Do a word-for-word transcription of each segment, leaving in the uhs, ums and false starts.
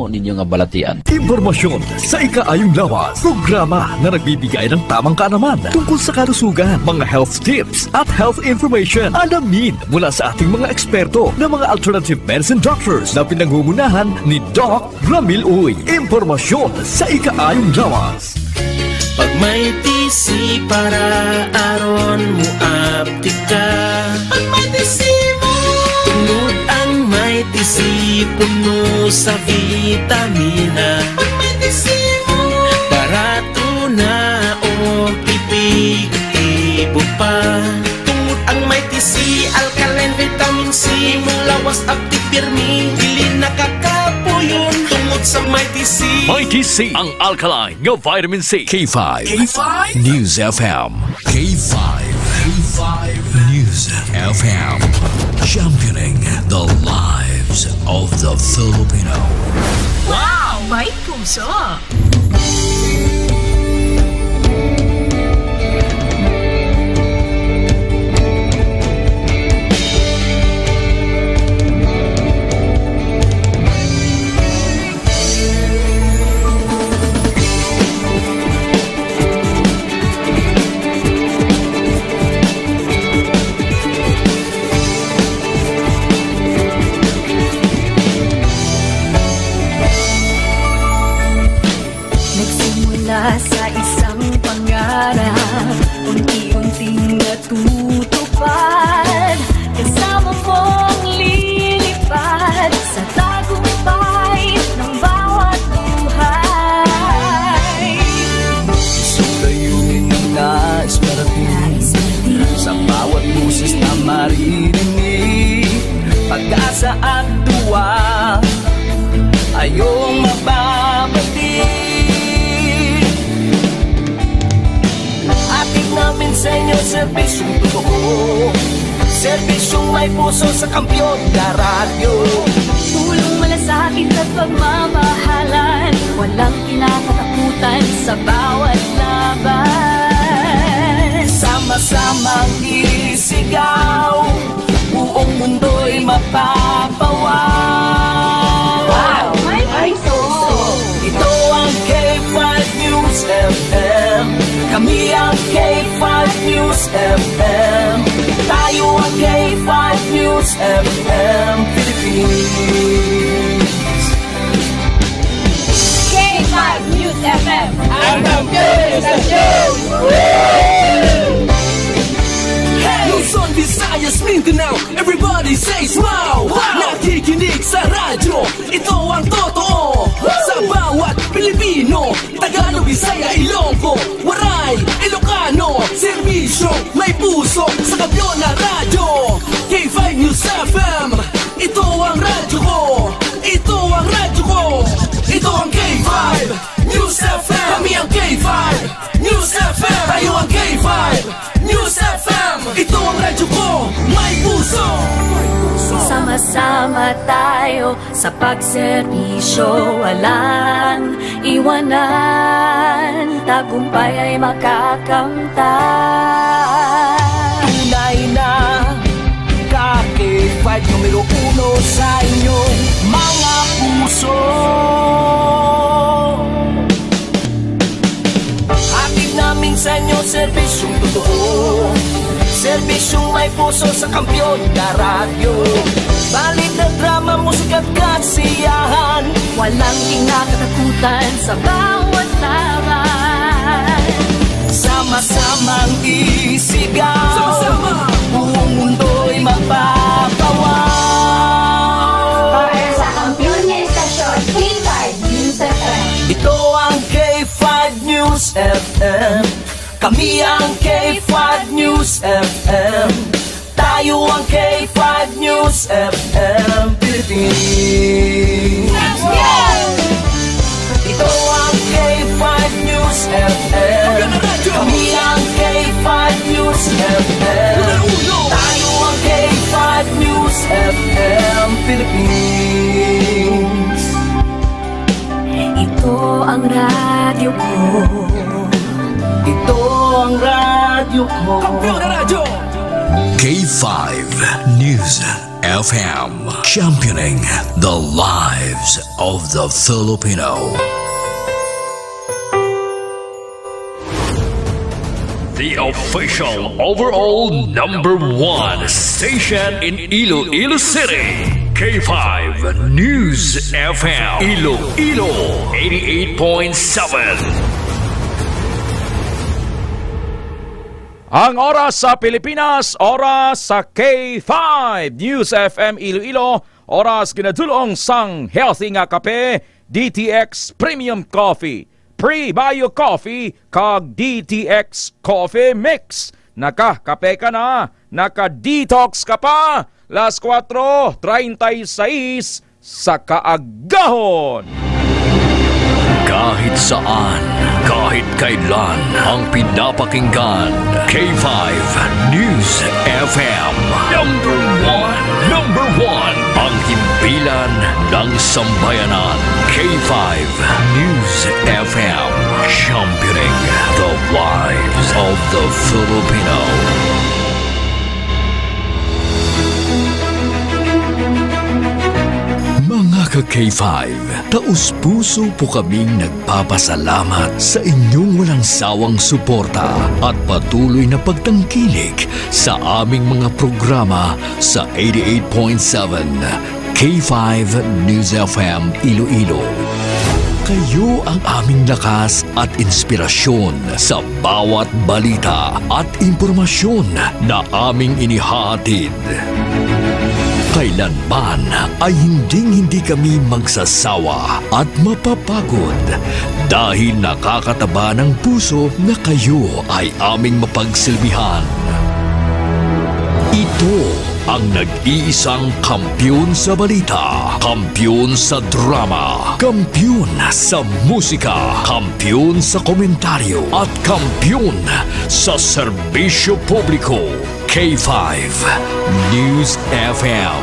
ninyo nga balatian. Impormasyon sa ikaayong lawas. Programa na nagbibigay ng tamang kaalaman tungkol sa kalusugan, mga health tips at health information. Alamin mula sa ating mga eksperto na mga alternative medicine doctors na pinangungunahan ni Doc Ramil Uy. Impormasyon sa ikaayong lawas. Pag may T C para aron mo aptik ka. Pag may T C mo. Tungod ang may T C puno sa vitamina. Pag may T C mo. Barato na o epektibo pa. Tungod ang may T C, alkaline vitamin C, imong lawas aptik pirmi, dili nakakapuyon tungod sa may T C. May T C, ang alkaline nga vitamin C. K five. K five? News F M. K five. K five News F M. Championing the lives of the Filipino. Wow! May puso! Nagsimula sa isang pangarap, unti-unting natutupad. Kasama mong lilipad sa tagumpay ng bawat buhay. Isang layunin ang nais parating. Sa bawat boses na maririnig, pag-asa at duwa, ayong mababati. Hatid namin sa inyo serbisyong totoo, serbisyong may puso sa Kampiyon na Radyo. Tulong, malasakit at pagmamahalan, walang kinakatakutan sa bawat laban. Sama-samang isigaw, buong mundo'y mapapawaw. Wow! May puso! Ito ang K five News F M. Kami ang K five News F M. Tayo ang K five News F M Philippines. K five News F M. Ang kampiyon sa show! Hey! Luzon, Visayas, Mindanao, everybody says wow! Wow! Nakikinig sa radyo, ito ang totoo. Sa bawat Pilipino, Tagalog, Bisaya, Ilonggo, Waray, Ilocano, serbisyo, may puso, sa Kampiyon na Radyo. K five News F M, ito ang radyo ko. Ito ang radyo ko. Ito ang K five News F M. Kami ang K five News F M. Tayo ang K five News F M. Ito ang radyo ko. May puso. Sama-sama tayo sa pagserbisyo, walang iwanan, tagumpay ay makakamtan. Tunay na ka K five numero uno sa inyong mga puso. Hatid namin sa inyo serbisyong totoo, serbisyong may puso sa Kampiyon na Radyo. Balita, drama, musika at kasiyahan, walang kinakatakutan sa bawat laban. Sama-samang isigaw, sama-sama, buong mundo'y mapapawaw. Para sa kampiyon nga istasyon, K five News F M. Ito ang K five News F M. Kami ang K five News F M. Tayo ang K five News F M Philippines. Ito ang K five News F M. Kami ang K five News F M. Tayo ang K five News F M Philippines. Ito ang radyo ko. Ito ang radyo ko. Kampiyon na radyo! K five News F M, championing the lives of the Filipino. The official overall number one station in Iloilo City, K five News F M, Iloilo, eighty-eight point seven. Ang oras sa Pilipinas, oras sa K five News F M Iloilo, oras ginadulong sang healthy nga kape, D T X Premium Coffee, Pre-Bio Coffee, kag D T X Coffee Mix. Nakakape ka na, naka-detox ka pa. Las cuatro treinta y seis sa kaagahon. Kahit saan, kahit kailan, ang pinapakinggan, K five News F M. Number one, number one, ang himpilan ng sambayanan, K five News F M, championing the lives of the Filipino. Mga ka-K five, taus-puso po kaming nagpapasalamat sa inyong walang sawang suporta at patuloy na pagtangkilik sa aming mga programa sa eighty-eight point seven K five News F M Iloilo. Kayo ang aming lakas at inspirasyon sa bawat balita at impormasyon na aming inihahatid. Kailanman ay hinding-hindi kami magsasawa at mapapagod dahil nakakataba ng puso na kayo ay aming mapagsilbihan. Ito ang nag-iisang kampiyon sa balita, kampiyon sa drama, kampiyon sa musika, kampiyon sa komentaryo, at kampiyon sa serbisyo publiko. K five News F M,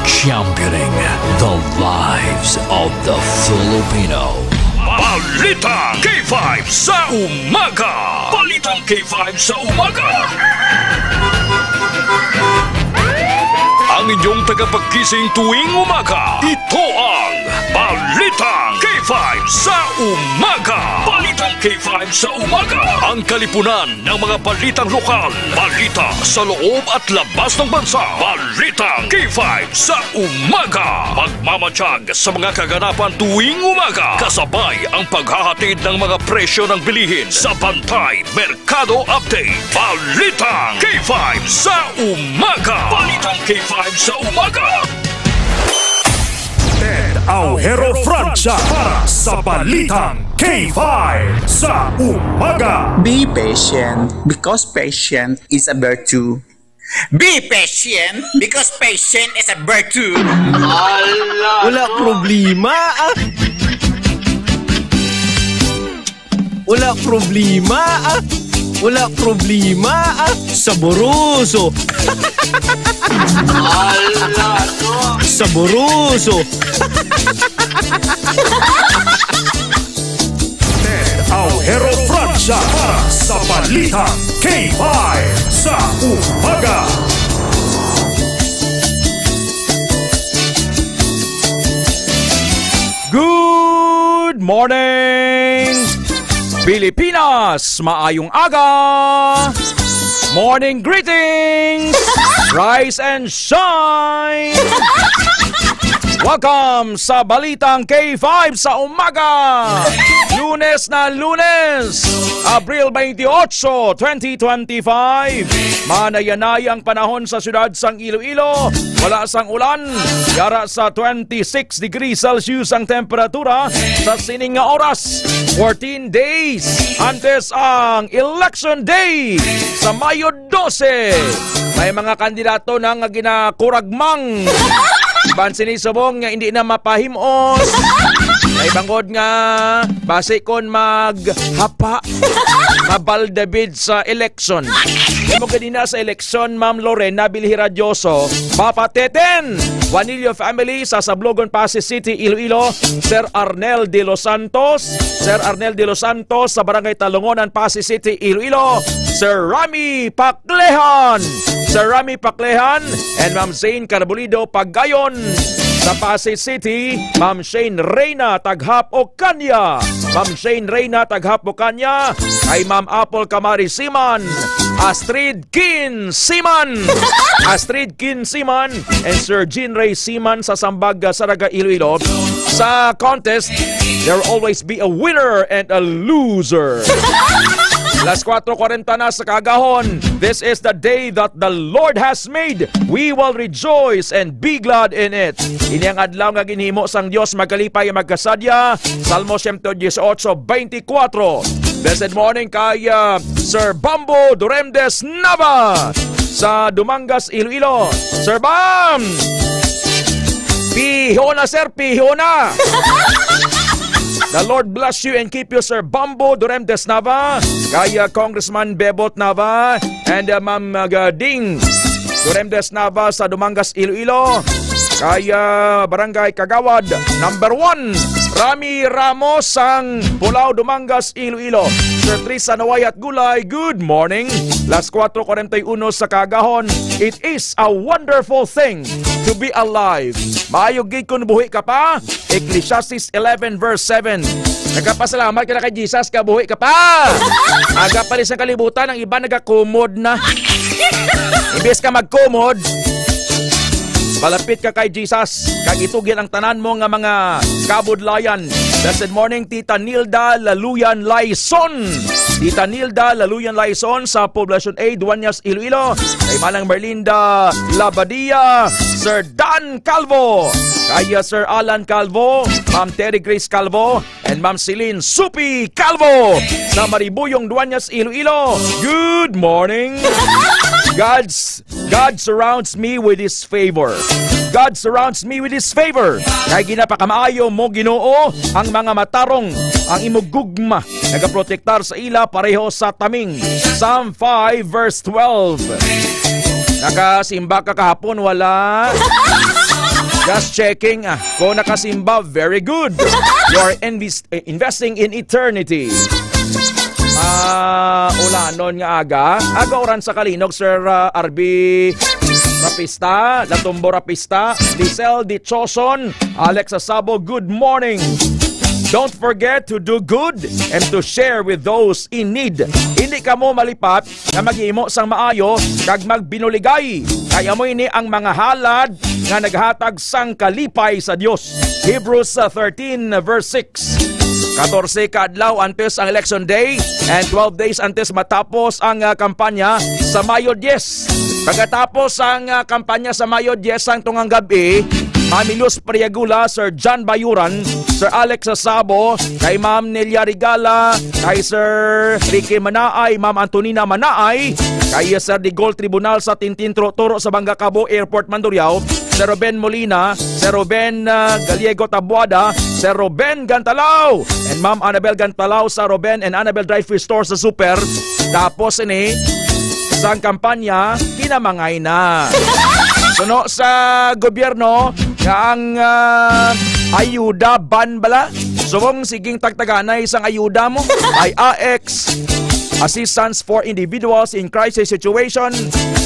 championing the lives of the Filipino. Balitang K five sa umaga. Balitang K five sa umaga. Ang inyong tagapagkising tuwing umaga, ito ang Balitang K five sa umaga. Balitang K five sa umaga. Ang kalipunan ng mga balitang lokal, balita sa loob at labas ng bansa. Balitang K five sa umaga. Magmamatiyag sa mga kaganapan tuwing umaga. Kasabay ang paghahatid ng mga presyo ng bilihin sa Bantay Merkado Update. Balitang K five sa umaga. Balitang K five sa umaga. Ted Aujero Francia para sa Balitang K five sa umaga. Be patient because patient is a virtue. Be patient because patient is a virtue. Wala problema, ah. Wala problema, ah. Wala problema, ah. Saboroso. Ala, no? Saboroso. Ted Aujero Francia para sa Balitang K five sa umaga. Good morning, Pilipinas! Maayong aga! Morning greetings! Rise and shine! Welcome sa Balitang K five sa umaga! Lunes na Lunes, Abril twenty-eight, twenty twenty-five. Manayanay ang panahon sa siyudad sang Iloilo. Wala sang ulan. Yara sa twenty-six degrees Celsius ang temperatura sa sining nga oras. Fourteen days antes ang Election Day sa Mayo dose. May mga kandidato na nga ginakuragmang. Iban sini subong nga hindi na mapahimos. May bangod nga basi kon maghapa. Tabal David sa eleksyon. Imo ganina sa eleksyon, Ma'am Lorena Bilhiradioso, Papa Teten, Juanillo family sa Sablogon, Passi City, Iloilo, Sir Arnel De Los Santos, Sir Arnel De Los Santos sa Barangay Talungonan, Passi City, Iloilo, Sir Rami Paklehan, Sir Rami Paklehan, and Ma'am Zane Carbolido Pagayon sa Passi City, Ma'am Shane Reyna Taghap Ocania, Ma'am Shane Reyna Taghap Ocania, kay Ma'am Apple Kamari Siman, Astrid Kin Siman, Astrid Kin Siman, and Sir Jean Ray Siman sa Sambag, Saraga, Iloilo. Sa contest, there will always be a winner and a loser. Las kuwatro kwarenta na sa kaagahon. This is the day that the Lord has made. We will rejoice and be glad in it. Ini ang adlaw nga ginhimo sang Dios, magkalipay, magkasadya. Salmo siyento dieciocho, veinticuatro. Blessed morning kay, ah, Sir Bambo Duremdes Nava sa Dumangas, Iloilo. Sir Bam! Piho na, sir, piho na! The Lord bless you and keep you, Sir Bambo Duremdes Nava, kay, ah, Congressman Bebot Nava, and, ah, Ma'am, ah, Ding Duremdes Nava sa Dumangas, Iloilo, kay, ah, Barangay Kagawad number one, Rami Ramos sang Pulao, Dumangas, Iloilo, Sir Tris Sanaway at Gulay, good morning. Las kuwatro kwarenta y uno sa kaagahon, it is a wonderful thing to be alive. Maayo gid kun buhi ka pa. Ecclesiastes eleven verse seven. Nagapasalamat ka na kay Jesus, kabuhi ka pa. Aga pa rin sa kalibutan, ang iba nagakumod na. Imbes ka magkumod, palapit ka kay Jesus, kag itugyan ang tanan mo nga mga kabudlayan. Blessed morning, Tita Nilda Laluyan Laison. Tita Nilda Laluyan Laison sa Poblacion A, Duañas, Iloilo. Kay Manang Merlinda Labadia, Sir Dan Calvo, kay, uh, Sir Alan Calvo, Ma'am Terry Grace Calvo, and Ma'am Celine Supi Calvo sa Maribuyong, Duañas, Iloilo. Good morning. God's, God surrounds me with His favor. God surrounds me with His favor. Kay ginapakamaayo mo, Ginoo, ang mga matarong, ang imo gugma nagaprotektar sa ila pareho sa taming. Psalm five verse twelve. Nakasimba ka kahapon? Wala. Just checking. Ah, kung nakasimba, very good. You are invis-, eh, investing in eternity. Ah, ulanon nga aga. Aga oran sa Kalinog, Sir, ah, R B Rapista, Latumbo Rapista, Lisel Dichoson, Alex Asabo, good morning. Don't forget to do good and to share with those in need. Hindi kamo malipat nga maghimo sang maayo kag magbinuligay, kay amo ini ang mga halad nga naghatag sang kalipay sa Dios. Hebrews, uh, thirteen verse six. Katorse ka adlaw antes ang election day and twelve days antes matapos ang, uh, kampanya sa Mayo diyes. Pagkatapos ang, uh, kampanya sa Mayo diyes, sang tungang gab-i, Ma'am Luz Priagula, Sir John Bayuran, Sir Alex Sasabo, kay Ma'am Nelia Regala, kay Sir Ricky Manaay, Ma'am Antonina Manaay, kay Sir Digol Tribunal sa Tintin Turo-Turo sa Bangga Cabo Airport, Mandurriao, Sir Ruben Molina, Sir Ruben, ah, Gallego Tabuada, Sir Ruben Gantalao, and Ma'am Annabel Gantalao sa Ruben and Annabel Dry Fish Store sa Super. Tapos ini, sang kampanya, kinamangay na. Suno sa gobyerno nga ang, ah, ayuda ban bala. Subong siging tagtaganay sang ayuda mo. May A X, assistance for individuals in crisis situation.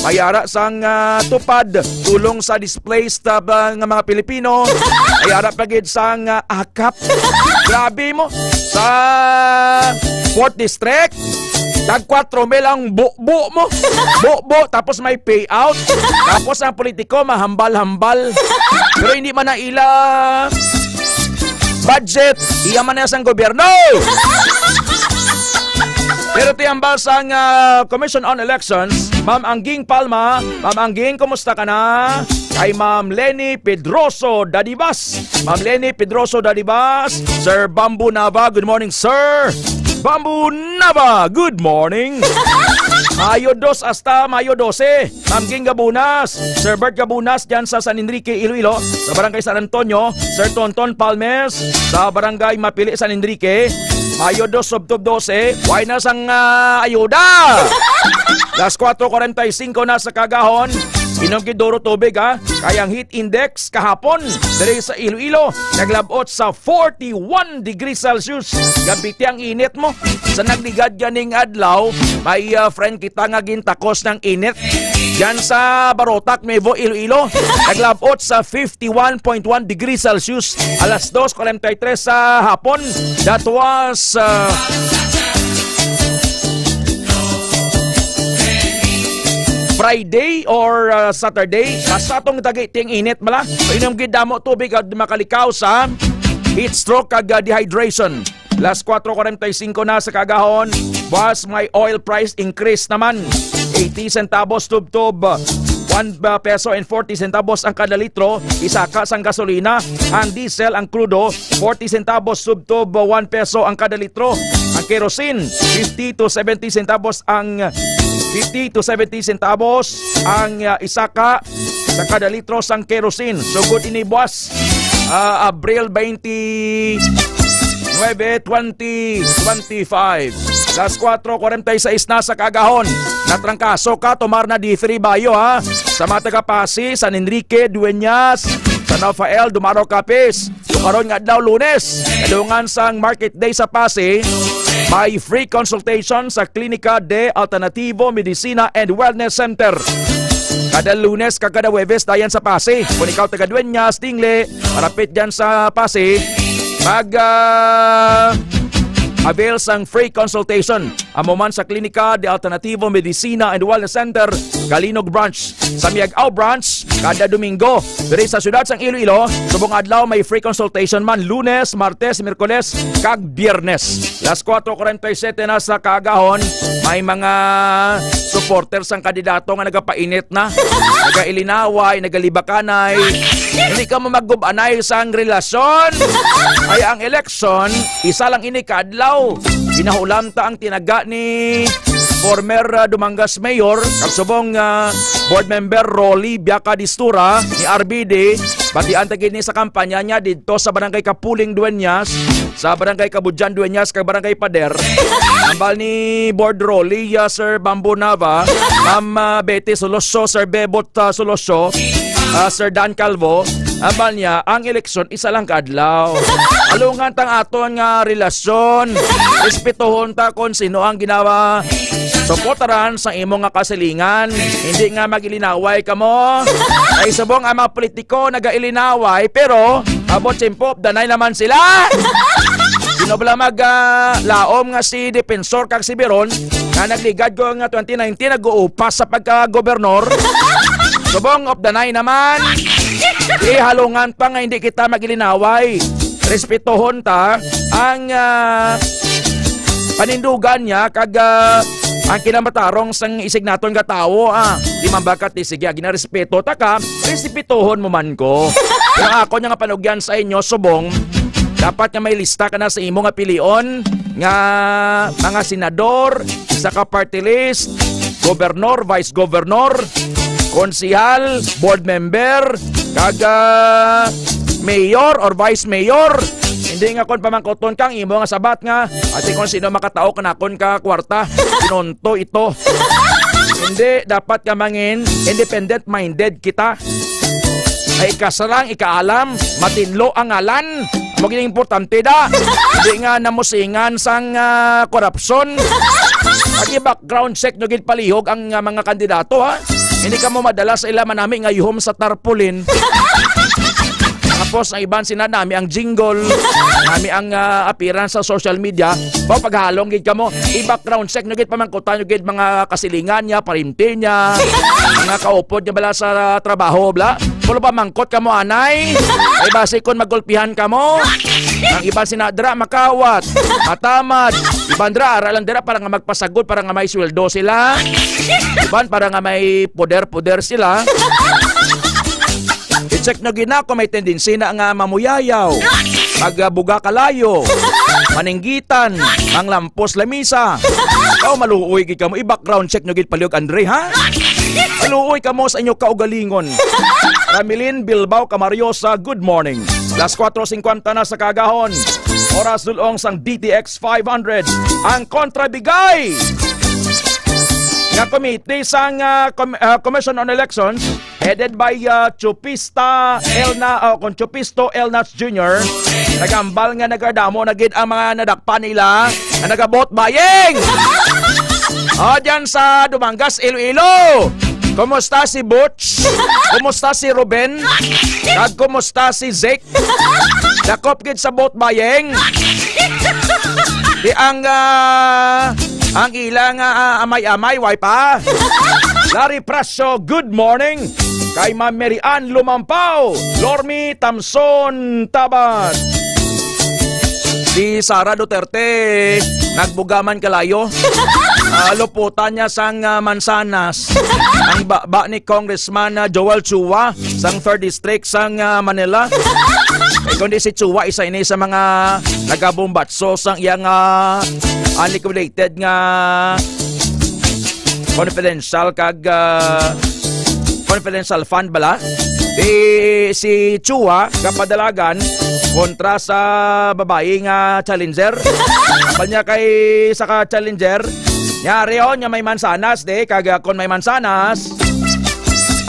May ara sang, ah, tupad, tulong sa displaced, ah, ba, nga mga Pilipino. May ara pa gid sang, ah, akap. Grabe mo. Sa fourth District, tag kwatro mil ang bubo mo. Bubo, tapos may payout. Tapos ang politiko, mahambal-hambal. Pero hindi man na ila budget, iya man na sang gobyerno. Pero ti hambal sang, ah, Commission on Elections, Ma'am Angging Palma. Ma'am Angging, kumusta ka na? Kay Ma'am Leni Pedroso Dadibas. Ma'am Leni Pedroso Dadibas. Sir Bamboo Nava, good morning, sir. Bamboo Nava, good morning. Mayo dos hasta Mayo dose. Ma'am Ging Gabunas, Sir Bert Gabunas dyan sa San Enrique, Iloilo, sa Barangay San Antonio, Sir Tonton Palmes, sa Barangay Mapili, San Enrique, Mayo dos, subtob dose, way na sang, ah, ayuda. Las kuwatro kuwarenta y singko na sa kagahon, inom gid duro tubig, ha? Kay ang heat index kahapon, diri sa Iloilo, naglabot sa forty-one degrees Celsius. Gabiti ang init mo. Sa nagligad ganing adlaw, may, ah, friend kita nga gintakos ng init. Yan sa Barotac, Nuevo Iloilo, naglabot sa fifty-one point one degrees Celsius alas dos kuwarenta y tres sa hapon. That was, ah, Friday or, ah, Saturday. Basta atong dagi ting init bala. Inom gid damo tubig at makalikaw sa heat stroke kag, ah, dehydration. Las kuwatro kuwarenta y singko na sa kagahon. Buwas, may oil price increase naman. Eighty centavos tubtob, one peso and forty centavos ang kada litro. Isaka sang gasolina, ang diesel, ang krudo, forty centavos tubtob, one peso ang kada litro. Ang kerosene, fifty to seventy centavos ang, fifty to seventy centavos ang, ah, isaka sa kada litro sang kerosene. Sugod ini buwas, ah, Abril twenty-nine, twenty twenty-five. Las kuwatro kuwarenta y seis na sa kagahon. Natrangkaso ka, tumar na D three Bayo, ha? Sa mga taga Pasi, San Enrique, Dueñas, San Rafael, Dumaro, Capiz. So, karon nga adlaw, Lunes, kadungan sang Market Day sa Pasi, may free consultation sa Klinika de Alternativo Medicina and Wellness Center. Kada Lunes kag kada Huwebes dayon sa Pasi. Kung ikaw taga Dueñas, Tingle, malapit dyan sa Pasi, mag, ah, avail sang free consultation. Amo man sa Klinika de Alternativo Medicina and Wellness Center, Calinog Branch. Sa Miag-ao Branch, kada Domingo. Diri sa siyudad sang Iloilo, subong adlaw may free consultation man, Lunes, Martes, Miyerkules, kag Biyernes. Las kuwatro kuwarenta y siyete na sa kaagahon, may mga supporters sang kandidato nga nagapainit na, nagailinaway, nagalibakanay. Hindi ka mo maggubanay sang relasyon. Ay, ang eleksyon, isa lang ini ka adlaw. Ginahulam ta ang tinaga ni former, ah, Dumangas Mayor, kag subong, ah, Board Member Rolly Biaca Distura ni R B D. Batian ta gid ni sa kampanya niya didto sa Barangay Kapuling Dueñas, sa Barangay Kabudyan Dueñas, kag Barangay Pader. Ambal ni Board Rolly, ah, Sir Bambo Nava, Ma'am, ah, Betty Soloso, Sir Bebot, ah, Soloso, ah, Sir Dan Calvo, ambal niya, ang eleksyon isa lang ka adlaw. Alungan tang aton nga relasyon. Respetuhon ta kung sino ang ginawa suportaran sa imo nga kasilingan. Hindi nga magilinaway kamo. Ay subong ang mga politiko nagailinaway, pero abot simpo, danay naman sila. Sino bala mag, ah, laom nga si Defensor kag si Biron nga nagligad ko nga twenty nineteen nag-uupas sa pagka-gobernador? Subong of the nine naman. Ihalungan pa nga hindi kita magilinaway. Respetuhon ta ang, ah, panindugan niya kag, ah, ang kinamatarong sang isig naton nga tawo, ah. Di man ba ka ti sige, ginarespeto ta ka, respetuhon mo man ko. Pero ako nga panugyan sa inyo, subong, dapat nga may lista ka na sa imo nga pilion nga mga senador, isa ka party list, gobernador, vice gobernador, konsehal, board member, kag, ah, mayor or vice mayor. Hindi nga kon pamangkoton kang imo nga sabat nga, "Ati, kon sino makatao kanakon ka kwarta, pinunto ito." Hindi, dapat ka mangin independent-minded kita. Ay ikasarang, ikaalam, matinlo ang ngalan. Amo gid ang importante da. Hindi nga namusingan sang, ah, korupsyon. Pag i-background check nyo gid palihog ang, ah, mga kandidato, ha? Hindi ka mo madala sa ila manami nga ihom sa tarpaulin. Tapos ang iban sina nami ang jingle, nami ang, ah, appearance sa social media. Ba paghalong gid kamo, i-background check nyo gid, pamangkutan nyo gid mga kasilingan niya, parinti niya, mga kaupod niya bala sa trabaho, bla. Pulo ba mangkot kamo, anay? Ay basi kon magulpihan kamo. Ang iban sina dra makawat, matamad. Iban dra ara lang dira para nga magpasagod, para nga may sweldo sila. Iban para nga may poder-poder sila. I-check nyo gina kung may tendency na nga mamuyayaw, magbuga kalayo, maninggitan, manglampos lamisa. Ikaw, maluoy gid kamo. I-background check nyo gid palihog, Andre, ha? Maluoy kamo sa inyo kaugalingon. Ramilin Bilbao Camariosa, good morning. Las kuwatro singkwenta na sa kagahon. Oras dulong sang D T X five hundred. Ang kontrabigay nga komite sang, ah, com-, ah, Commission on Elections, headed by, ah, Chupista Elna, o kung Chupisto Elnas Junior, nagambal nga nagkadamo na gid ang mga nadakpan nila nga nagabot baying. O, dyan sa Dumangas, Iloilo. Kumusta si Butch? Kumusta si Ruben? Kag kumusta si Zeke? Dakop gid sa boat buying. Di ang, ah, ang ila nga, ah, amay-amay, way pa. Larry Prasio, good morning. Kay Ma'am Mary Ann Lumampaw, Lormi Tamson Tabat. Si Sara Duterte, nagbugaman kalayo. Ah, luputan niya sang, ah, mansanas. Ang baba ni Congressman, ah, Joel Chua, sang third District sang, ah, Manila. Eh, kundi si Chua, isa ini sa mga nagabombatso sang iyang, ah, unliquidated nga confidential kag, ah, confidential fund bala. Di si Chua kapadalagan kontra sa babayi nga challenger. Ambal niya kay sa ka challenger, niya, "Ari, oh, niya may mansanas, de, kag, ah, kon may mansanas."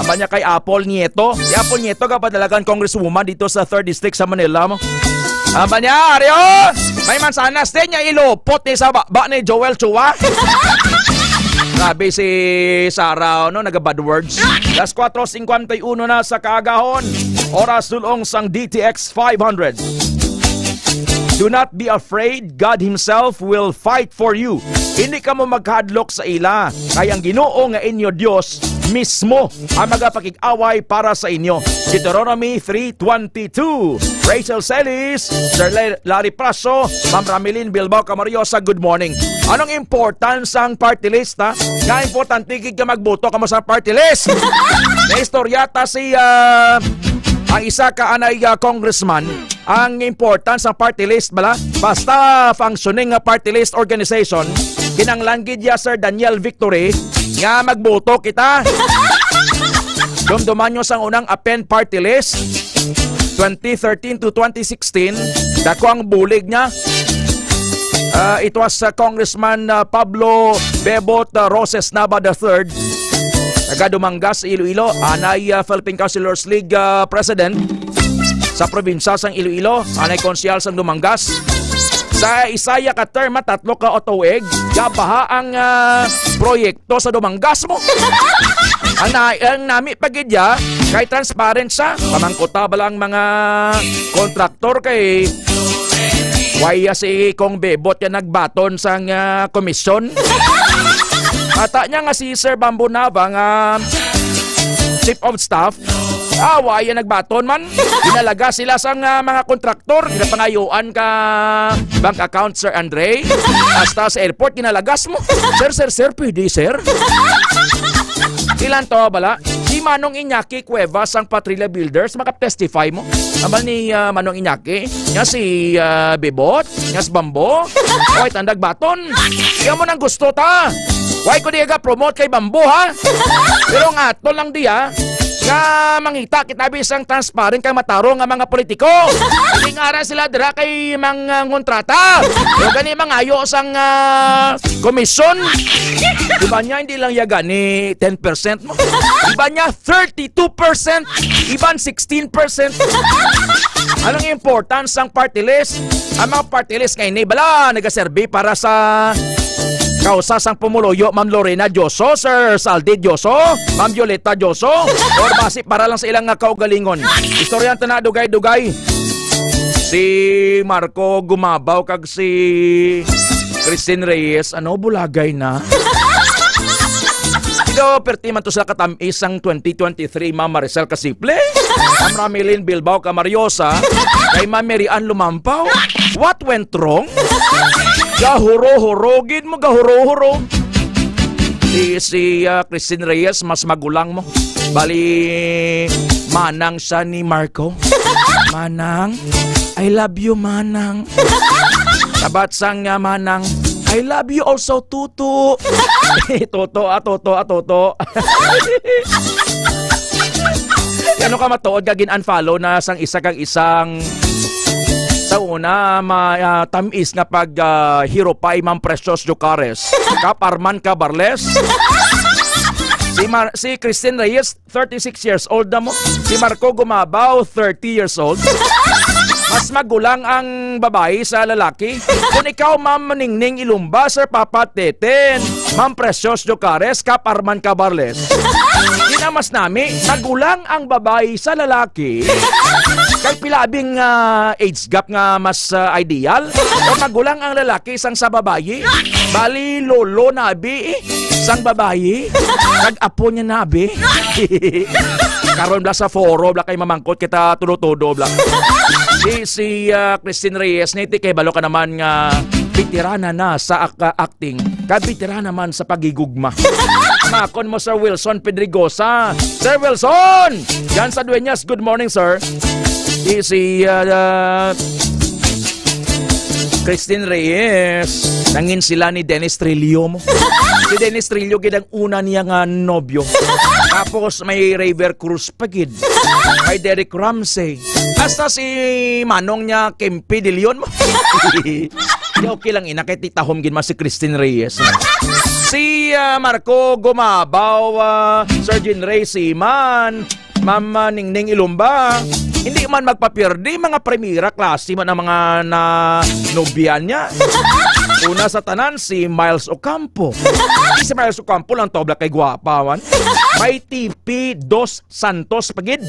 Ambal niya kay Apple Nieto. Si Apple Nieto kapadalagan congresswoman dito sa third District sa Manila mo. Ambal niya, "Ari, oh, may mansanas, de, niya ilupot ni sa baba ni Joel Chua." Grabe si Sara, no, naga-bad words. Las kuwatro singkwenta y uno na sa kaagahon. Oras dulong sang D T X five hundred. Do not be afraid, God Himself will fight for you. Hindi kamo magkahadlok sa ila, kay ang Ginoo nga inyo Dios mismo ang magapakig-away para sa inyo. Deuteronomy three twenty-two. Rachel Celis, Sir Le-, Larry Praso, Ma'am Ramilin Bilbao Camariosa, good morning. Anong importance ang party list, ha? Nga importante gid ka magboto kamo sa party list. May istorya ta si, ah, ang isa ka anay, ah, congressman, ang importance sa party list bala. Basta functioning nga party list organization, kinahanglan gid ya, Sir Daniel Victory, nga magboto kita. Dumduman nyo sang unang APEN party list, twenty thirteen to twenty sixteen, dako ang bulig niya. Ah, it was, ah, Congressman, ah, Pablo Bebot, ah, Roses Nava the third, taga Dumangas, Iloilo, anay, ah, Philippine Councilors League, ah, President sa probinsya sang Iloilo, anay konsehal sang Dumangas. Sa isa ya ka term, ah, tatlo ka tuig, gabaha ang, ah, proyekto sa Dumangas mo. Ang na-, ang nami pa gid ya, kay transparent siya. Pamangkuta bala ang mga kontraktor kay why ya si Cong Bebot ya nagbaton sang, ah, komisyon. Ata niya nga si Sir Bambo Nava nga chief of staff, ah, why ya nagbaton man. Ginalaga sila sang, ah, mga kontraktor, ginapangayuan ka bank account, Sir Andre. Hasta sa airport, ginalagas mo. "Sir, sir, sir, pwede, sir?" Ilan to, bala? Si Manong Iñaki Cuevas sang Patrilla Builders, makatestify mo. Ambal ni, ah, Manong Iñaki, nga si, ah, Bebot, nga si Bambo, oy, tandag baton. Iya mo nang gusto ta. Why ko di ka promote kay Bambo, ha? Pero nga ato lang di, ha? Nga mangita kita bisang transparent kag matarong nga mga politiko. Hindi nga ara sila dira kay mangontrata. O gani mangayo sang, ah, komisyon. Iba niya, hindi lang ya gani ten percent mo. Iba niya, thirty-two percent. Iban sixteen percent. Anong importance sang party list? Ang mga party list nga ini, bala, nagaserbi para sa kausa sang pumuluyo, Ma'am Lorena Dioso, Sir Saldi Dioso, Ma'am Violeta Dioso, or basi para lang sa ilang nga kaugalingon? Istoryahan ta na, dugay-dugay. Si Marco Gumabaw kag si Christine Reyes, ano, bulagay na. Pero perti man to sa katamis sang twenty twenty-three, Ma'am Maricel Casiple, Ma'am Ramilin Bilbao Camariosa, kay Ma'am Mary Ann Lumampaw. What went wrong? Gahuro-huro gid mo, gahuro-huro. Si, si, ah, Christine Reyes, mas magulang mo. Bali, manang siya ni Marco. Manang, I love you, manang. Abat sang, ah, manang, "I love you also, Tuto." Toto, ah, Toto, ah, Toto. Ano ka matuod nga gin-unfollow na sang isa kag isang sa una, ma-, ah, tamis nga pag, ah, hirupay, Ma'am Precious Jocares. Kap Arman Cabarles. Si Mar-, si Christine Reyes, thirty-six years old na mo. Si Marco Gumabaw, thirty years old. Mas magulang ang babayi sa lalaki. Kung ikaw, Ma'am Ningning Ilumba, Sir Papa Teten, Ma'am Precious Jocares, Kap Arman Cabarles. Di na mas nami, magulang ang babayi sa lalaki. Kay pila abi nga, ah, age gap nga mas, ah, ideal? O magulang ang lalaki sang sa babayi? Bali, lolo na abi, eh. Sang babayi, kag apo niya na abi. Karon bala sa foro, bala kay mamangkot kita tudo-tudo, bala. Si, si, ah, Christine Reyes, niti kay balo ka naman nga veterana na sa ak-, acting, kag veterana man sa paghigugma. Makon mo, Sir Wilson Pedregosa. Sir Wilson! Yan sa Dueñas, good morning, sir. Si, si, ah, ah, Christine Reyes, nangin sila ni Dennis Trillo mo. Si Dennis Trillo gid ang una niya nga nobyo. Tapos may Raver Cruz pa gid. May Derek Ramsey. Hasta si manong niya, Kempi De Leon mo. Di, okay lang ina, kay titahom gid man si Christine Reyes. Si, ah, Marco Gumabaw, ah, Sir Jean Ray Siman, Ma'am, ah, Ningning Ilumba, hindi man magpapirdi, mga primera klase man ang mga na nobya niya. Una sa tanan, si Miles Ocampo. Si Miles Ocampo lang to, bala kay gwapa man. May T P Dos Santos pa gid,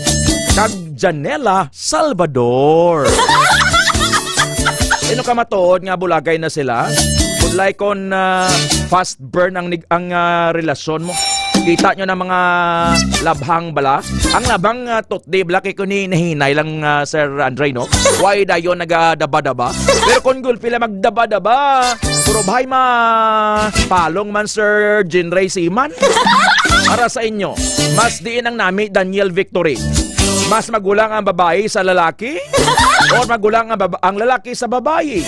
kag Janela Salvador. Sino ka matuod nga bulagay na sila? Budlay kon, ah, fast burn ang nig-, ang, ah, relasyon mo. Kita nyo na mga labhang bala. Ang labhang, ah, tutdi bala kay kung ni-, nahinay lang, ah, Sir Andre, no? Why dayon nagadaba-daba? Pero kung gulpi lang magdaba-daba, puro bahay ma-, palong man, Sir Jean Ray Siman. Para sa inyo, mas diin ang nami, Daniel Victory? Mas magulang ang babayi sa lalaki? Or magulang ang baba-, ang lalaki sa babayi?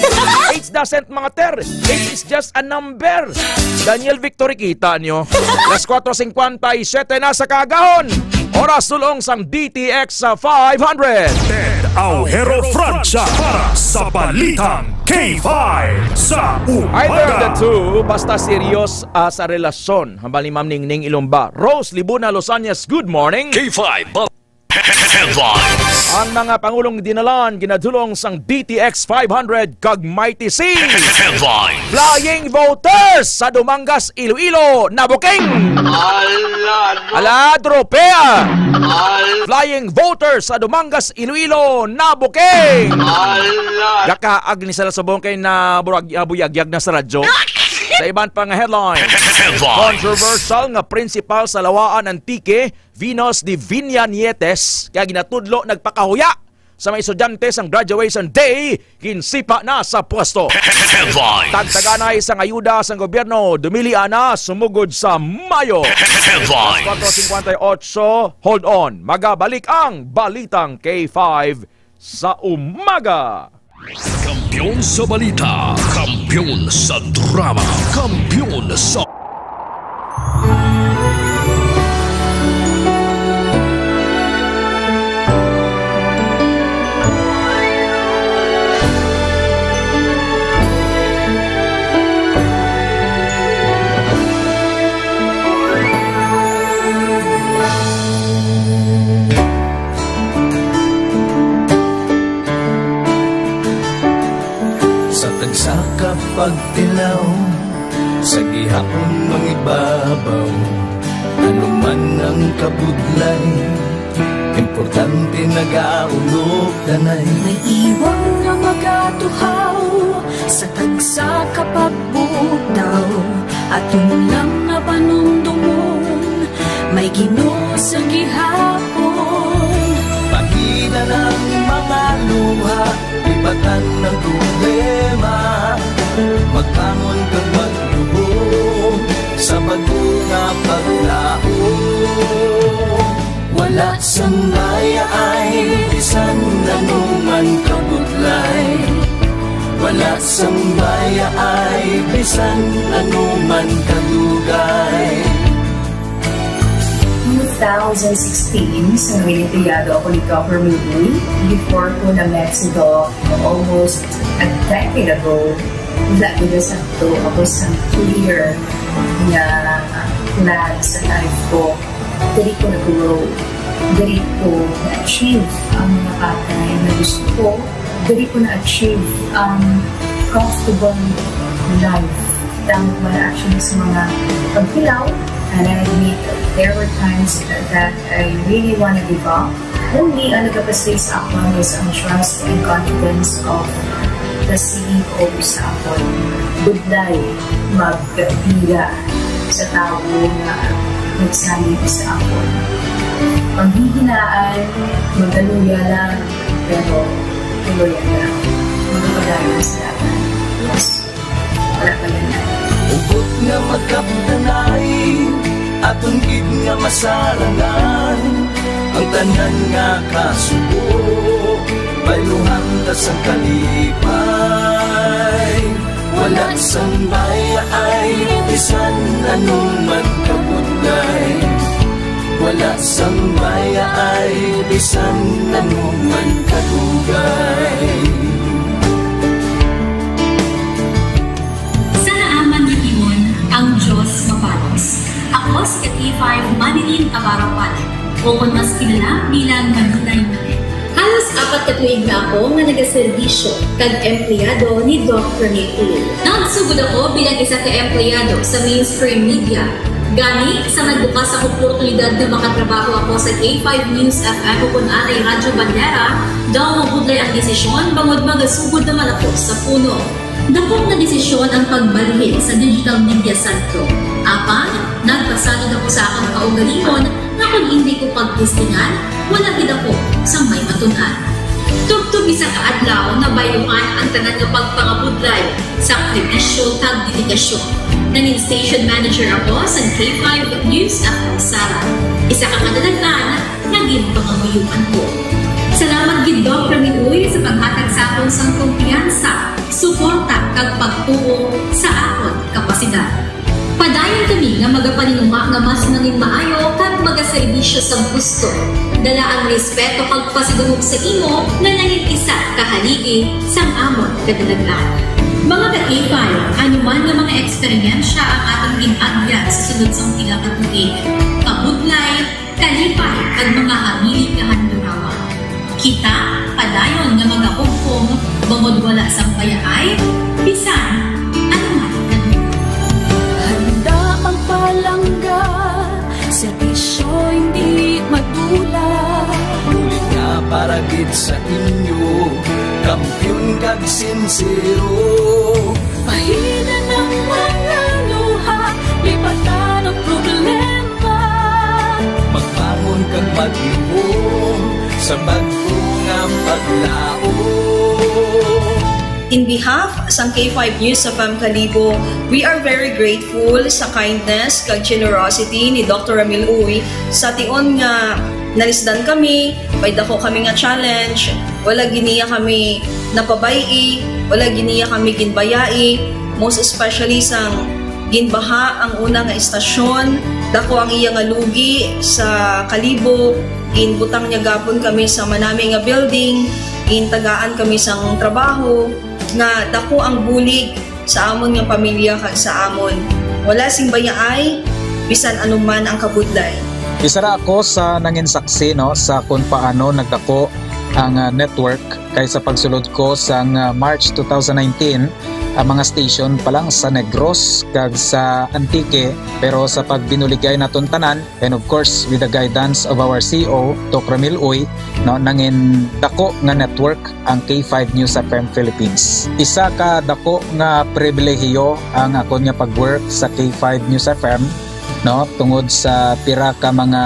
Age doesn't matter. Age is just a number. Daniel Victory, kita nyo. Las kuwatro singkwenta y siyete na sa kaagahon. Oras sulong sang D T X sa five hundred. Ted Aujero Francia para sa Balitang K five sa Either of the umaga. Two, basta serious, ah, sa relasyon. Hambal ni Ma'am Ningning Ilumba. Rose Libuna Losanias, good morning. K five Headlines. Ang mga pangulong dinalan ginadulong sang D T X five hundred kag Mighty C. Headlines. Flying voters sa Dumangas, Iloilo, nabuking. Ala, no? Ala, tropea. Al- Flying voters sa Dumangas, Iloilo, nabuking. Ala. Gakaag ni sila subong kay na burag-, ah, buyagyag na sa radyo. Sa iban pa nga headlines, headlines. Controversial nga principal sa Lawaan, Antique, Venus Divina Nietes, kaya ginatudlo nagpakahuya sa mga estudyante sang graduation day, ginsipa na sa pwesto. Headlines. Tagtaganay sang ayuda sang gobyerno, dumili ana sumugod sa Mayo. Headlines. Alas kuwatro singkwenta y otso, hold on. Magabalik ang Balitang K five sa umaga. Kampiyon sa balita, kampiyon sa drama, kampiyon sa Sa tagsa ka pagtilaw, sa gihapon mangibabaw, ano man ang kabudlay, importante nagaulog danay. May iwang nga magatuhaw sa tagsa ka pagbugtaw, aton lang nga panumdomon, may Ginoo sa gihapon. Pahina ng mga luha, ibatan ng problema, magbangon kag magluhod sa bag-o nga paglaom. Wala sang mayaay bisan ano man kabudlay, Wala sang baya ay bisan ano man kadugay. Two thousand sixteen, sa nangin-empleyado ako ni Governor Lee, before ko na-met si Doc almost a decade ago, wala gid sakto ako sa clear nga plan sa life ko. Diri ko na-grow. Diri ko na-achieve ang mga bagay na gusto ko. Diri ko na-achieve ang comfortable life. Damo man actually sa mga paghilaw, and I admit there were times that I really wanna give up. Only ang nagapasay sa akon is ang trust and confidence of the C E O sa akon. Budlay magpila sa tawo nga nagsalig sa akon. Panghihinaan, magaluya lang, pero tuloy lang. Magpadayon sa akon. Yes. Wala pa yan. Hugot nga magkabtanay, aton gid nga masarangan. Ang tanan nga kasubo, bayluhan ta sang kalipay. Wala sang baya ay bisan ano man kabudlay. Wala sang baya ay bisan ano man kadugay. Sa naaman nga timon, ang Dios mapalos. Ako si K five Manilin Abarapan, o kon mas kilala bilang Manilay Manet. Halos apat ka tuig na ako nga nagaserbisyo kag empleyado ni Doc Rene Uy. Nagsugod ako bilang isa ka empleyado sa mainstream media. Gani, sa nagbukas ang oportunidad nga makatrabaho ako sa K five News F M o kon anay Radyo Bandera, daw mabudlay ang desisyon bangod magasugod naman ako sa puno. Dakop nga desisyon ang pagbalhin sa digital media sector. Apan, nagpasalig ako sa akon kaugalingon nga kon indi ko pagtistingan, wala gid ako sang may matun-an. Tubtob isa ka adlaw, nabayluhan ang tanan nga pagpangabudlay, sakripisyo kag dedikasyon. Nangin station manager ako sa K five News F M Sara, isa ka kadalagan nga ginpangamuyoan ko. Salamat gid, Doc Ramil Uy, sa paghatag sa akon sang kumpiyansa, suporta, kag pagtuo sa akon kapasidad. Padayon kami nga magapaninguha nga mas nangin maayo kag magaserbisyo sa gusto. Dala ang respeto kag pasidungog sa imo nga nangin isa ka haligi sang amon kadalagan. Mga ka-K five, ano man nga mga eksperyensya ang aton gin-agyan sa sulod sang pila ka tuig, kabudlay, kalipay, kag mga hamili nga handurawan. Kita padayon nga magahugpong, bangod wala sang bayaay bisan ano man kadugay. Handa ang palangga, serbisyo hindi madula. Bulig nga para gid sa inyo, kampiyon kag sinsero. Pahinan ang mga luha, lipatan ang problema. Magbangon kag maghimom sa bag-o nga paglaom. In behalf sang K five News F M Kalibo, we are very grateful sa kindness kag generosity ni Doctor Ramil Uy. Sa tion nga nalisdan kami, may dako kami nga challenge, wala gid niya kami napabay-i, wala gid niya kami ginbayai, most especially sang ginbaha ang una nga estasyon, dako ang iya nga lugi sa Kalibo, ginbutang niya gapon kami sa manami nga building, gintagaan kami sang trabaho, nga dako ang bulig sa amon nga pamilya kag sa amon. Wala sing bayaay, bisan ano man ang kabudlay. Isa ra ako sa nangin saksi, no, sa kung paano nagdako ang, ah, network, kay sa pagsulod ko sang, ah, March two thousand nineteen, ang mga station pa lang sa Negros kag sa Antique, pero sa pagbinuligay naton tanan, and of course, with the guidance of our C E O, Doc Ramil Uy, no, nangin dako nga network ang K five News F M Philippines. Isa ka dako nga pribilehiyo ang akon nga pag-work sa K five News F M, no, tungod sa pira ka mga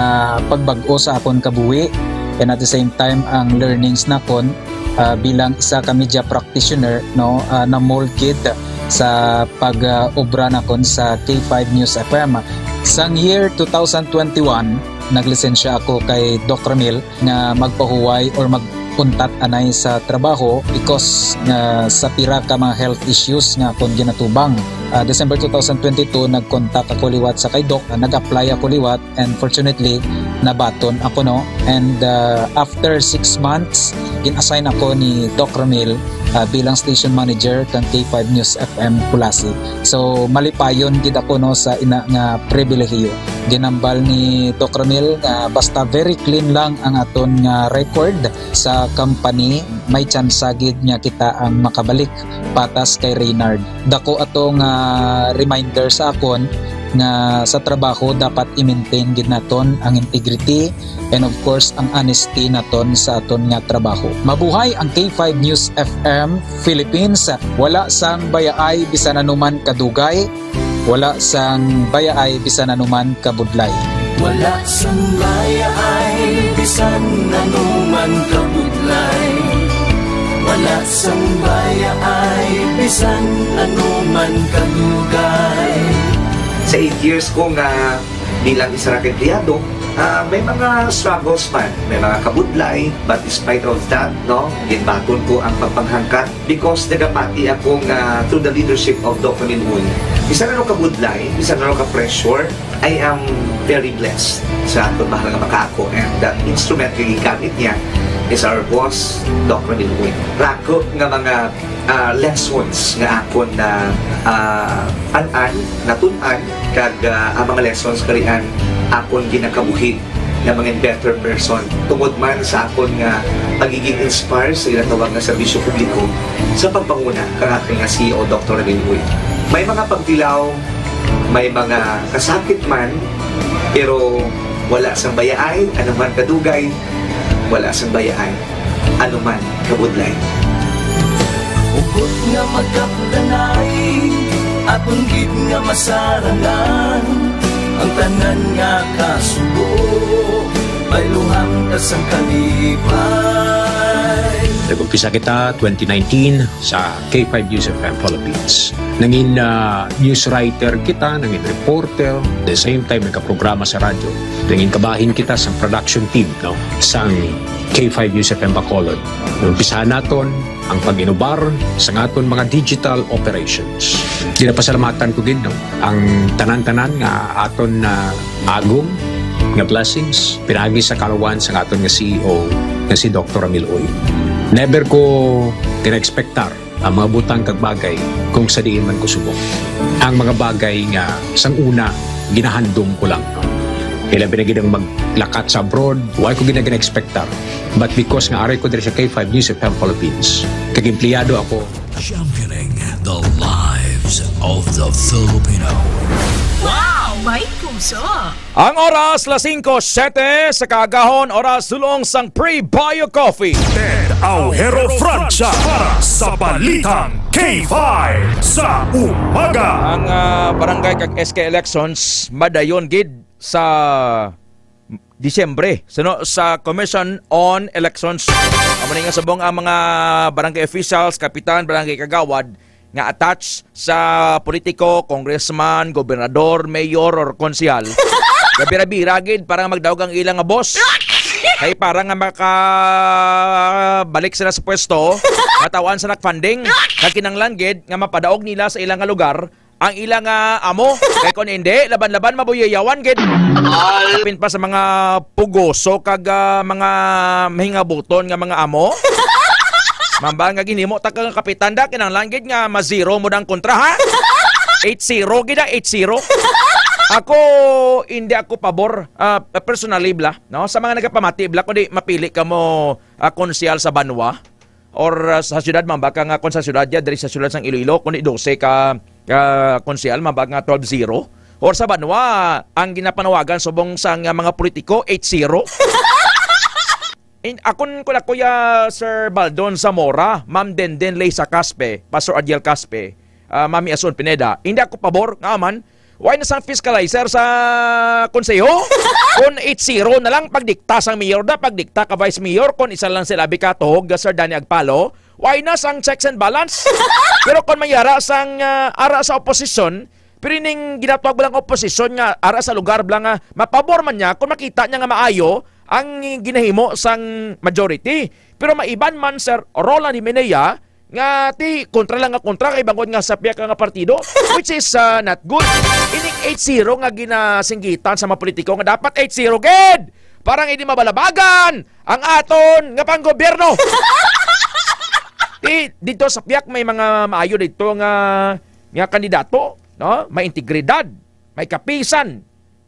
pagbag-o sa akon kabuhi, and at the same time ang learnings nakon, ah, bilang isa ka media practitioner, no, ah, na-mold gid sa pag, ah, obra nakon sa K five News F M. Sang year two thousand twenty-one, naglisensya ako kay Doc Ramil nga magpahuway or mag-, untat anay sa trabaho because nga sa pira ka mga health issues nga akon ginatubang. Ah, December two thousand twenty-two, nag-contact ako liwat sa kay Doc, ah, nag-apply ako liwat, and fortunately, nabaton ako, no? And, ah, after six months, gin-assign ako ni Doc Ramil, ah, bilang station manager kang K five News F M Culasi. So, malipayon gid ako, no, sa ina nga pribilehiyo. Ginambal ni Doc Ramil nga basta very clean lang ang aton nga record sa company, may tsansa gid nga kita ang makabalik patas kay Reynard. Dako ato nga reminder sa akon nga sa trabaho dapat i-maintain gid naton ang integrity and, of course, ang honesty naton sa aton nga trabaho. Mabuhay ang K five News F M Philippines. Wala sang bayaay bisan anuman kadugay, wala sang bayaay bisan anuman kabudlay. Wala sang bayaay bisan anuman kabudlay. Wala sang bayaay bisan anuman kadugay. Sa eight years ko nga bilang isa ra ka empleyado, ah, may mga struggles man, may mga kabudlay, but despite of that, no, ginbaton ko ang pagpanghangkat because nagapati ako nga through the leadership of Doc Ramil Uy, bisan ano kabudlay, bisan ano ka pressure, I am very blessed sa aton mahal nga makaako, and that instrument nga gigamit niya is our boss, Doc Ramil Uy. Rako nga mga, ah, lessons nga akon na, ah, an-an, natun-an, kag, ah, ang mga lessons karian akon ginakabuhi nga mga better person tungod man sa akon nga pagiging inspire sa ginatawag nga serbisyo publiko sa pagpanguna kang aton nga C E O, Doktor Ramil Uy. May mga pagtilaw, may mga kasakit man, pero wala sang bayaay, anuman kadugay, wala sang bayaay, anuman kabudlay. Hugot nga magkapdanay, aton gid nga masarangan, ang tanan nga kasubo, bayluhan ta sang kalipay. Nag-umpisa kita twenty nineteen sa K five News F M Philippines. Nangin, ah, news writer kita, nangin reporter, the same time nagkaprograma sa radyo. Nangin kabahin kita sa production team, no, sang K five News F M Bacolod. Umpisahan naton ang pag-inubar sa aton mga digital operations. Ginapasalamatan ko gid, no, ang tanan-tanan nga aton na agom nga blessings pinaagi sa kaluwan sa aton nga C E O nga si Doktor Ramil Uy. Never ko gina-expectar ang mga butang kag bagay kung sa diin man ko subong. Ang mga bagay nga sang una ginahandom ko lang. Ilabi na gid ang maglakat sa abroad, wala ko gina-, gina-expectar. But because nga ari ko diri sa K five News F M Philippines, kag empleyado ako. Championing the lives of the Filipino. Wow! May puso! Ang oras, las singko siyete sa kaagahon, oras dulong sang Pre-Bio Coffee. Ted Aujero Francia para sa Balitang K five sa umaga. Ang, ah, barangay kag S K elections madayon gid sa Disyembre, suno sa Commission on Elections. Amo ni nga subong ang mga barangay officials, kapitan, barangay kagawad nga attached sa politiko, congressman, gobernador, mayor, or konsehal. Gabira-bira gid para nga magdaog ang ilang nga boss. Kay para nga makabalik sila sa pwesto, mataw-an sa nak funding, nga kinahanglan gid nga mapadaog nila sa ilang nga lugar ang ila nga amo. Kay kon hindi, laban-laban mabuyayawan gid. Kapin pa sa mga pugoso kag, ah, mga mahingabuton nga mga amo. Mamba nga ginhimo ta ka nga kapitan da, kinahanglan gid nga ma-zero mo dang kontra, ha? Eight zero gid, ah, eight zero. Ako, hindi ako pabor, ah, personally, bla, no? Sa mga nagapamati, bla, kundi mapili ka mo, ah, konsehal sa banwa, or, uh, sa siyudad man ba ka nga, kung sa siyudad ya, diri sa siyudad sang Iloilo, kundi dose ka, ka konsehal man ba nga twelve zero? Or sa banwa, ang ginapanawagan subong sang, uh, mga politiko, eight zero? In, akon ko na, Kuya Sir Baldon Zamora, Ma'am Denden Leisa Caspe, Pastor Adiel Caspe, ah, Mami Asun Pineda, hindi ako pabor nga man. Why na sang fiscalizer sa konseho? Kung eight zero na lang, pagdikta sang mayor da, pagdikta ka vice mayor, kung isa lang sila abi ka tuhog, Sir Danny Agpalo, why na sang checks and balance? Pero kung mayara sang, ah, ara sa oposisyon, pero ining ginatawag lang oposisyon nga ara sa lugar bala nga mapabor man niya, kung makita niya nga maayo, ang ginahimo sang majority. Pero maiban man, Sir Roland Himenea, nga ti kontra lang nga kontra kay bangod nga sa pihak nga partido, which is, ah, not good. Ining eight zero nga ginasinggitan sa mga politiko nga dapat eight zero gid para nga hindi mabalabagan ang aton nga panggobyerno. Ti dito sa pihak may mga maayo dito nga, nga kandidato, no? May integridad, may kapisan,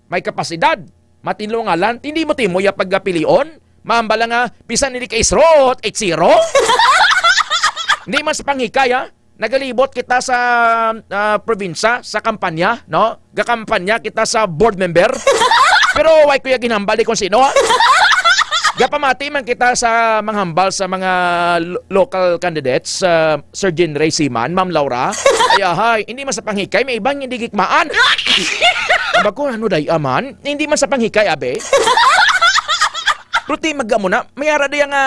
may kapasidad, matinlo nga ngalan, hindi mo timo ya pagpilion. Maambala nga bisan hindi ka isrot, eight zero. Hindi man sa panghikay, ha? Nagalibot kita sa, ah, probinsya, sa kampanya, no? Gakampanya kita sa board member. Pero why ko ya ginhambal di kung sino, ha? Gapamati man kita sa manghambal sa mga lo-, local candidates, ah, Sir Jean Ray Siman, Ma'am Laura. Ay, ahay, hindi man sa panghikay, may ibang hindi gikmaan. Aba ko, ano day, aman? Hindi man sa panghikay, abe. Pero ti, mag-amo na, may ara diya nga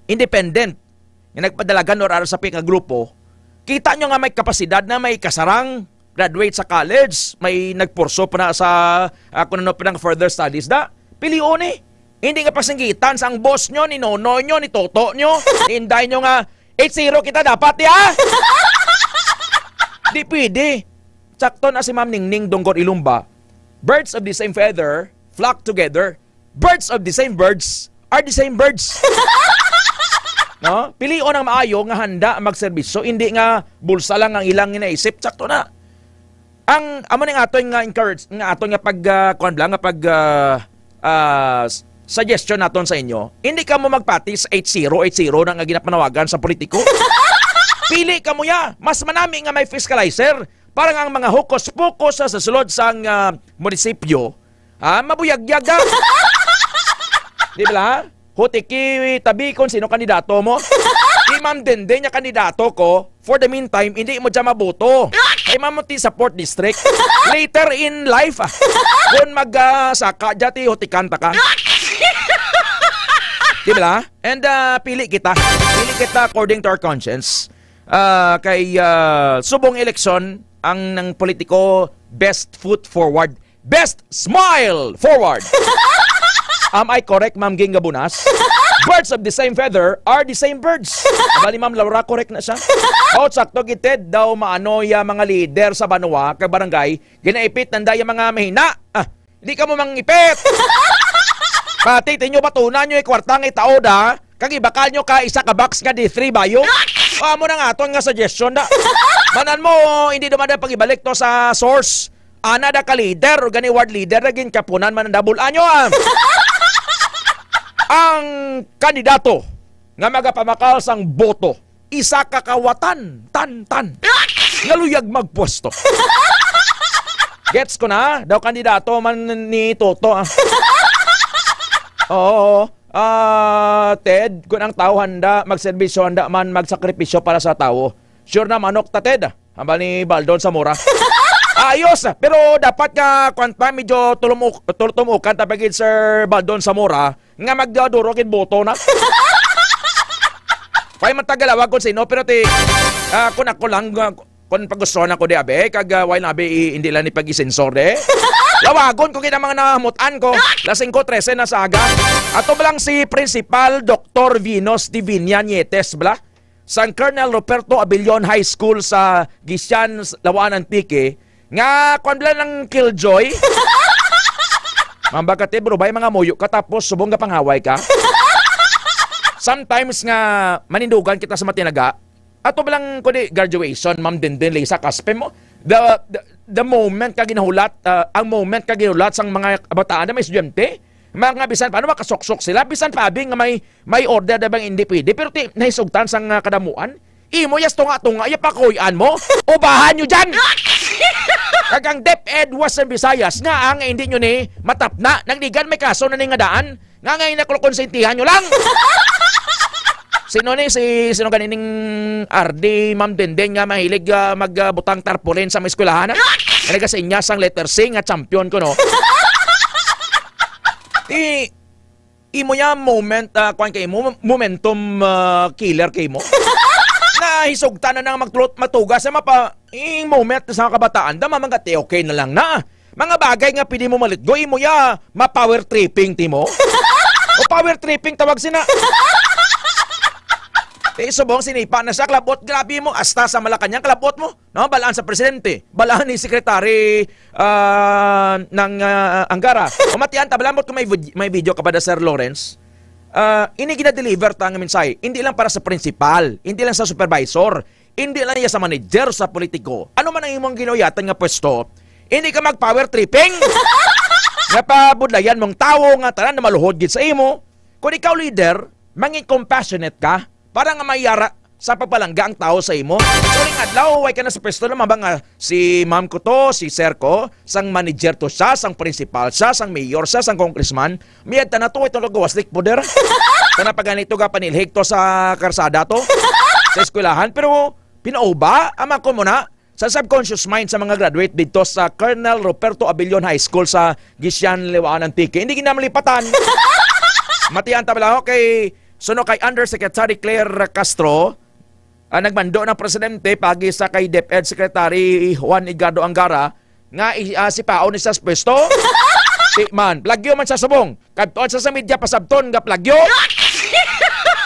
independent. Nga nagpadalagan or ara sa pika grupo, kita nyo nga may kapasidad na, may kasarang, graduate sa college, may nagpurso pa na sa, ah, kung ano pa nang further studies da. Pilion eh. Hindi nga pasinggitan sa ang boss nyo, ni nono nyo, ni toto nyo, ni inday nyo nga, eight zero kita dapat, ya? Di pwede. Sakto na si Ma'am Ningning Donggon Ilumba. Birds of the same feather flock together. Birds of the same birds are the same birds. No? Pilion ang maayo nga handa magserbisyo, hindi nga bulsa lang ang ilang ginaisip. Sakto na. Ang amo ning aton nga encourage, nga aton nga pag, ah, kuwan bala, nga pag, ah, ah, s-, suggestion naton sa inyo, hindi kamo magpati sa eight zero, eight zero na nga ginapanawagan sa politiko. Pili kamo ya. Mas manami nga may fiscalizer para nga ang mga hokus-pokus sa, sa sulod sang, ah, munisipyo, ah, mabuyag-yag, ah. Di ba, ha? Hutiki, tabi kung sino kandidato mo. Si Ma'am Dende niya kandidato ko. For the meantime, hindi mo dyan maboto. Kay Ma'am ti support district. Later in life, ah, kung mag, ah, saka dyan, ti hutikan ta ka. Di ba? And, ah, pili kita. Pili kita according to our conscience. Ah, kay, ah, subong eleksyon, ang ng politiko, best foot forward, best smile forward. Am I correct, Ma'am Ging Gabunas? Birds of the same feather are the same birds. Bali, Ma'am Laura, correct na siya. Oh, sakto gid, Ted, daw maano ya mga leader sa banwa kag barangay, ginaipit nanda ya mga mahina. Ah, di ka mo mangipit. Pati tinyo batunan nyo yung kwarta nga itaod, ha? Kag ibakal nyo ka isa ka box nga D three bayo. O, amo na nga aton nga suggestion da. Manan mo, hindi duman da pag-ibalik to sa source. Ana da ka leader, o gani ward leader, na ginkapunan man ang double anyo, ah. Ang kandidato nga magapamakal sang boto, isa ka kawatan, tan, tan, nga luyag magpwesto. Gets ko na, daw kandidato man ni Toto, ah. Oo, oo. Ah, Ted, kung ang tao handa magserbisyo, handa man magsakripisyo para sa tao. Sure na manok ta, Ted. Hambal ni Baldon Zamora. Ayos, pero dapat nga, kwan pa, medyo tulumuk-, tultumukan ta pa gid, Sir Baldon Zamora, nga magdaduro gid boto na. Kaya man tagalawag kung sino, pero ti, ah, kung ako lang, ah, kung pagustuhan ako di, abi, kag, ah, why na, abi, i-, hindi lang ni pag-isensor, de. Lawagon ko gid ang mga namutan ko. Las singko trese na sa aga. Ato ba lang si Principal Doktor Venus Divinia Nietes, bala? Sang Colonel Ruperto Abellon High School sa Guisian, Laua-an, Antique, nga kwan bala ng killjoy. Mambagate, bro, bay, mga muyo ka, tapos subong nga panghaway ka. Sometimes nga manindugan kita sa matinaga, ato ba lang, kundi graduation, Ma'am Denden, Lisa, kaspe mo, the, the, the moment ka ginahulat, ah, ang moment ka ginahulat sang mga kabataan na may estudyante, mga bisan paano makasuksok sila, bisan pa abi nga may, may order na bang hindi pwede, pero ti, nahisugtan sang, ah, kadamuan, imo yas tunga-tunga, iya pakuy-an mo, ubahan nyo dyan! Kag ang DepEd Western Visayas nga ang hindi nyo ni matapna, nagdigan may kaso na ni nga daan, nga ngayon na konsentihan nyo lang! Sino ni si, sino gani ning R D, Ma'am Denden, nga mahilig, ah, mag, ah, butang tarpaulin sa mga eskwelahan, ha? Nga nagasinya sang letter C nga champion ko, no? Ti, imo ya moment, ah, kwan kay mo, momentum, ah, killer kay mo. Nahisugtan na nang magtulot matugas sa mapa, ing moment sa kabataan, da mamangati, okay na lang na. Mga bagay nga pwede mo malitgo, imo ya, ma-power tripping ti mo. O Power tripping tawag sina. Eh, subong sinipa na siya, kalabot, grabe mo, hasta sa Malacañang, kalabot mo. No, balaan sa presidente, balaan ni Secretary, ah, ng, ah, Angara. Mamatian ta, balambot ko may vid-, may video ka pa da, Sir Lawrence. Ah, ini gina-deliver ta nga mensahe, hindi lang para sa principal, hindi lang sa supervisor, hindi lang iya sa manager, sa politiko. Ano man ang imong ginuyatan nga pwesto, hindi ka mag-power tripping. Nga pabudlayan mong tawo nga tanan na maluhod gid sa imo. Kung ikaw leader, mangin compassionate ka para nga mayara sa pagpalangga ang tawo sa imo. Uling adlaw, way ka na sa pwesto na mabang nga si ma'am ko to, si sir ko, sang manager to siya, sang principal siya, sang mayor siya, sang congressman. Miyad ta na to, itong nagawaslik poder. Kana pa ganito ga panilhig to sa karsada to, sa eskwelahan. Pero pinauba, ama ko muna, sa subconscious mind sa mga graduate dito sa Colonel Ruperto Abellon High School sa Guisian, Liwaan, Antique. Hindi gina malipatan. Matian ta bala, okay. Suno kay Undersecretary Claire Castro, ah, nagmando ng presidente pagi sa kay DepEd Secretary Juan Edgardo Angara nga i-, ah, sipaon ni sa pwesto. Di man, plagyo man sa subong. Kadtuan sa, sa media pasabton nga plagyo.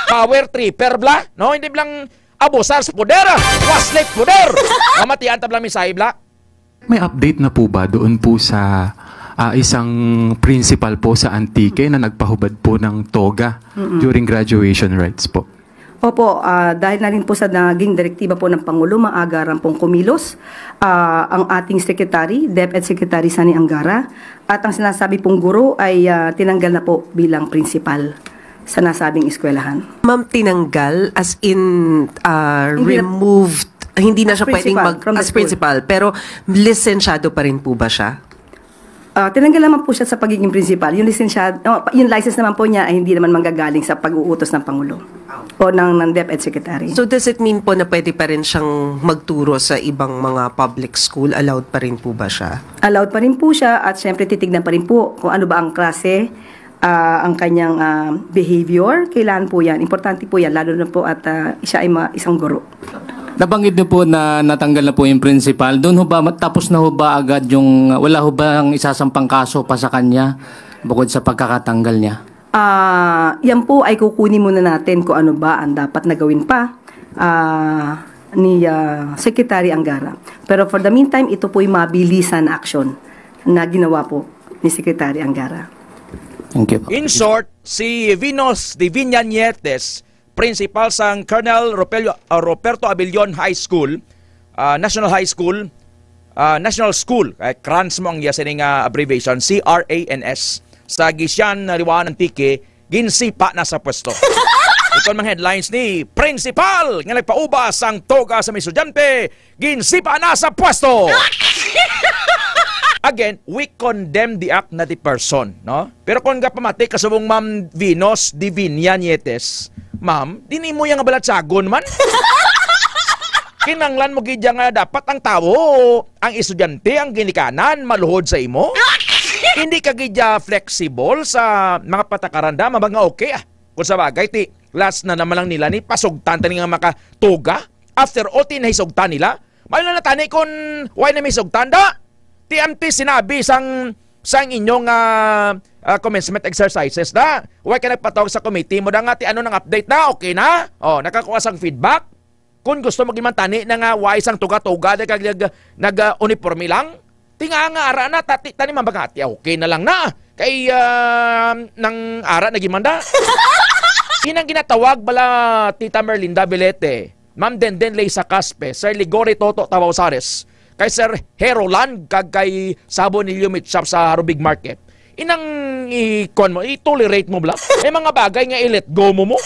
Power tripper bla, no? Hindi blang abusar sa poder, ah. Waslik poder. Mamatian ta blang mensahe bla. May update na po ba doon po sa, ah, isang principal po sa Antique na nagpahubad po ng toga Mm-mm. during graduation rites po? Opo, ah, dahil na rin po sa naging direktiba po ng Pangulo, maaga rin pong kumilos, ah, ang ating secretary, DepEd Secretary Sonny Angara, at ang sinasabi pong guro ay, ah, tinanggal na po bilang principal sa nasabing eskwelahan. Ma'am, tinanggal as in, ah, Hindi na removed, hindi na As siya pwedeng principal, mag, from the as school. principal, pero lisensyado pa rin po ba siya? Ah, tinanggal naman po siya sa pagiging principal. Yung lisensyado, oh, yung license naman po niya ay hindi naman manggagaling sa pag-uutos ng Pangulo o ng, ng DepEd Secretary. So does it mean po na pwede pa rin siyang magturo sa ibang mga public school? Allowed pa rin po ba siya? Allowed pa rin po siya at syempre titignan pa rin po kung ano ba ang klase, ah, ang kanyang, ah, behavior. Kailangan po yan. Importante po yan, lalo na po at, ah, siya ay ma-, isang guro. Nabanggit niyo po na natanggal na po yung principal. Doon ho ba, tapos na ho ba agad yung, wala ho ba ang isasampang kaso pa sa kanya bukod sa pagkakatanggal niya? Ah, yan po ay kukunin muna natin kung ano ba ang dapat na gawin pa, ah, ni, ah, Secretary Angara. Pero for the meantime, ito po'y mabilisan na aksyon na ginawa po ni Secretary Angara. Thank you po. In short, si Venus Divina Nietes, principal sang Colonel Ropelio, ah, Roberto Abellon High School, ah, National High School, ah, National School, kay CRANS mo ang iya sining, ah, abbreviation, C R A N S, sa Guisian, Liwaan, Antique, ginsipa na sa pwesto. Ito ang mga headlines ni Principal nga nagpauba sang toga sa mga estudyante, ginsipa na sa pwesto. Again, we condemn the act, not the person, no? Pero kung gapamati ka subong Ma'am Venus Divina Nietes, ma'am, di nimo yang balatsagon man. Kinanglan mo gid nga dapat ang tawo, ang estudyante, ang ginikanan, maluhod sa imo. Hindi ka gid ya flexible sa mga patakaran da, mabang nga okay, ah. Kung sa bagay, ti, last na naman lang nila ni pasugtan tani nga makatoga. After all, ti nahisugtan nila. May na natani kung why na may sugtan da. Ti amti sinabi sang, sang inyong, ah, ah, commencement exercises da. Why ka nagpatawag sa committee mo da nga ti ano nang update na? Okay na? Oh, nakakuha sang feedback? Kung gusto mo gimantani na nga why sang tuga-tuga da kag nag, nag, ah, uniforme lang? Ti nga nga ara na, tati, tani man ba nga, ti okay na lang na. Kay, ah, nang ara na gimanda. Inang ginatawag bala Tita Merlinda Belete, Ma'am Denden Leysa Caspe, Sir Ligore Toto Tabaw Sares, kay Sir Heroland, kag kay Sabo Nilio Mitchap sa Harubig Market. Inang i-, kuwan mo, i-tolerate mo bala. May mga bagay nga i-let go mo mo.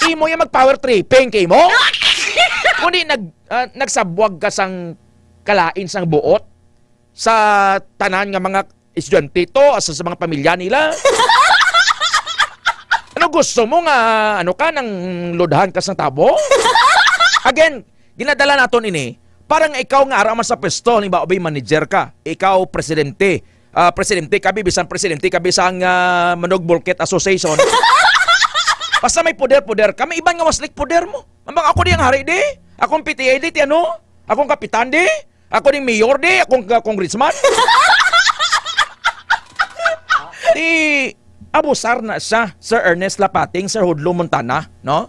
Imo yung mag-power tripping kay mo. Kundi nag, ah, nagsabwag ka sang kalain sang buot sa tanan nga mga estudyante to, asa sa mga pamilya nila. Ano gusto mo nga, ano ka, nang ludhan ka sang tabo? Again, ginadala naton ini para nga ikaw nga ara man sa pwesto, halimbawa, bay manager ka, ikaw presidente, ah, presidente ka, bi, bisan presidente ka, bi, sang, ah, Manug Bulkit Association. Basta may poder-poder ka, may iban nga waslik poder mo. Ang mga ako di ang hari di, akong P T A di, ti ano, akong kapitan di, ako ding mayor di, akong ka-, congressman. Di, Abusar na siya, Sir Ernest Lapating, Sir Hudlo Montana, no?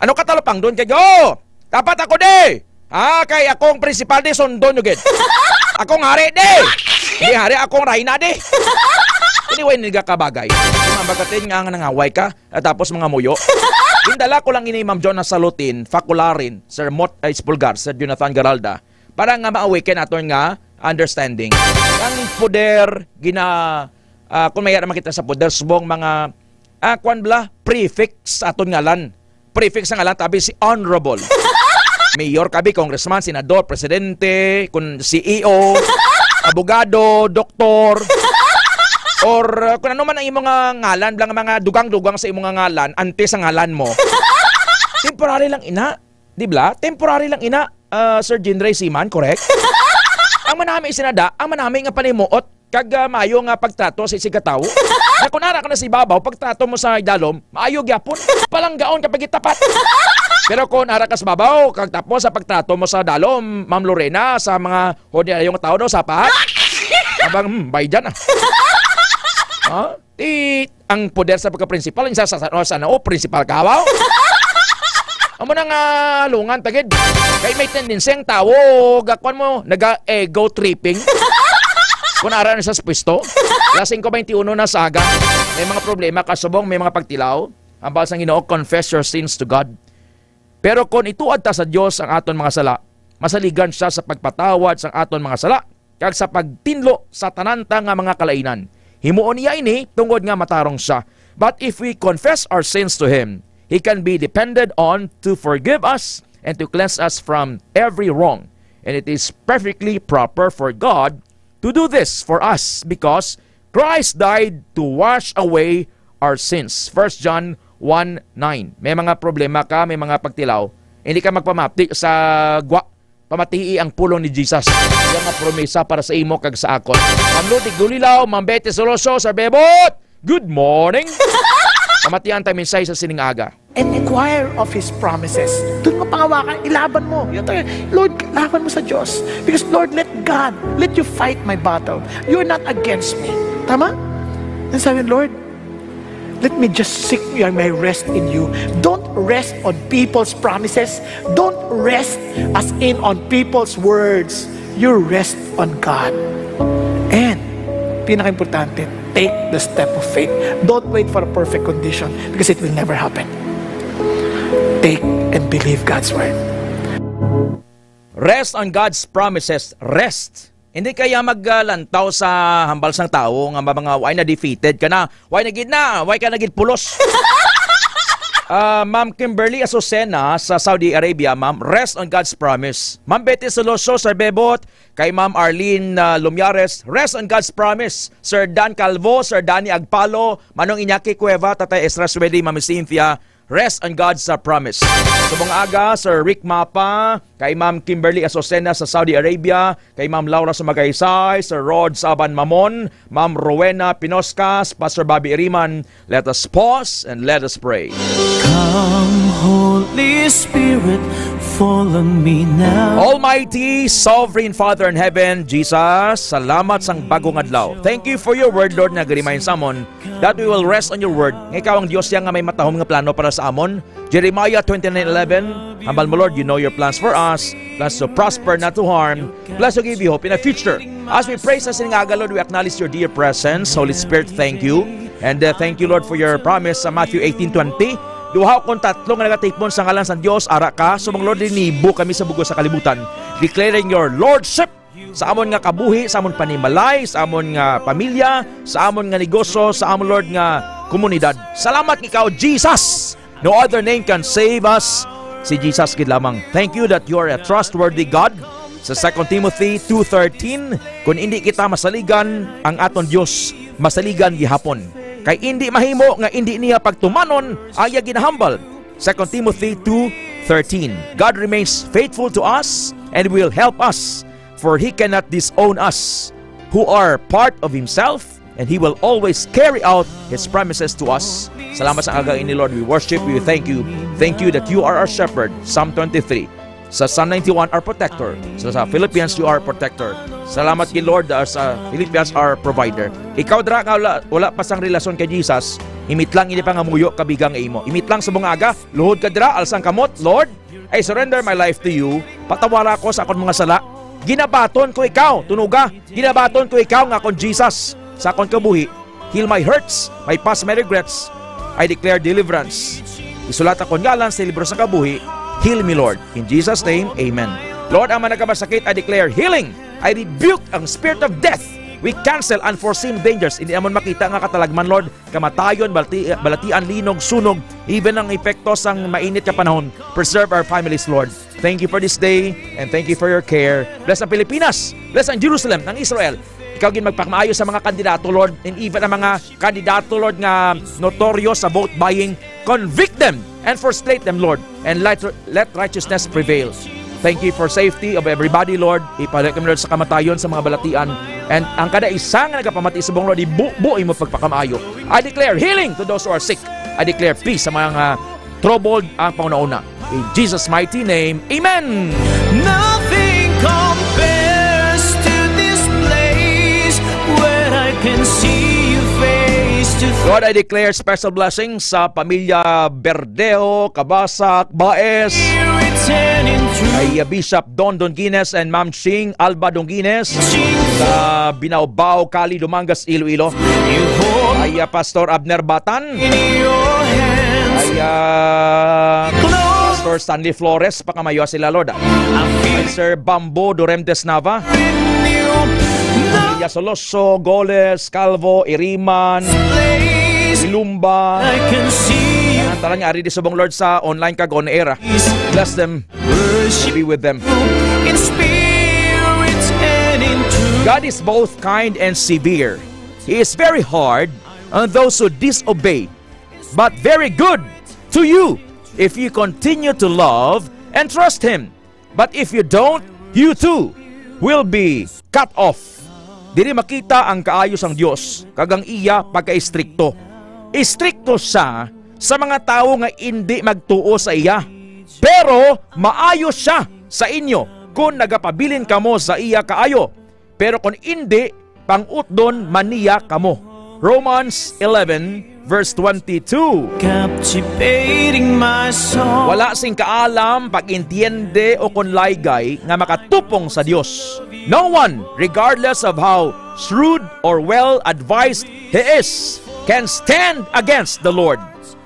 Ano ka talapangdon kay, "Oh, dapat ako di! Ah, kay akong principal di, sundon nyo gid. Akong hari di! Di hari, akong rayna di!" Anyway, hindi ka kabagay. Mabagatin nga nga nangaway ka, at tapos mga muyo. Gindala ko lang ini, Ma'am Jonah Salutin, Facularin, Sir Mot H. Pulgar, Sir Jonathan Garalda, para nga ma-awaken naton nga understanding. Ang poder, gina, ah, kung may makita sa poder, subong mga, ah, kwan bala, prefix sa aton ngalan. Prefix sa ngalan, tabi si Honorable. Mayor ka bi, congressman, senador, presidente, kun C E O, abogado, doktor, or, uh, kung ano man ang imong nga ngalan, bala nga mga dugang-dugang sa imong nga ngalan, antes sa ngalan mo. Temporary lang ina. Di bala? Temporary lang ina, uh, Sir Jinray Siman, correct? Ang manami sinada, ang manami nga panimuot, kag, ah, maayo nga pagtrato sa isigkatawo. Nga kung ara ka na sa ibabaw, pagtrato mo sa idalom, maayo gyapon. Palanggaon ka pagitapat. Pero kung ara ka sa babaw, kag tapos sa pagtrato mo sa dalom, Ma'am Lorena, sa mga ordinaryong tao daw, sapahan. Abang, hmm, bay dyan, ah. Ha? Ti, ang poder sa pagka-principal, ang sa, sa, sa, sa, o, principal ka, wow? Amo na nga lungan tagid. Kay may tendency ang tawo, gakuan mo, naga-ego tripping. Kung ara na sa pwesto, alas singko beintiuno na sa aga, may mga problema, kasubong, may mga pagtilaw. Ang bahal sang Ginoo, "Confess your sins to God." Pero kon ituad ta sa Dios ang aton mga sala, masaligan siya sa pagpatawad sang aton mga sala, kag sa pagtinlo sa tanan ta nga mga kalainan. Himuon niya ini tungod nga matarong siya. But if we confess our sins to Him, He can be depended on to forgive us and to cleanse us from every wrong. And it is perfectly proper for God to do this for us because Christ died to wash away our sins. First John one nine. May mga problema ka, may mga pagtilaw, hindi ka magpamati sa gwa. Pamatii ang pulong ni Jesus. Iya nga promesa para sa imo kag sa akon. Ma'am Lodi Gulilaw, Ma'am Betty Soloso, Sir Bebot, good morning. Pamatian ta mensahe sa sining aga. Inquire of His promises. Doon mo pangawakan, ilaban mo. Yung tayo, Lord, laban mo sa Diyos. Because Lord, let God, let you fight my battle. You're not against me. Tama? And sabi, Lord, let me just seek your, my rest in you. Don't rest on people's promises. Don't rest as in on people's words. You rest on God. And, pinaka-importante, take the step of faith. Don't wait for a perfect condition because it will never happen. Take and believe God's word. Rest on God's promises. Rest. Hindi kaya maglantaw sa hambal sang tawo nga mga, "Way na, defeated ka na. Way na gid na. Way ka na gid pulos." Ah, Ma'am Kimberly Azucena sa Saudi Arabia, ma'am, rest on God's promise. Ma'am Betty Soloso, Sir Bebot, kay Ma'am Arlene, ah, Lumiares, rest on God's promise. Sir Dan Calvo, Sir Danny Agpalo, Manong Iñaki Cueva, Tatay Ezra Suede, Ma'am Cynthia, rest on God's, uh, promise. Subong aga, Sir Rick Mapa, kay Ma'am Kimberly Azucena sa Saudi Arabia, kay Ma'am Laura Sumagaysay, Sir Rod Saban Mamon, Ma'am Rowena Pinoscas, Pastor Bobby Iriman, let us pause and let us pray. Come, Holy Spirit, follow me now. Almighty, Sovereign Father in Heaven, Jesus, salamat sang bagong adlaw. Thank you for your word, Lord, nga nag-remind sa amon that we will rest on your word, nga ikaw ang Dios siya nga may matahom nga plano para sa amon. Jeremiah twenty-nine eleven, hambal mo, Lord, you know your plans for us, plans to prosper, not to harm, plans to give you hope in a future. As we pray sa sining aga, Lord, we acknowledge your dear presence. Holy Spirit, thank you. And, uh, thank you, Lord, for your promise sa Matthew eighteen twenty. Duha kon tatlo nga nagatipon sa ngalan sang Dios, ara ka. Subong, Lord, linibo kami sa bug-os sa kalibutan, declaring your lordship sa amon nga kabuhi, sa amon panimalay, sa amon nga pamilya, sa amon nga negosyo, sa amon, Lord, nga komunidad. Salamat kay ikaw, Jesus. No other name can save us. Si Jesus gid lamang. Thank you that you are a trustworthy God. Sa Second Timothy two thirteen, "Kon indi kita masaligan, ang aton Dios masaligan gihapon. Kay indi mahimo nga indi niya pagtumanon ang iya ginahambal." Second Timothy two thirteen. God remains faithful to us and will help us, for He cannot disown us who are part of Himself, and He will always carry out His promises to us. Salamat sa aga ini, Lord. We worship you. Thank you. Thank you that you are our shepherd. Psalm twenty-three. Sa Psalm ninety-one, our protector. Sa, sa Philippians, you are our protector. Salamat kay Lord, uh, sa Philippians, our provider. Ikaw dira nga wala, wala pa sang relasyon kay Jesus, imitlang ini pangamuyo kabigang nga imo. Imitlang sa mga aga, luhod ka dira, alsang kamot, Lord, I surrender my life to you. Patawara ko sa akon mga sala. Ginabaton ko ikaw, tunoga. Ginabaton ko ikaw nga akon Jesus sa akon kabuhi. Heal my hurts, my past, my regrets. I declare deliverance. Isulat akon ngalan sa libro sa kabuhi. Heal me, Lord. In Jesus' name, amen. Lord, ang mga nagkamasakit, I declare healing. I rebuke ang spirit of death. We cancel unforeseen dangers. Hindi amon makita nga katalagman, Lord. Kamatayon, balati-, balatian, linog, sunog, even ang epekto sang mainit nga panahon. Preserve our families, Lord. Thank you for this day, and thank you for your care. Bless ang Pilipinas. Bless ang Jerusalem, ang Israel. Ikaw gid magpakamaayo sa mga kandidato, Lord, and even ang mga kandidato, Lord, nga notoryo sa vote buying. Convict them and frustrate them, Lord, and let, let righteousness prevail. Thank you for safety of everybody, Lord. Ipahulay kami, Lord, sa kamatayon sa mga balatian. And ang kada isa nga nagapamati subong, Lord, ibubo imo pagpakamaayo. I declare healing to those who are sick. I declare peace sa mga troubled ang panghunahuna. In Jesus' mighty name, amen. Nothing compares to this place where I can see you face to face. Lord, I declare special blessings sa pamilya Berdeo, Kabasak, Baez. Here it's an intruder. Kay, uh, Bishop Don Donguines and Ma'am Ching Alba Donguines. Ching. Sa Binaobao, Cali, Dumangas, Iloilo. You hold. Kay, uh, Pastor Abner Batan. In your hands. Kay, uh, close. Pastor Stanley Flores, pakamayo sila, Lord, ah. I feel. Kay Sir Bambo Duremtes Nava. In you. Kay, uh, Soloso, Goles, Calvo, Iriman, place. Ilumba. I can see you. Ang tanan nga ari di subong, Lord, sa online kag on air, ah. Bless them. Worship. Be with them. In spirit and in truth. God is both kind and severe. He is very hard on those who disobey, but very good to you if you continue to love and trust Him. But if you don't, you too will be cut off. Diri makita ang kaayo sang Dios kag ang iya pagkaistrikto. Istrikto sia sa mga tawo nga indi magtuo sa iya, pero maayo sia sa inyo kon nagapabilin kamo sa iya kaayo. Pero kon indi, pang-utdon man niya kamo. Romans eleven, verse twenty-two. Captivating my soul. Wala sing kaalam, pag-entiende, o kon laygay nga makatupong sa Dios. No one, regardless of how shrewd or well advised he is, can stand against the Lord.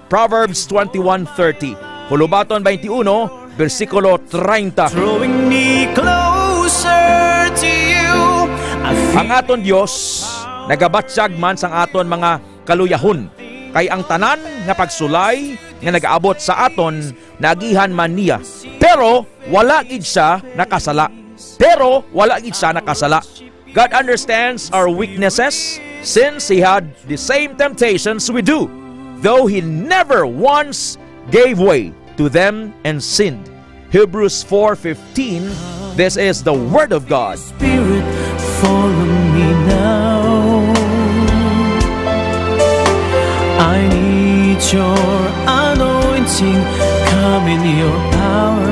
Proverbs twenty-one thirty, Hulubaton twenty-one, bersikulo treinta. Drawing me closer to you. I feel. Ang aton Dios nagabatyag man sang aton mga kaluyahon, kay ang tanan nga pagsulay nga nagaabot sa aton naagihan man niya, pero wala gid sia nakasala. Pero wala gid sia nakasala. God understands our weaknesses since He had the same temptations we do, though He never once gave way to them and sinned. Hebrews four fifteen, this is the Word of God. Spirit, follow me now. I need your anointing, come in your power.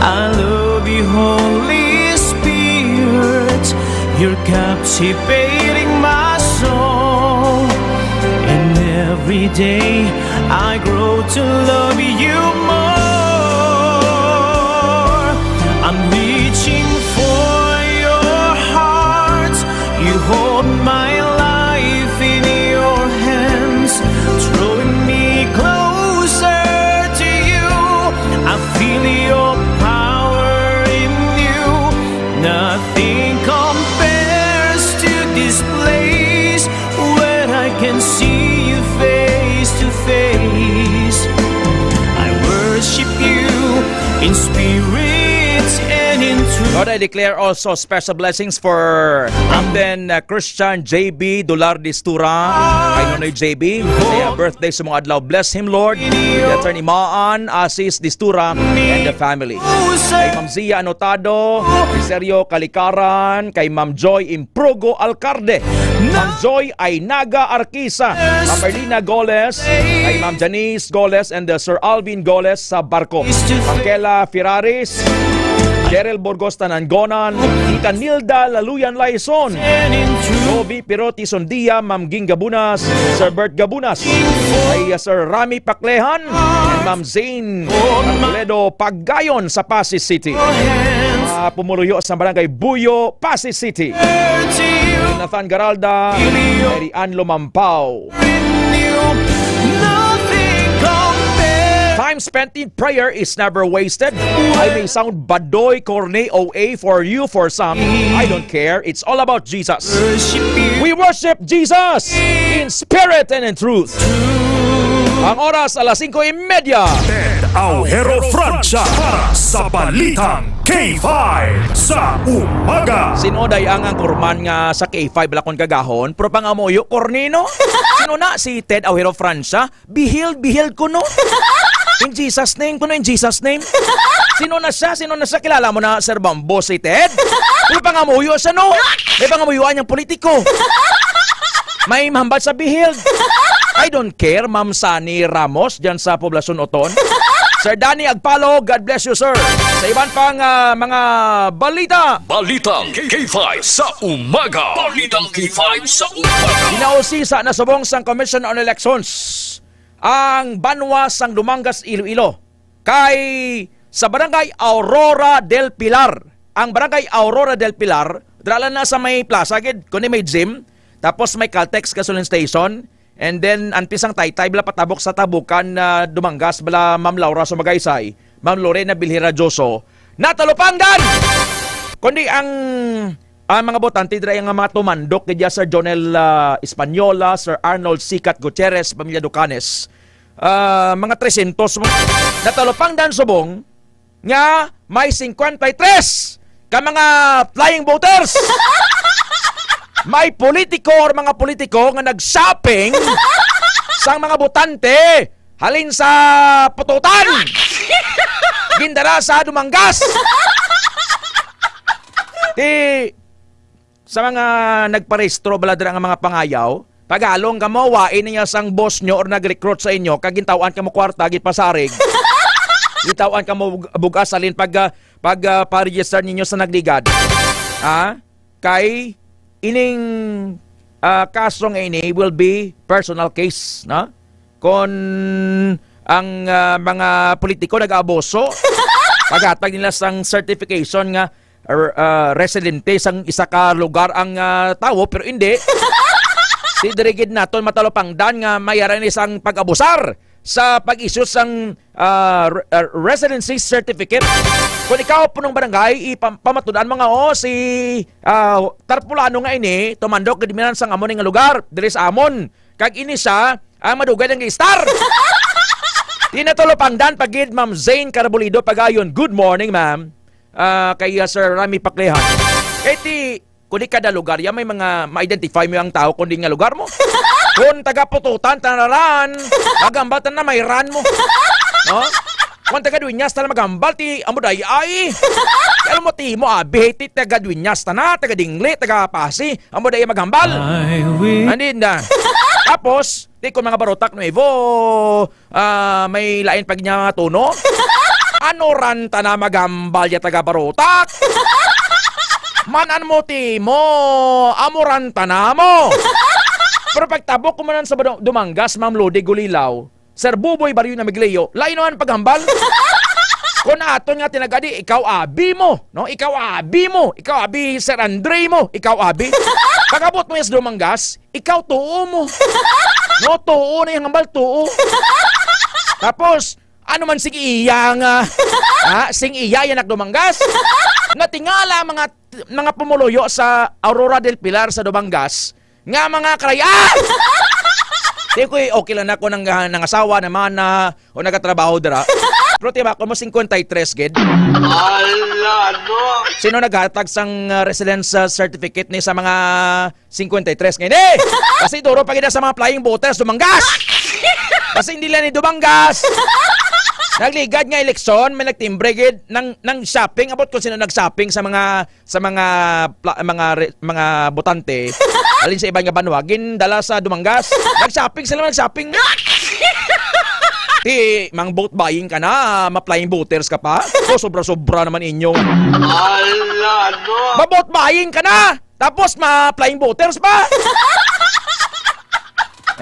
I love you, Holy Spirit. You're captivating my soul. And every day I grow to love you more. I'm reaching for your heart. You hold my life in your hands, drawing me closer to you. I feel your power in you. Nothing compares to this place where I can see you face to face. I worship you in spirit and in Lord, I declare also special blessings for Captain, uh, Christian J B Dolar Distura. Kay Nonoy J B, kay, uh, birthday sa mga adlaw. Bless him, Lord. Kay Attorney Maan Asis Distura and the family. Kay Ma'am Zia Anotado, kay Sergio Kalikaran, kay Ma'am Joy Improgo Alcarde, Ma'am Joy Ainaga Arquisa, Ma'am Erlina Goles, kay Ma'am Janice Goles, and, uh, Sir Alvin Goles sa Barco. Angela Ferraris, Cheryl Burgos Tanangonan, Tita Nilda Laluyan Laison, Roby Pirote Sundia, Ma'am Ging Gabunas, Sir Bert Gabunas, kay, uh, Sir Rami Paklehan, and Ma'am Zane Arboledo Pagayon sa Passi City. Mga pumuluyo sa Barangay Buyo, Passi City. Nathan Garalda, Mary Ann Lumampao. Time spent in prayer is never wasted. I may sound badoy, corny, O A for you, for some. I don't care. It's all about Jesus. We worship Jesus in spirit and in truth. Ang oras, alas singko y media. Ted Aujero Francia para sa Balitang K five sa umaga. Sino day ang, ang kurman nga sa K five lakon kagahon, pero pangamuyo, corny, no? Sino na? Si Ted Aujero Francia? Bihil, bihil kuno. In Jesus' name, kuno in Jesus' name. Sino na siya? Sino na siya? Kilala mo na, Sir Bambo, si Ted? Pero pangamuyo siya, no? May pangamuyuan niyang politiko. May mahambal sa bihil. I don't care, Ma'am Sunny Ramos, dyan sa Poblacion Oton. Sir Danny Agpalo, God bless you, sir. Sa iban pang, ah, mga balita. Balitang K five sa umaga. Balitang K five sa umaga. Ginausisa na subong sang Commission on Elections ang banwa sang Dumangas, Iloilo, kay sa Barangay Aurora del Pilar. Ang Barangay Aurora del Pilar, dira lang na sa may plaza gid, kundi may gym, tapos may Caltex gasoline station, and then antes ang taytay bala patabok sa Tabukan na Dumangas, bala Ma'am Laura Sumagaysay, Ma'am Lorena Bilhira Joso, natalupangdan. Kundi ang, ang mga botante dira nga mga tumandok gid ya, Sir Jonel, ah, Española, Sir Arnold Sikat Gutierrez, pamilya Ducanes, ah, mga trescientos mo. Natalupangdan subong nga may cincuenta y tres ka mga flying voters. May politiko or mga politiko nga nag-shopping sang mga botante halin sa Pututan. Gindala sa Dumangas. Ti, sa mga nagparehistro bala dira nga mga pangayaw, pagalong kamo, wain niya sang boss nyo or nag-recruit sa inyo, kag gintaw-an kamo kwarta, gipasarig. Gintaw-an kamo bug-, bugas, halin pag, ah, pag, ah, pa-register ninyo sa Nagligad. Ha? Kay ining, ah, kaso nga ini will be personal case, no? Kon ang, ah, mga politiko nag-aabuso, paghatag nila sang certification nga, er, ah, residente sang isa ka lugar ang, ah, tawo, pero hindi. Di diri gid naton matalupangdan nga may ara ni sang pag-abusar sa pag-issue sang, ah, re-, ah, residency certificate. Kung ikaw, punong barangay, ipam-, pamatud-an mo nga, "Oh, si, ah, Tarpulano nga ini, tumandok gid man sang amo ni nga lugar, diri sa amon. Kag ini siya ang madugay nga star." Di na talupangdan pa gid, Ma'am Zane Carabulido Pagayon. Good morning, ma'am. Ah, kay, ah, Sir Rami Paklehan. Kay ti, kundi kada lugar, ya may mga ma-identify mo ang tao kundi nga lugar mo. Kung taga Pututan, tanaran, magambal ta na may ran mo. No? Kung taga Dueñas, tana magambal, ti, amo day ay. Pero mo, ti, mo, abi, ti, taga Dueñas, tana, taga Dingli, taga Pasi, amo day magambal. I will Hindi na. Tapos, ti, kung mga Barotac Nuevo, ah, may lain pag niya tono. Ano ran ta na magambal ya taga Barotac? Man-an mo ti mo, amo ran ta na mo. Pero pagtabok ko man sa Bado-, Dumangas, Ma'am Lodi Gulilaw, Sir Buboy Barrio na Migleo, lain naman paghambal. Kung aton nga tinagadi, ikaw abi mo, no? Ikaw abi mo, ikaw abi Sir Andre mo, ikaw abi. Pag-abot mo sa Dumangas, ikaw tuo mo. No, tuo na yung hambal, tuo. Tapos, ano man sing iya nga, ha? Sing iya yan nagdumanggas. Natingala ang mga, mga pumuluyo sa Aurora del Pilar sa Dumangas nga mga karayaan. Di ko, okay lang na ako nang, nangasawa naman na o nagatrabaho dira. Pero tiba ko mo cincuenta y tres gid. Ala! Ano? Sino naghatag sang, uh, residence, uh, certificate ni sa mga fifty-three ngayon? Eh! Kasi duro pa gid sa mga flying voters, Dumangas! Kasi hindi lang ni Dumangas. Nagligad nga eleksyon, may nagtimbre gid ng, ng shopping. About kung sino nag-shopping sa mga, sa mga pla-, mga re-, mga botante. Alin sa iban nga banwa, gindala sa Dumangas. Nag-shopping sila, nag-shopping. Ti, mang vote buying ka na, ma-flying voters ka pa? So, sobra-sobra naman inyo. Ala, ano? Ma-vote buying ka na, tapos ma-flying voters pa?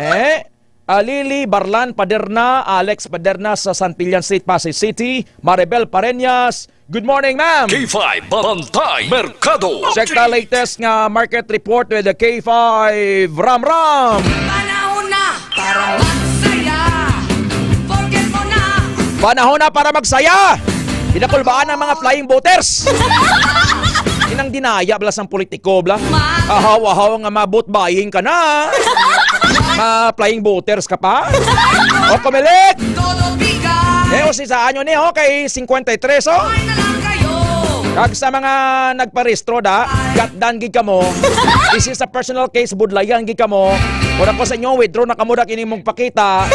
Eh? Ah, Lily Barlan Paderna, Alex Paderna sa Santillan Street, Pasay City, Maribel Pareñas. Good morning, ma'am. K five Bantay Merkado. Check the latest nga market report with the K five Ram Ram. Panahon na para magsaya. Forget mo na. Panahon na para magsaya. Pinakulbaan ang mga flying voters. Inang dinaya bala sang politiko, bala. Ahaw-ahaw nga ma-vote buying ka na. Ma-flying voters ka pa. O, kumilik. Todo bigas. Eh, o, si sa anyo ni, okay, fifty-three, oh. Ay na lang kayo. Kag sa mga nagparehistro da, gatdan gid kamo. This is a personal case, budlayan gid kamo. Kung ako sa inyo, withdraw na kamo da kini mong pakita.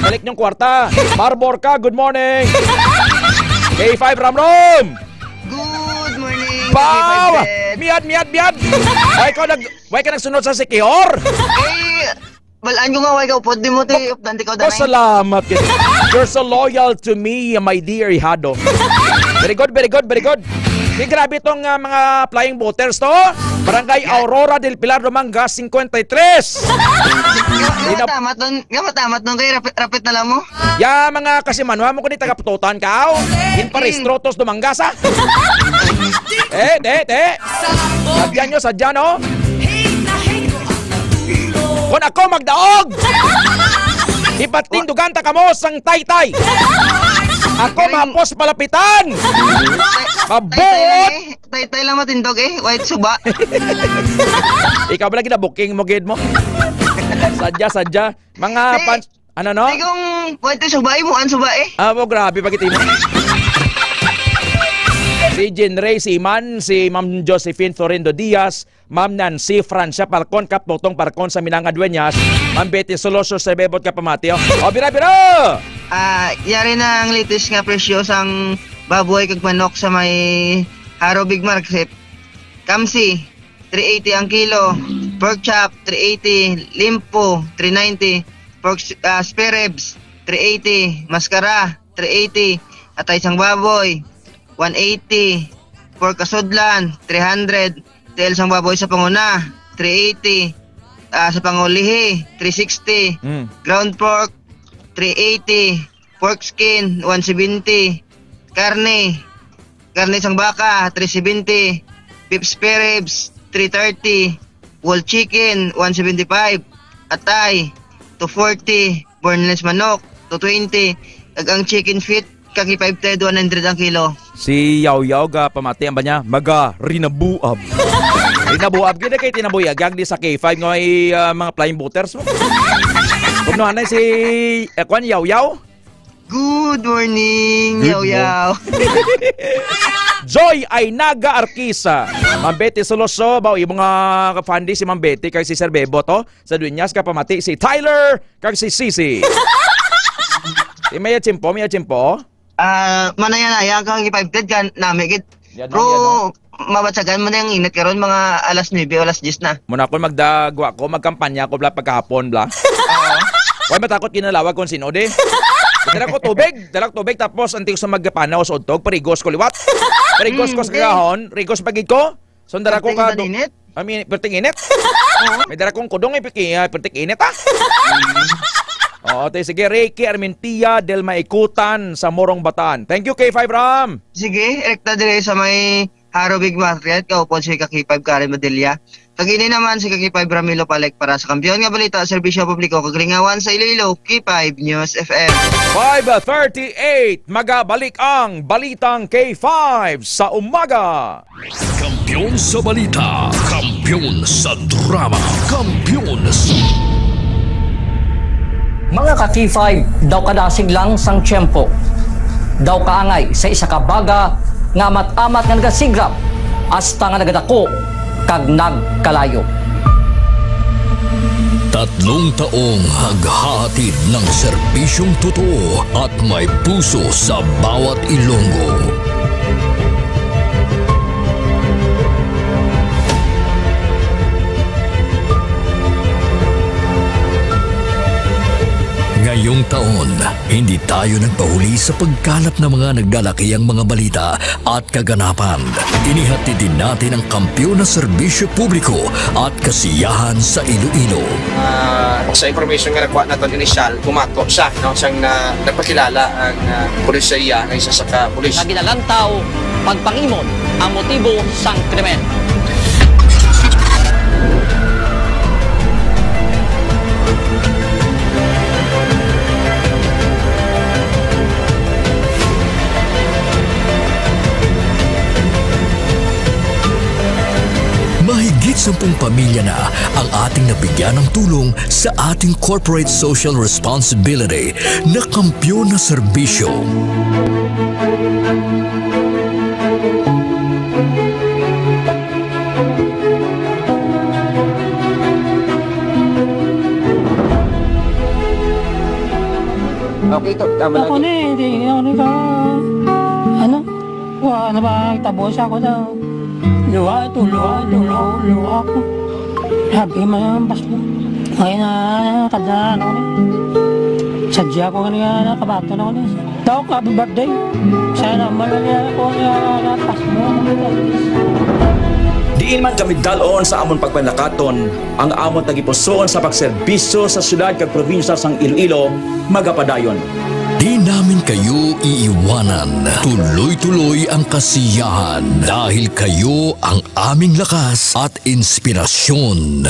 Balik niyong kwarta. Marbor ka, good morning. K five Ramrom. Good morning, Baw! K five Ted. Miad, miad, miad. Why ka nag, why ka nagsunod sa Sikihor? Eh, balaan ko nga, why ka upod, di mo ti updan, ti ka Oh, danay. Salamat gid. You're so loyal to me, my dear Ihado. Very good, very good, very good. Di grabe tong, ah, mga flying voters to. Barangay Aurora del Pilar, Dumangas, fifty-three. Nga matamat nun, nga matamat nun kay rapit, rapit na lang mo. Ya, mga kasimanwa mo, kundi taga-Pututan ka, aw. Ginparehistro tos Dumangas, ah. Eh, te, te. Sadya nyo, sadya, no? Kon ako magdaog, ipatindugan ta kamo sang taytay. Ako Galing. Mapos palapitan. Tay-, tay-, tay lang Mabuot. Eh. Tay-, tay lang matindog eh. White suba. Ikaw bala ginabuking mo, gid mo. Sadya, sadya. Mga Tay, pan-, ano, no? Tay, kung white suba, imo ang suba eh. Ah, mo, grabe, pagkita mo. Si Jean Ray Siman, si Ma'am Josephine Florindo Diaz, Ma'am Nancy Francia Parcon, Kap Totong Parcon sa Minanga Dueñas, Ma'am Betty Soloso sa Bebot Kapamati, oh. Oh, bira, bira! Ah, yari na ang latest nga presyo sang baboy kag manok sa may Haro Big Market. Kamsi, three eighty ang kilo. Pork chop, three eighty. Limpo, three ninety. Pork s-, ah, spare ribs, three eighty. Maskara, three eighty. Atay sang baboy, one eighty. Pork kasudlan, three hundred. Tiil sang baboy sa panguna, three eighty. Ah, sa pangulihi, three sixty. Mm. Ground pork, three eighty. Pork skin, one seventy. Karne, karne sang baka, three seventy. Beef spare ribs, three thirty. Whole chicken, one seventy-five. Atay, two forty. Boneless manok, two twenty. Kag ang chicken feet, kag five ten, one hundred ang kilo. Si Yaw Yaw ga pamati ang ba niya? Maga rinabuab. Rinabuab, gina kay tinabuyagyag di sa K five nga may, ah, mga flying voters mo. Kung ano si, eh, kwan, Yaw Yaw? Good morning, Good Yaw mo- Yaw. Joy Aynaga Arquisa. Ma'am Betty Soloso, ba, yung mga fandi si Ma'am Betty kay si Sir Bebo to. Sa Dueñas ka pamati si Tyler kag si Sisi. Si Maya Chimpo, Maya Chimpo. Ah, manaya-naya ka kay five ten ka nami gid. Yan Bro, lang yan, no? Mabatsagan mo na yung init karon, mga alas nuebe o alas diyes na. Muna ako magdagwa ko, magkampanya ko bla pagkahapon bla. Oo. Wala matakot kinalawag kung sino di. Dala ko tubig, dala ko tubig tapos anti ko sa magpanaw sa udtog, parigos ko liwat. Parigos ko Mm, sa okay. Kagahon, rigos pagid ko. So, dara ko Perting ka do-, maninit? I mean, perting init? Oo. May dara kong kudong, eh, piki-, ah, perting init, ah. Oo, te, sige, Ricky Armentia del Maikutan sa Morong Batan. Thank you, K five Ram. Sige, rekta dire sa may Haro Big Market, kaupod si Kaki five Karen Madilla. Kag ini naman si Kaki five Ramilo Palek para sa Kampiyon nga Balita, Serbisyo Publiko, kag Lingawan sa Iloilo, K five News F M. Five thirty-eight, magabalik ang Balitang K five sa umaga. Kampiyon sa balita, kampiyon sa drama, kampiyon sa Mga ka-K five, daw kadasig lang sang tiyempo, daw kaangay sa isa ka baga, nga amat-amat nga nagasigrap hasta nga nagadako kag nagkalayo. Tatlong taong naghahatid ng serbisyong totoo at may puso sa bawat Ilonggo. Ngayong taon, hindi tayo nagpahuli sa pagkalat ng mga nagdalakihang mga balita at kaganapan. Inihatid din natin ang kampiyon na serbisyo publiko at kasiyahan sa Iloilo. Ah, sa information nga nakuha naton initial, bumato siya, no, siyang na, nagpakilala ang, ah, pulisya nga isa sa ka pulis. Nga ginalantaw pagpangimon ang motibo sang krimen. Mahigit sampung pamilya na ang ating nabigyan ng tulong sa ating corporate social responsibility na kampiyon na serbisyo. Okay, to. Tama lang. Ako ni, hindi ako ni ka, ano? Wa na ba, tabo siya ko daw. Luha ito, luha ito, luha, luha ako. Sabi man ang bas mo. Ngayon na, kada ano ni. Sadya ko nga niya, nakabato na ko ni. Daw ka, happy birthday. Sana malaya ko niya, napas mo. Diin man kami dalon sa amon pagpanlakaton, ang amon tagipusoon sa pagserbisyo sa syudad kag probinsya sang Iloilo magapadayon. Di namin kayo iiwanan. Tuloy-tuloy ang kasiyahan dahil kayo ang aming lakas at inspirasyon.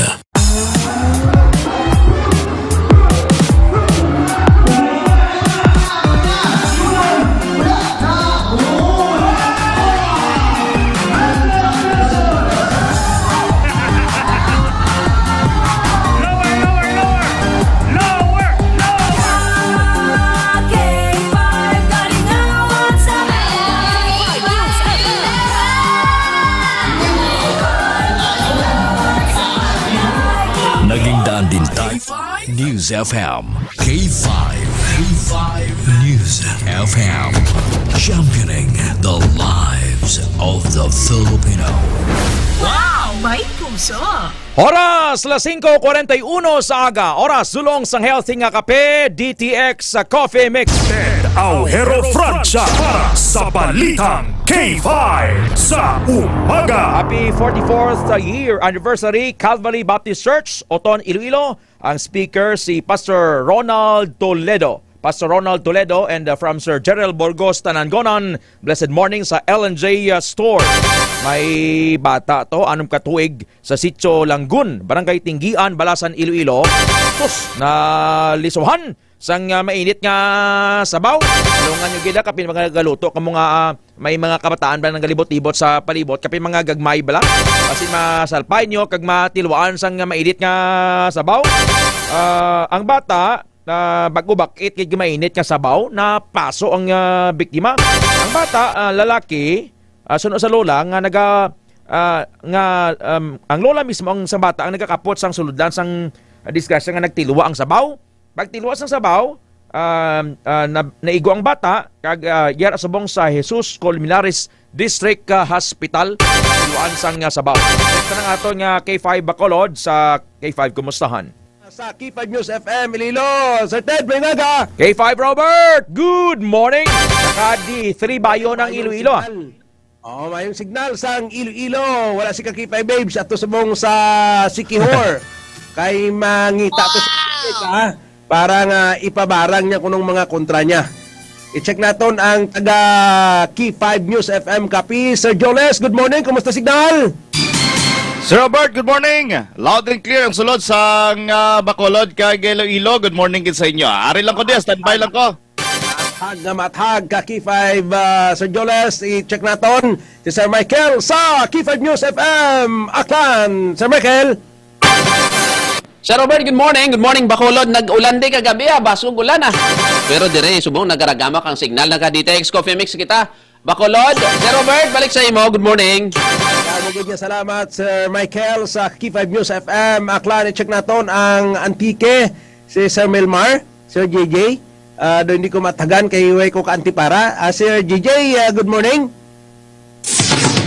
Lower, lower, lower! Lower, lower! Naging daan din tayo. News F M. K five. K five News F M. Championing the lives of the Filipino. Wow! May puso! Oras, las singko kwarenta y uno sa aga. Oras, dulong sang healthy nga kape, D T X sa Coffee Mix. Ted Aujero Francia para sa Balitang K five sa umaga. Happy forty-fourth year anniversary, Calvary Baptist Church, Oton, Iloilo. Ang speaker si Pastor Ronald Toledo. Pastor Ronald Toledo and, uh, from Sir Gerald Burgos, Tanangonan, blessed morning sa L and J, uh, Store. May bata to, anom ka tuig, sa Sitio Langgun, Barangay Tinggian, Balasan, Iloilo. Sus, nalisuhan sang, uh, mainit nga sabaw. Tulungan nyo gid, ah, kapin mga galuto kamo nga, ah, may mga kabataan ba nang galibot-libot sa palibot, kapin mga gagmay bala. Kasi masalpay nyo kag matilwaan sang mainit nga sabaw. Ah, ang bata, na bag-o bak-it kay mainit nga sabaw, napaso ang, ah, biktima. Ang bata, ah, lalaki, ah, suno sa lola nga naga-, ah, nga, um, ang lola mismo ang sang bata ang nagakapot sang sulodlan sang, ah, disgrasya nga nagtilwa ang sabaw. Pagtilwa sang sabaw, um, ah, na-, naigo ang bata kag, ah, yara subong sa Jesus Colmenares District, ah, Hospital. Tilwaan sang, ah, sabaw. Ito ang aton nga K five Bacolod sa K five Kumustahan. Sa K five News F M Iloilo, Sir Ted, may naga. K five Robert, good morning. Naka D three bayo ng Iloilo, ah. Mayong signal. Oo, mayong signal sang Iloilo. Wala si ka K five Babes ato subong sa Siquijor. Kay mangita to sa, ha? Para nga ipabarang niya kunong mga kontra niya. I-check naton ang taga K five News F M Capiz, Sir Joles. Good morning. Kumusta signal? Sir Robert, good morning. Loud and clear ang sulod sang, ah, Bacolod kag Iloilo. Good morning gid sa inyo. Ari lang ko diya, standby lang ko. Mathag nga mathag ka K five, ah, Sir Joles. I-check naton si Sir Michael sa K five News F M Aklan. Sir Michael. Sir Robert, good morning. Good morning, Bacolod. Nag-ulan di kagabi, ah. Basog ulan, ah. Pero dire, subong nagaragama kang signal. Naka D T X Coffee Mix kita. Bacolod. Sir Robert, balik sa imo. Good morning. Damo gid nga salamat, Sir Michael, sa K five News F M. Aklan, i-check naton ang Antique, si Sir Melmar, Sir J J. Ah, do hindi ko matagan kay way ko kaantipara. Ah, Sir J J, ah, good morning.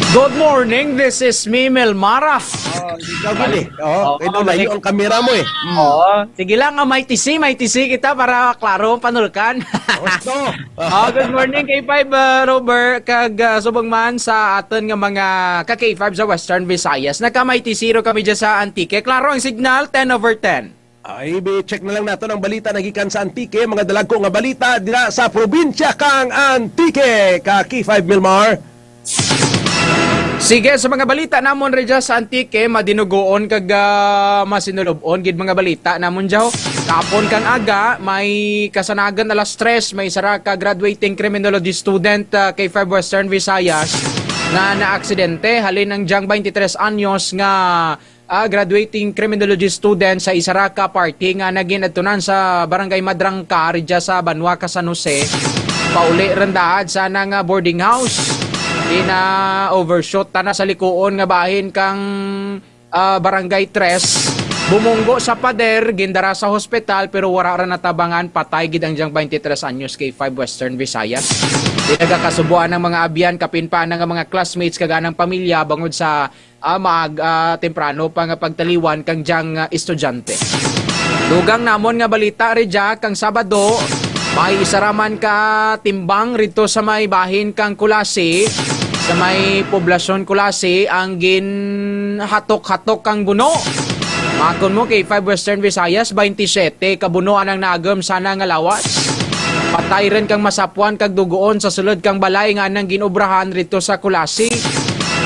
Good morning, this is me, Melmara. Oh, ikaw gid eh. Oh, Okay, kay layo ang kamera mo eh. Mm. Oo. Sige lang, ah, may tisi, may tisi kita para klaro ang panulkan. Gusto. Oh, good morning, K five, uh, Robert, kag, uh, subong man sa aton nga mga ka K five sa Western Visayas. Naka-may T zero kami dyan sa Antique. Klaro ang signal, ten over ten. Ay, be, check na lang nato ang balita nagikan sa Antique. Mga dalagko nga balita dira sa probinsya kang Antique, ka K five Milmar. Sige, sa mga balita namon rija sa Antique, madinugoon kag, ah, masinulub-on gid mga balita namon, Jaw. Kapon kang aga, may kasanagan alas tres, may isa ra ka graduating criminology student, ah, K five Western Visayas nga naaksidente. Halin ang diyang twenty-three anyos nga, ah, graduating criminology student sa isa ra ka party nga naginadtunan sa Barangay Madrangka, rija sa Banwa ka San Jose. Pauli rin daad sa nang, ah, boarding house. Di na overshoot ta na sa likuon nga bahin kang, ah, Barangay Tres. Bumunggo sa pader, gindara sa hospital, pero wara ra natabangan. Patay gid ang diyang twenty-three anyos, K five Western Visayas. Di nagakasubuan ang mga abyan, kapin pa nga mga classmates, kag anang pamilya, bangod sa, ah, mag, ah, temprano pa nga pagtaliwan kang diyang, ah, estudyante. Dugang namon nga balita, rija, kang Sabado, may isa ra man ka timbang rito sa may bahin kang Culasi, sa may poblasyon Culasi, ang ginhatok-hatok kang buno. Makon mo, K five Western Visayas, twenty-seven ka buno anang naagom sana nga lawas. Patay rin kang masapuan kag dugoon sa sulod kang balay nga anang ginobrahan rito sa Culasi.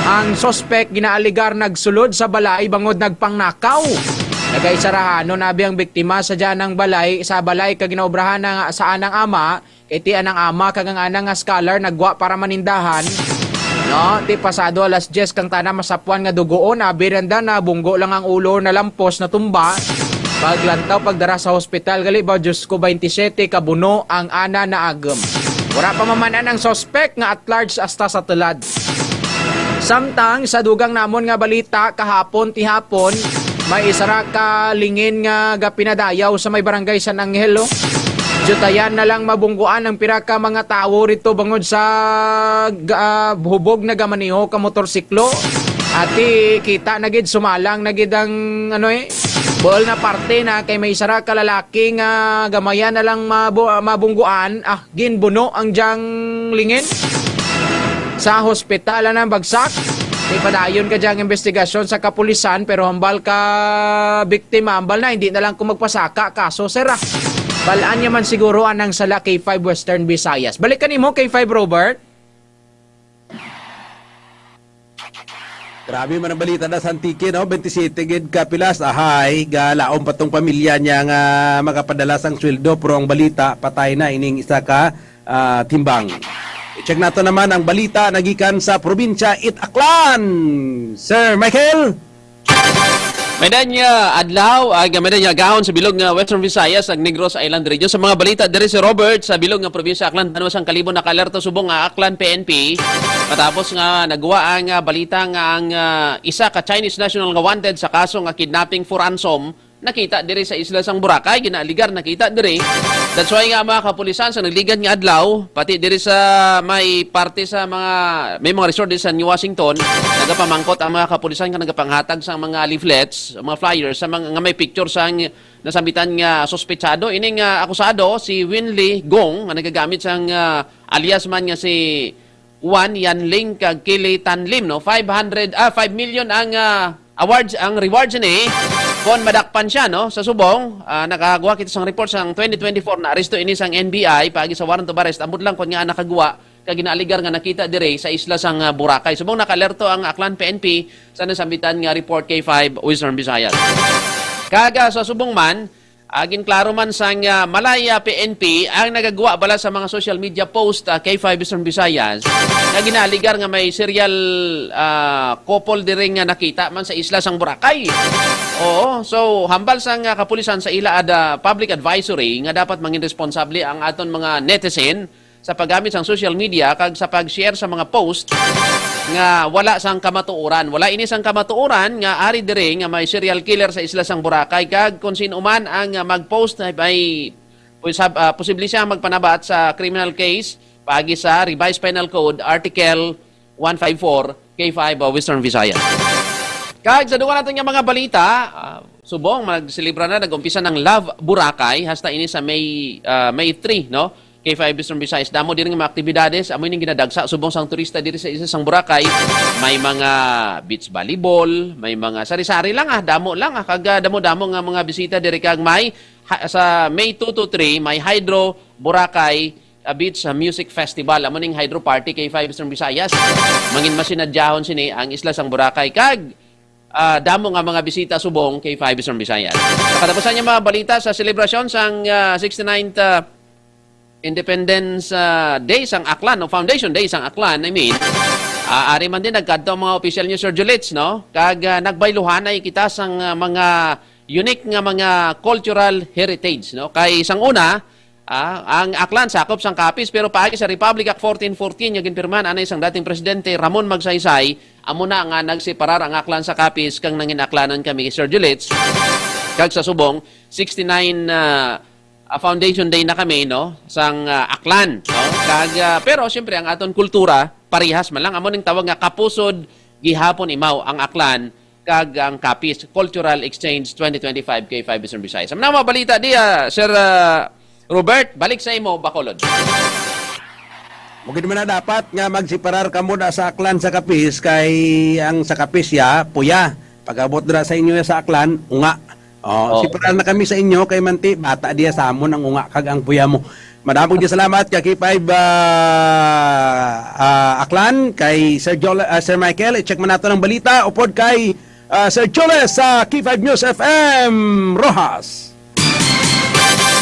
Ang suspek ginaaligar nagsulod sa balay bangod nagpangnakaw. Nagaisarahanon abi ang biktima sa dyan ang balay, sa balay kag ginaobrahan na sa anang ama, kay ti anang ama kag ang anang nga scholar nagwa para manindahan. No, ti pasado alas diyes kang tana masapuan nga dugoon, abi randa na bunggo lang ang ulo, nalampos, natumba. Paglantaw, pagdara sa hospital, gali ba, Diyos ko, twenty-seven ka buno ang ana naagom. Wala pa mamanan ang suspect nga at large hasta sa tulad. Samtang sa dugang namon nga balita, kahapon tihapon, may isa ra ka lingin nga gapinadayaw sa may barangay San Angelo. Jutayan na lang mabungguan ang pira ka mga tawo rito bangod sa ga-, hubog na gamaneho ka motorsiklo. Ati kita na gid, sumalang na gid ang, ano eh, buol na parte na kay may isa ra ka lalaki nga gamayan na lang mabu-, mabungguan. Ah, ginbuno ang diyang lingin sa hospital, anang bagsak. Ipadayon ka diyang investigasyon sa kapulisan, pero hambal ka biktima, hambal na, hindi na lang ko magpasaka kaso, sir, ah. Balaan niya man siguro anang sala, K five Western Visayas. Balik ka nimo, K five Robert. Grabe man ang balita na sa Antique, no? Twenty-seven gid ka pilas, ahay, galaom pa tong pamilya niya nga makapadala sang sweldo, pero ang balita, patay na ining isa ka, ah, timbang. I-check nato naman ang balita nagikan sa probinsya it Aklan. Sir Michael? May danya adlaw, ag may danya gahon sa bilog nga Western Visayas, ag Negros Island Region. Sa mga balita diri si Robert, sa bilog nga probinsya Aklan, tanwa sang kalibo nakaalerto subong nga Aklan P N P. Matapos nga nagwa ang, ah, balita nga ang, ah, isa ka Chinese national nga wanted sa kaso nga kidnapping for ransom, nakita diri sa isla sang Boracay, ginaaligar nakita diri. That's why nga ang mga kapulisan sa nagligad nga adlaw, pati diri sa may parte sa mga, may mga resort diri sa New Washington, nagapamangkot ang mga kapulisan nga nagapanghatag sa mga leaflets, mga flyers sa mga, nga may picture sang nasambitan nga suspetsado. Ini nga akusado si Winley Gong nga nagagamit sang, ah, alias man nga si Juan Yanling kag Kili Tanlim, no? Five hundred, ah, five million ang, ah, awards, ang rewards ni kon madakpan siya, no? Sa subong, ah, nakagawa kita sang report sang twenty twenty-four, naaresto ini sang N B I paagi sa warrant of arrest. Ambot lang kon nga nakagawa kag ginaaligar nga nakita diri sa isla sang, ah, Boracay. Subong nakaalerto ang Aklan P N P sa nasambitan nga report, K five Western Visayas. Kag, ah, sa subong man, ah, ginklaro man sang, ah, Malaya P N P ang nagagwa bala sa mga social media post, ah, K five Western Visayas nga ginaaligar nga may serial, ah, couple diri nga nakita man sa isla sang Boracay. Oo, so hambal sang, ah, kapulisan sa ila ada public advisory nga dapat mangin responsable ang aton mga netizen sa paggamit sang social media kag sa pag-share sa mga post nga wala sang kamatuoran. Wala ini sang kamatuoran nga ari diri nga may serial killer sa isla sang Boracay, kag kung sino man ang, ah, mag-post ay may pos-, ah, posible siya magpanabat sa criminal case paagi sa Revised Penal Code Article one five four, K five, uh, Western Visayas. Kag sa duwa naton nga mga balita, ah, subong magselebra na, nag-umpisa ng Love Boracay hasta ini sa May, ah, May three, no? K five Western Visayas, damo diri nga mga aktibidades, amo ning ginadagsa subong sang turista diri sa isla sang Boracay. May mga beach volleyball, may mga sari-sari lang, ah, damo lang, ah, kag, ah, damo-damo nga mga bisita diri, kag may ha-, sa May two to three, may Hydro Boracay, ah, Beach, ah, Music Festival. Amo ning Hydro Party, K five Eastern Visayas. Mangin masinadyahon sini ang isla sang Boracay, kag, ah, damo nga mga bisita subong, K five Eastern Visayas. Sa katapusan nga mga balita, sa selebrasyon sang, ah, sixty-ninth, ah, Independence, ah, Day sang Aklan, o Foundation Day sang Aklan, I mean, ah, ari man din nagkadto ang mga opisyal niyo, Sir Julits, no? Kag, ah, nagbayluhanay kita sang, ah, mga unique nga mga cultural heritage, no? Kay sang una, ah, ang Aklan sakop sang Capiz, pero paagi sa Republic Act fourteen fourteen nga ginpirmahan anay sang dating presidente Ramon Magsaysay, amo na nga nagseparar ang Aklan sa Capiz kag nangin Aklanon kami, Sir Julits, kag sa subong sixty-nine, ah, ah, Foundation Day na kami, no, sang, ah, Aklan, no? Kag, ah, pero siyempre ang aton kultura parehas man lang, amo ning tawag nga kapusod gihapon imaw ang Aklan kag ang Capiz Cultural Exchange twenty twenty-five, K five Eastern Visayas. Ang mga balita di, ah, Sir, ah, Robert, balik sa imo, Bacolod. Mugid man na dapat nga magseparar kamo na sa Aklan sa Capiz, kay ang sa Capiz ya puya. Pag-abot dira sa inyo ya sa Aklan, unga. Oh, Oo. Separar na kami sa inyo kay manti bata diya sa amon ang unga kag ang puya mo. Madamog di salamat ka K five, ah, ah, Aklan, kay Sir Jol-, ah, Sir Michael. I-check man nato ng balita upod kay, ah, Sir Joles sa K five News F M Roxas.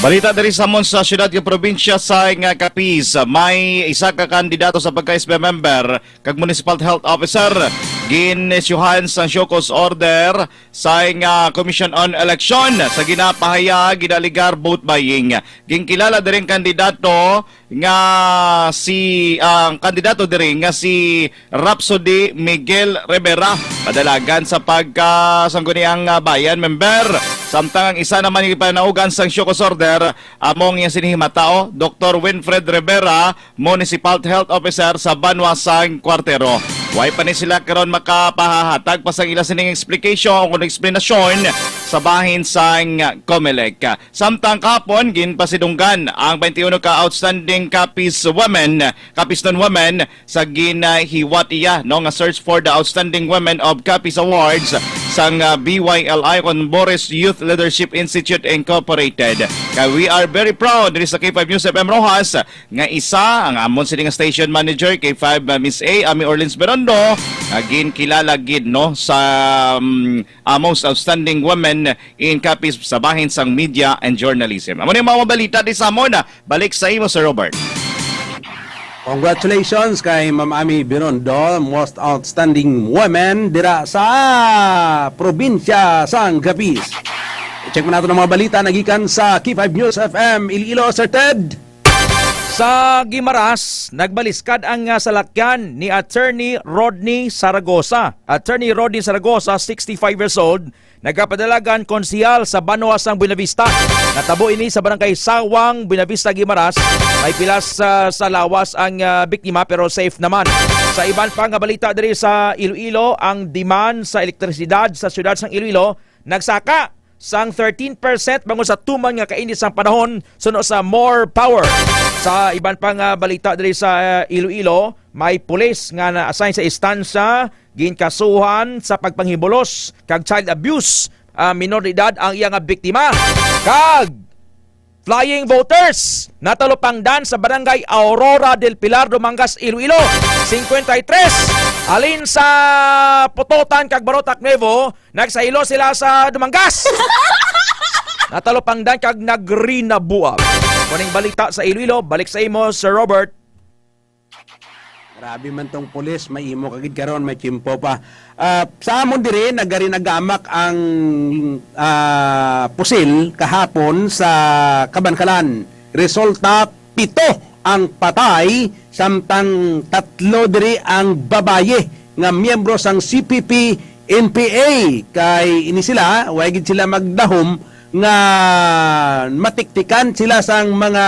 Balita diri sa amon sa siyudad nga probinsya sa nga Capiz, may isa ka kandidato sa pagka-S B member kag Municipal Health Officer ginisyuhan sang show cause order sa nga Commission on Election sa ginapahayag ginaligar vote buying. Ginkilala diri ang kandidato nga si, ang kandidato diri nga si Rhapsody Miguel Rivera, padalagan sa pagka Sangguniang, ah, Bayan member. Samtang ang isa naman nga panaugan sang show cause order, among yang sinihimata, o, Doktor Winfred Rivera, Municipal Health Officer sa Banwa sang Cuartero. Way pa ni sila karon makapahahatag pa sang ila sining explanation o eksplanasyon sa bahin sang Comelec. Samtang kahapon, ginpasidunggan ang twenty-one ka outstanding Capiz women, Capiznon women, sa ginahiwat iya, no, nga search for the Outstanding Women of Capiz Awards sang, ah, B Y L I kon Bores Youth Leadership Institute Incorporated. Kay we are very proud diri sa K five News F M Roxas nga isa ang amon sini nga station manager, K five, ah, Miss A, Ami Orleans Berondo, nga ginkilala gid, no, sa, mm, ah, most outstanding women in Capiz sa bahin sang media and journalism. Amo ni mga balita di sa amon. Balik sa imo, Sir Robert. Congratulations kay Ma'am Ami Binondo, most outstanding women dira sa probinsya sang Capiz. I-check mo nato ang mga balita nagikan sa K five News F M Iloilo, Sir Ted. Sa Guimaras, nagbaliskad ang, ah, salakyan ni Attorney Rodney Saragosa. Attorney Rodney Saragosa, sixty-five years old, nagapadalagan konsehal sa banwa sang Buenavista. Natabo ini sa barangay Sawang, Buenavista, Guimaras. May pilas sa, sa lawas ang, ah, biktima, pero safe naman. Sa iban pa nga balita diri sa Iloilo, ang demand sa elektrisidad sa siyudad sang Iloilo nagsaka sang thirteen percent bangod sa tuman nga kainit sang panahon suno sa More Power. Sa iban pa nga balita diri sa, ah, Iloilo, may pulis nga na-assign sa istansya ginkasuhan sa pagpanghibulos kag child abuse, ah, minor de edad ang iya nga biktima. Kag flying voters natalupangdan sa barangay Aurora del Pilar, Dumangas, Iloilo, cincuenta y tres. Halin sa Pototan kag Barotac Nuevo, nagsaylo sila sa Dumangas. Natalupangdan kag nagrinabuab. Kuning balita sa Iloilo, balik sa imo, Sir Robert. Grabe man tong pulis, may imo ka gid karon, may tiyempo pa. Ah, sa amon diri, nagarinagamak ang, ah, pusil kahapon sa Kabankalan. Resulta, pito ang patay, samtang tatlo diri ang babayi nga miyembro sang C P P N P A. Kay ini sila, way gid sila magdahom nga matiktikan sila sang mga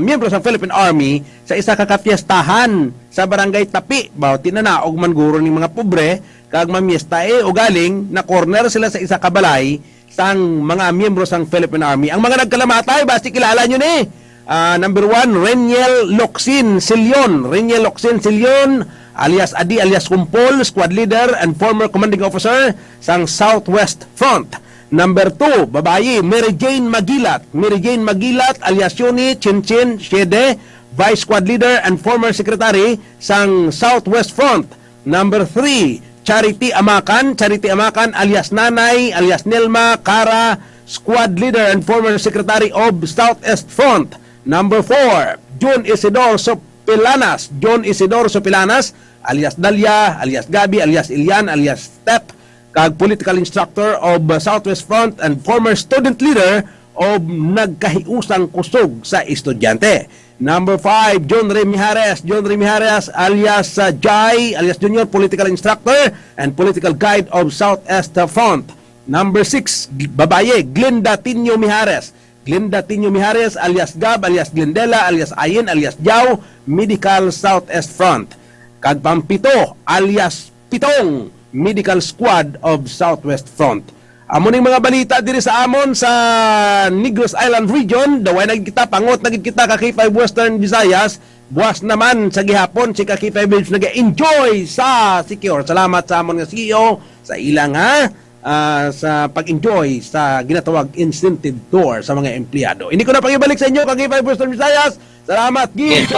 miyembro sang Philippine Army sa isa ka kapiestahan sa Barangay Tapi. Baw, tinanaog man guro ning mga pobre kag mamiesta, eh, ugaling na-corner sila sa isa ka balay sang mga miyembro sang Philippine Army. Ang mga nagkalamatay, basi kilala nyo ni. Ah, number one, Reniel Locsin Silion. Reniel Locsin Silion, alias Adi, alias Kumpol, squad leader and former commanding officer sang Southwest Front. Number two, babayi, Mary Jane Magilat. Mary Jane Magilat, alias Yuni Chinchin Shede, vice squad leader and former secretary sang Southwest Front. Number three, Charity Amakan. Charity Amakan, alias Nanay, alias Nelma Cara, squad leader and former secretary of Southeast Front. Number four, John Isidor Sopilanas. John Isidor Sopilanas, alias Dalia, alias Gabi, alias Ilian, alias Step, kag political instructor of Southwest Front and former student leader of Nagkahiusang Kusog sa Estudyante. Number five, John Ray Mijares. John Ray Mijares, alias, uh, Jai, alias Junior, political instructor and political guide of Southwest Front. Number six, babaye, Glenda Tinio Mijares. Glenda Tinio Mijares, alias Gab, alias Glendela, alias Ayin, alias Jao, Medical Southwest Front. Kag pampito, alias Pitong, Medical Squad of Southwest Front. Amo ning mga balita diri sa amon sa Negros Island Region. Daway na gid kita, pangot na gid kita ka K five Western Visayas. Buwas naman sa gihapon, si ka K five Waves nag-enjoy sa Secure. Salamat sa amon nga C E O sa ilang, ha, ah, sa pag-enjoy sa ginatawag incentive tour sa mga empleyado. Hindi ko na pag-ibalik sa inyo, ka K five Western Visayas. Salamat gid.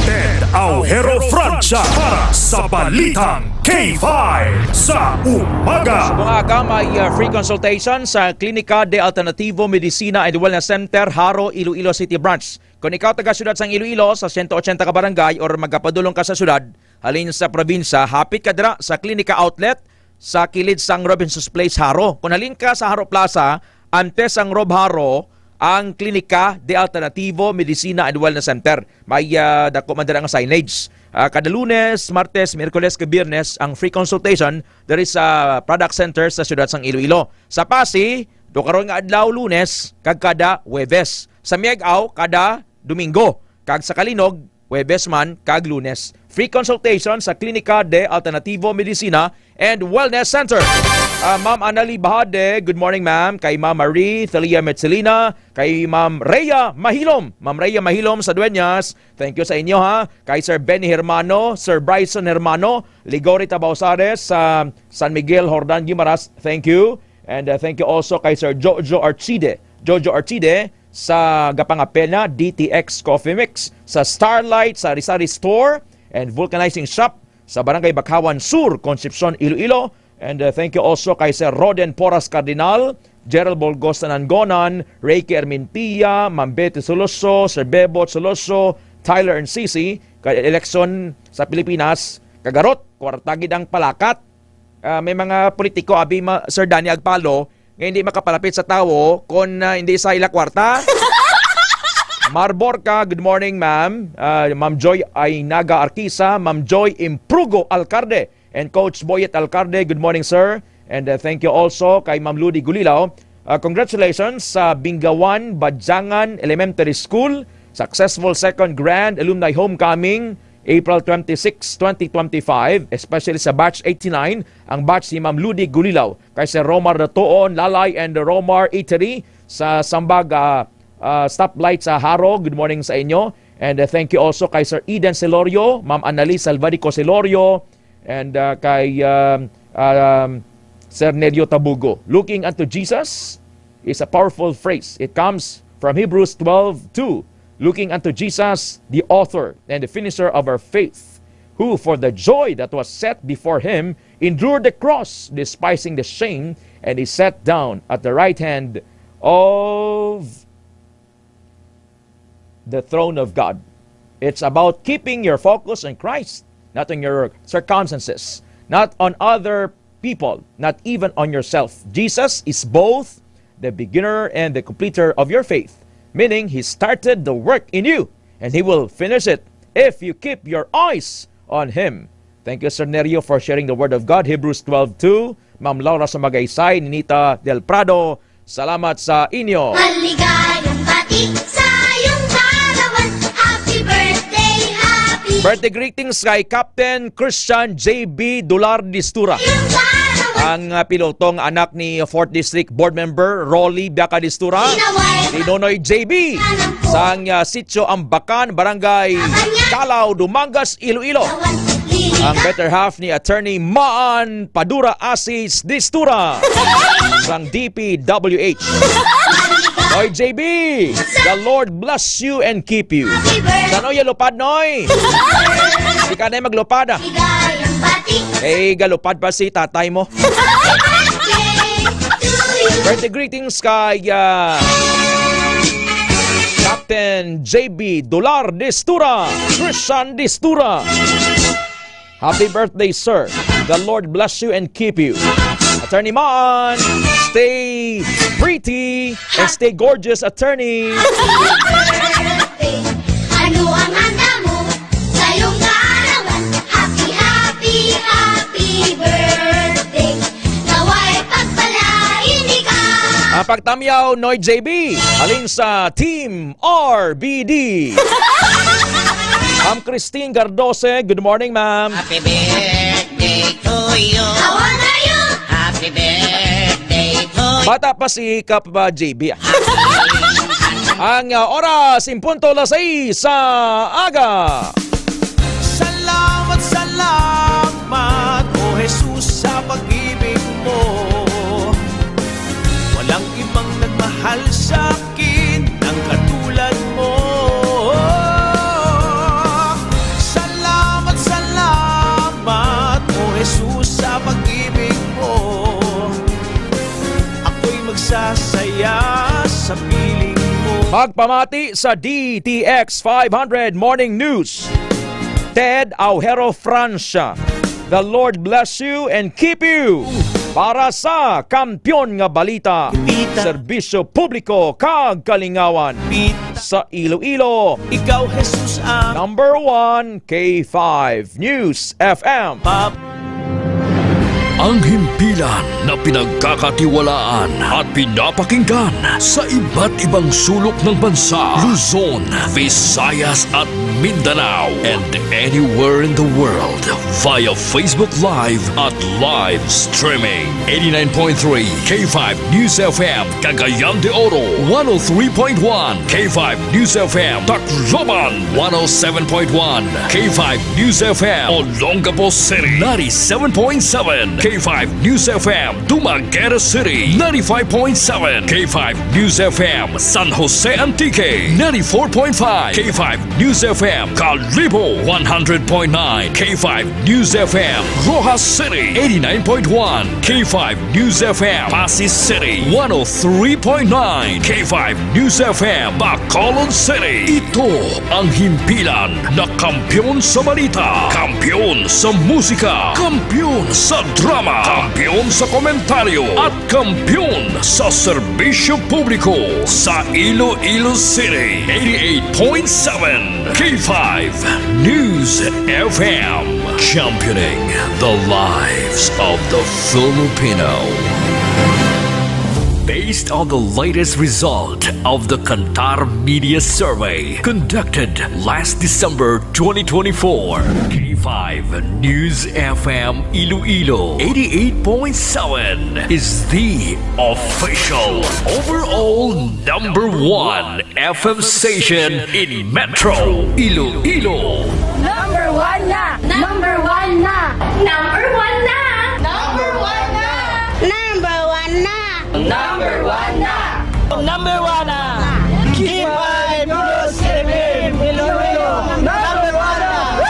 Ted Aujero Francia para sa Balitang K five sa umaga. Sa mga aga, may, uh, free consultation sa Klinika de Alternativo Medicina and Wellness Center, Jaro, Iloilo City Branch. Kung ikaw taga siyudad sang Iloilo, sa siyento ochenta ka barangay, or magapadulong ka sa siyudad, halin sa probinsya, hapit ka dira sa Klinika Outlet, sa kilid sang Robinsons Place, Jaro. Kung halin ka sa Jaro Plaza, antes sang Rob Jaro, ang Klinika de Alternativo Medicina and Wellness Center. May, ah, dako man dira nga signage. Ah, kada Lunes, Martes, Miyerkules, kag Biyernes ang free consultation diri sa Product Center sa siyudad sang Iloilo. Sa Pasi, do karon nga adlaw, Lunes, kag kada Huwebes. Sa Miag-ao, kada Domingo. Kag sa Kalinog, Huwebes man kag Lunes. Free consultation sa Klinika de Alternativo Medicina and Wellness Center. Ah, Ma'am Anali Bahade, good morning, ma'am. Kay Ma'am Marie Thalia Metzelina, kay Ma'am Rhea Mahilom. Ma'am Rhea Mahilom sa Dueñas, thank you sa inyo, ha. Kay Sir Benny Hermano, Sir Bryson Hermano, Ligori Tabausares, sa San Miguel, Jordan, Guimaras, thank you. And, uh, thank you also kay Sir Jojo Archide. Jojo Archide, sa Gapangapena, D T X Coffee Mix, sa Starlight, sa Sari-Sari Store and Vulcanizing Shop, sa Barangay Bakhawan Sur, Concepcion, Iloilo. And, uh, thank you also kay Sir Roden Porras Cardinal, Gerald Bolgos Nanangonan, Reiki Armintia, Ma'am Betty Soloso, Sir Bebot Soloso, Tyler and Sisi, kay eleksyon sa Pilipinas, kagarot, kwarta gid ang palakat. Ah, may mga politiko, abi, ma-, Sir Danny Agpalo, nga hindi makapalapit sa tawo kon, ah, hindi sa ila kwarta. Marborca, good morning, ma'am. Ah, Ma'am Joy Ainaga Arquisa, Ma'am Joy Imprugo Alcarde, and Coach Boyet Alcarde, good morning, sir. And, uh, thank you also kay Ma'am Ludi Gulilao. Uh, congratulations sa Bingawan Badjangan Elementary School. Successful second grand alumni homecoming, April twenty-six, twenty twenty-five, especially sa batch eighty-nine, ang batch ni Ma'am Ludi Gulilao, kay Sir Romar Datuon Lalay and Romar Eatery sa Sambag, ah, ah, stoplight sa Jaro. Good morning sa inyo. And, uh, thank you also kay Sir Eden Celorio, Ma'am Annalise Salvadico Celorio, and, uh, kay, um, um, Sir Nelio Tabugo. Looking unto Jesus is a powerful phrase. It comes from Hebrews twelve two. Looking unto Jesus, the author and the finisher of our faith, who for the joy that was set before him endured the cross, despising the shame, and he sat down at the right hand of the throne of God. It's about keeping your focus on Christ, not on your circumstances, not on other people, not even on yourself. Jesus is both the beginner and the completer of your faith, meaning he started the work in you and He will finish it if you keep your eyes on Him. Thank you, Sir Nerio, for sharing the Word of God. Hebrews twelve two, Ma'am Laura sa Magaysay, Ninita Del Prado, salamat sa inyo. Maligayang bati sa iyong kaarawan. Happy birthday, happy Birthday greetings kay Captain Christian J B Dular Distura, ang, ah, pilotong anak ni fourth District Board Member Rolly Biaca Distura, ni Nonoy J B, sang, ah, Sitio Ambacan, Barangay Calao, Dumangas, Iloilo. Ang better half ni Attorney Maan Padura Asis Distura sang D P W H. Noy J B, the Lord bless you and keep you. San-o ya lupad, Noy? Di ka na maglupad, ah. Eh, galupad pa si tatay mo. Birthday greetings kay, ah, Captain J B Dular Distura, Christian Distura. Happy birthday, sir. The Lord bless you and keep you. Attorney Maan, stay pretty and stay gorgeous, attorney. Ano ang handa mo sa iyong kaarawan? Happy, happy, happy birthday. Nawa'y pagpalain ikaw. Ang pagtamyaw, Noy J B, halin sa Team R B D. Ma'am Christine Gardose, good morning, ma'am. Happy birthday to you. How old are you? Happy birthday to you. Bata pa si Kap, uh, J B, ah. Ang, uh, oras, en punto las seis sa aga. Salamat, salamat, O Jesus, sa pag-ibig mo. Walang ibang nagmahal sa akin ng katulad mo. Salamat, salamat, O Jesus, sa pag-ibig mo. Ako'y magsasaya sa piling mo. Magpamati sa D T X five hundred Morning News, Ted Aujero Francia. The Lord bless you and keep you. Para sa Kampiyon nga Balita, Serbisyo Publiko kag Kalingawan sa Iloilo, ikaw, Jesus, ang number one, K five News F M. Ang himpilan na pinagkakatiwalaan at pinapakinggan sa iba't ibang sulok ng bansa, Luzon, Visayas at Mindanao, and anywhere in the world via Facebook Live at live streaming. Eighty-nine point three K five News F M, Cagayan de Oro, one oh three point one K five News F M, Tacloban, one oh seven point one K five News F M, Olongapo City, ninety-seven point seven K five News F M, Dumaguete City, ninety-five point seven K five News F M, San Jose Antique, ninety-four point five K five News F M, Kalibo, one hundred point nine K five News F M, Roxas City, eighty-nine point one K five News F M, Passi City, one oh three point nine K five News F M, Bacolod City. Ito ang himpilan na kampiyon sa balita, kampiyon sa musika, kampiyon sa drama, kampiyon sa komentaryo, at kampiyon sa serbisyo publiko sa Iloilo City. Eighty-eight point seven K five News F M, championing the lives of the Filipino. Based on the latest result of the Kantar Media Survey conducted last December twenty twenty-four, K five News F M Iloilo eighty-eight point seven is the official overall number one F M station in Metro Iloilo. Number one na! Number one na! Number one na! Number one na! Number one na! Number one na! Number one na! K five News F M Iloilo, number one na!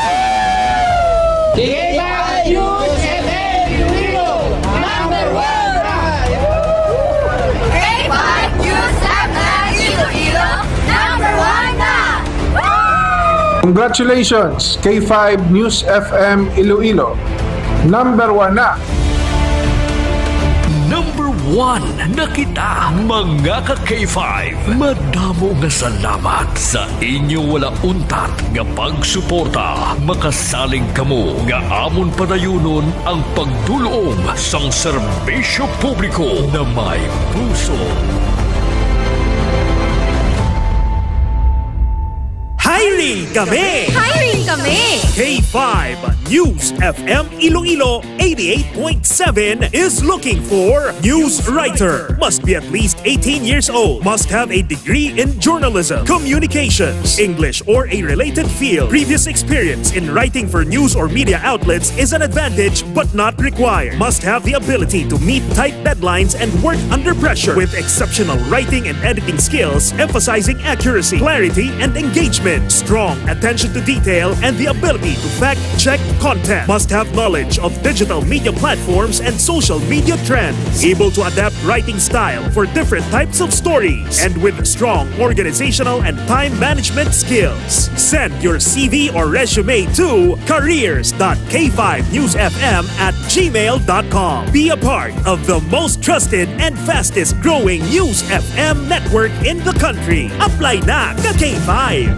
K five News F M Iloilo, number one na! K five News F M Iloilo, number one na! Congratulations, K five News F M Iloilo. Number one na. Number One na kita, mga ka K five. Madamo nga salamat sa inyo wala untat nga pagsuporta. Makasalig kamo nga amon padayunon ang pagdul-ong sang serbisyo publiko na may puso. Hiring kami! Hiring kami! K five News F M Iloilo eighty-eight point seven is looking for news writer. Must be at least eighteen years old. Must have a degree in journalism, communications, English, or a related field. Previous experience in writing for news or media outlets is an advantage but not required. Must have the ability to meet tight deadlines and work under pressure with exceptional writing and editing skills, emphasizing accuracy, clarity, and engagement. Strong attention to detail and the ability to fact check content. Must have knowledge of digital media platforms and social media trends. Able to adapt writing style for different types of stories and with strong organizational and time management skills. Send your C V or resume to careers dot k five news f m at gmail dot com. Be a part of the most trusted and fastest growing news F M network in the country. Apply na ka K five.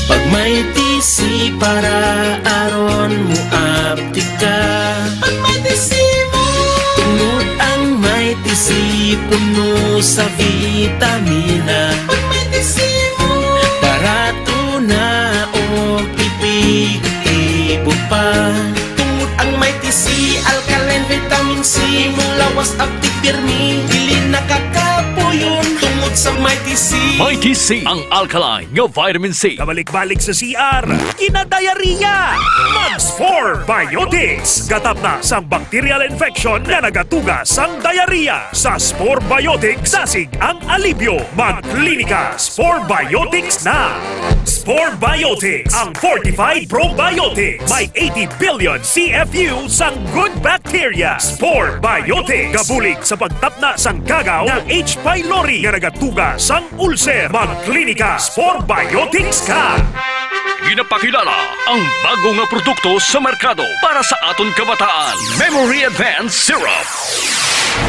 Pag may T C para aron mo aptika. Pag may T C mo. Tungod ang may T C puno sa vitamina. Pag may T C mo. Barato na o epektibo pa. Tungod ang may T C, alkaline, vitamin C, imong lawas aptik pirmi, dili nakakapuyon tungod sa may T C. May T C, ang alkaline nga vitamin C. Kabalik-balik sa C R, kinadiarrhea. Mag Spore Biotics. Gatapna sang bacterial infection nga nagatuga sang diarrhea. Sa Spore Biotics, dasig ang alibyo. Mag Klinika Spore Biotics na. Spore Biotics, ang fortified probiotics. May eighty billion C F U sang good bacteria. Spore Biotics, gabulig sa pagtapna sang kagaw nga H. pylori nga nagatuga sang ulcer. Mag Klinika Spore Biotics ka. Ginapakilala ang bago nga produkto sa merkado para sa aton kabataan, Memory Advance Syrup.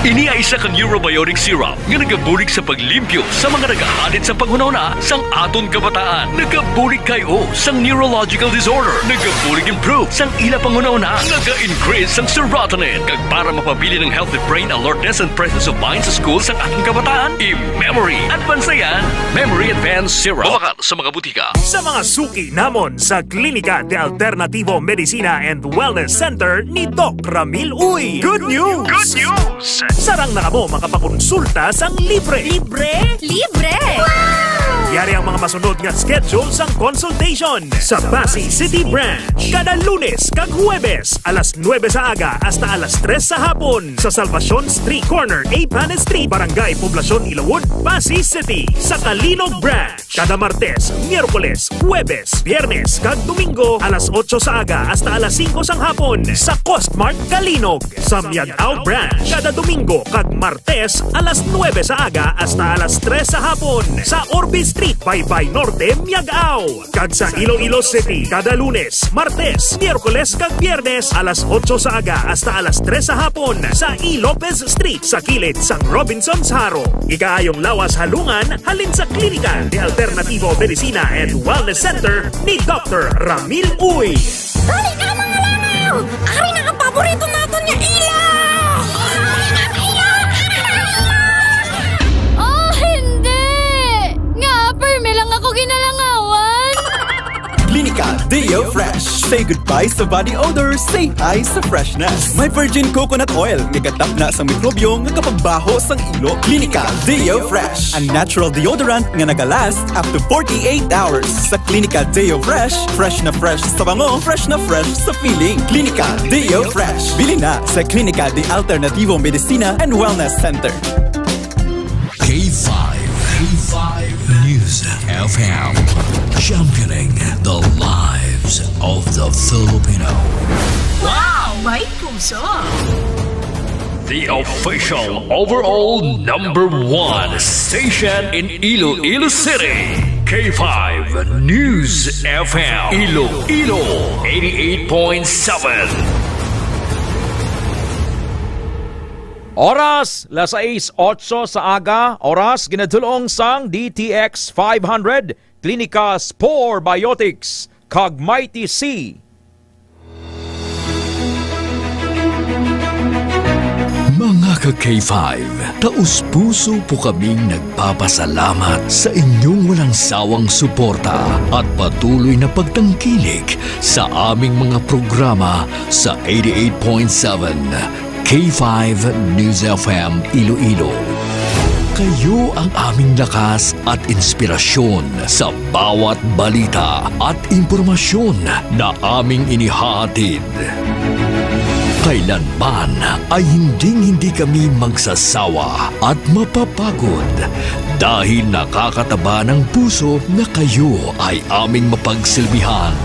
Ini ay isa ka neurobiotic syrup nga nagabulig sa paglimpyo sa mga nagahalin sa panghunahuna sang aton kabataan. Nagabulig kay o sang neurological disorder. Nagabulig improve sang ila panghunahuna. Naga-increase sang serotonin. Kag para mapabilin ang healthy brain alertness and presence of mind sa school sang aton kabataan, i-memory. Advance na yan. Memory Advance Syrup. Mabakal sa mga butika. Sa mga suki namon sa Klinika de Alternativo Medicina and Wellness Center ni Doc Ramil Uy. Good news! Good news! Sarang na kamo makapakonsulta sang libre. Libre? Libre! Wow! Yari ang mga masunod nga schedule sang consultation. Sa Passi City Branch, kada Lunes kag Huwebes, alas nuebe sa aga hasta alas tres sa hapon. Sa Salvacion Street, corner Apanes Street, Barangay Poblacion, Ilawod, Passi City. Sa Calinog Branch, kada Martes, Miyerkules, Huwebes, Biyernes, kag Domingo, alas otso sa aga hasta alas singko sang hapon, sa Costmart Calinog. Sa Miag-ao Branch, kada Domingo kag Martes, alas nuebe sa aga hasta alas tres sa hapon, sa Orbe Street, Baybay Norte, Miag-ao. Kag sa Iloilo City, kada Lunes, Martes, Miyerkules, kag Biyernes, alas otso sa aga hasta alas tres sa hapon, sa E. Lopez Street, sa kilid sang Robinsons Jaro. Ikaayong lawas halungan halin sa Klinika de Alternativo Medicina and Wellness Center ni Doctor Ramil Uy. Dali na, mga langaw! Ari na ang paborito naton nga ilaw! Oh, hindi! Nga, permi lang ako ginalangawan! Klinika Deo Fresh. Say goodbye sa body odor, say hi sa freshness. May virgin coconut oil nga gatapna sa mikrobyo nga kapagbaho sang ilo. Klinika Deo Fresh, a natural deodorant nga nagalast up to forty-eight hours. Sa Klinika Deo Fresh, fresh na fresh sa bango, fresh na fresh sa feeling. Klinika Deo Fresh. Bili na sa Klinika de Alternativo Medicina and Wellness Center. K five, K five News F M, championing the lives of the Filipino. Wow! May puso! The official overall number one station in Iloilo City. K five News F M Iloilo eighty-eight point seven. Oras, las sais otso sa aga, oras ginadulong sang D T X five hundred, Klinika Spore Biotics, kag Mighty C. Mga ka K five, taos-puso po kaming nagpapasalamat sa inyong walang sawang suporta at patuloy na pagtangkilik sa aming mga programa sa eighty-eight point seven K five News F M Iloilo. Kayo ang aming lakas at inspirasyon sa bawat balita at impormasyon na aming inihahatid. Kailanman ay hinding-hindi kami magsasawa at mapapagod dahil nakakataba ng puso na kayo ay aming mapagsilbihan.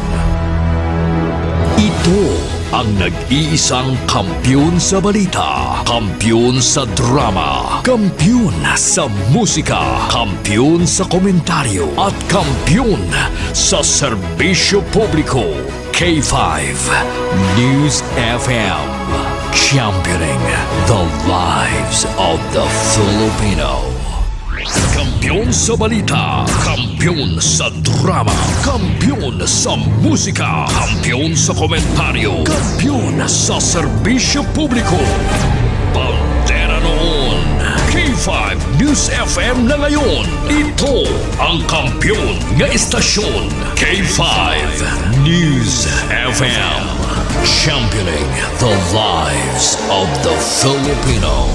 Ito ang nag-iisang kampiyon sa balita, kampiyon sa drama, kampiyon sa musika, kampiyon sa komentaryo, at kampiyon sa serbisyo publiko. K five News F M, championing the lives of the Filipino. Kampiyon sa balita, kampiyon sa drama, kampiyon sa musika, kampiyon sa komentaryo, kampiyon sa serbisyo publiko. Bandera noon, K five News F M na ngayon. Ito ang kampiyon nga istasyon, K five News F M. Championing the lives of the Filipino.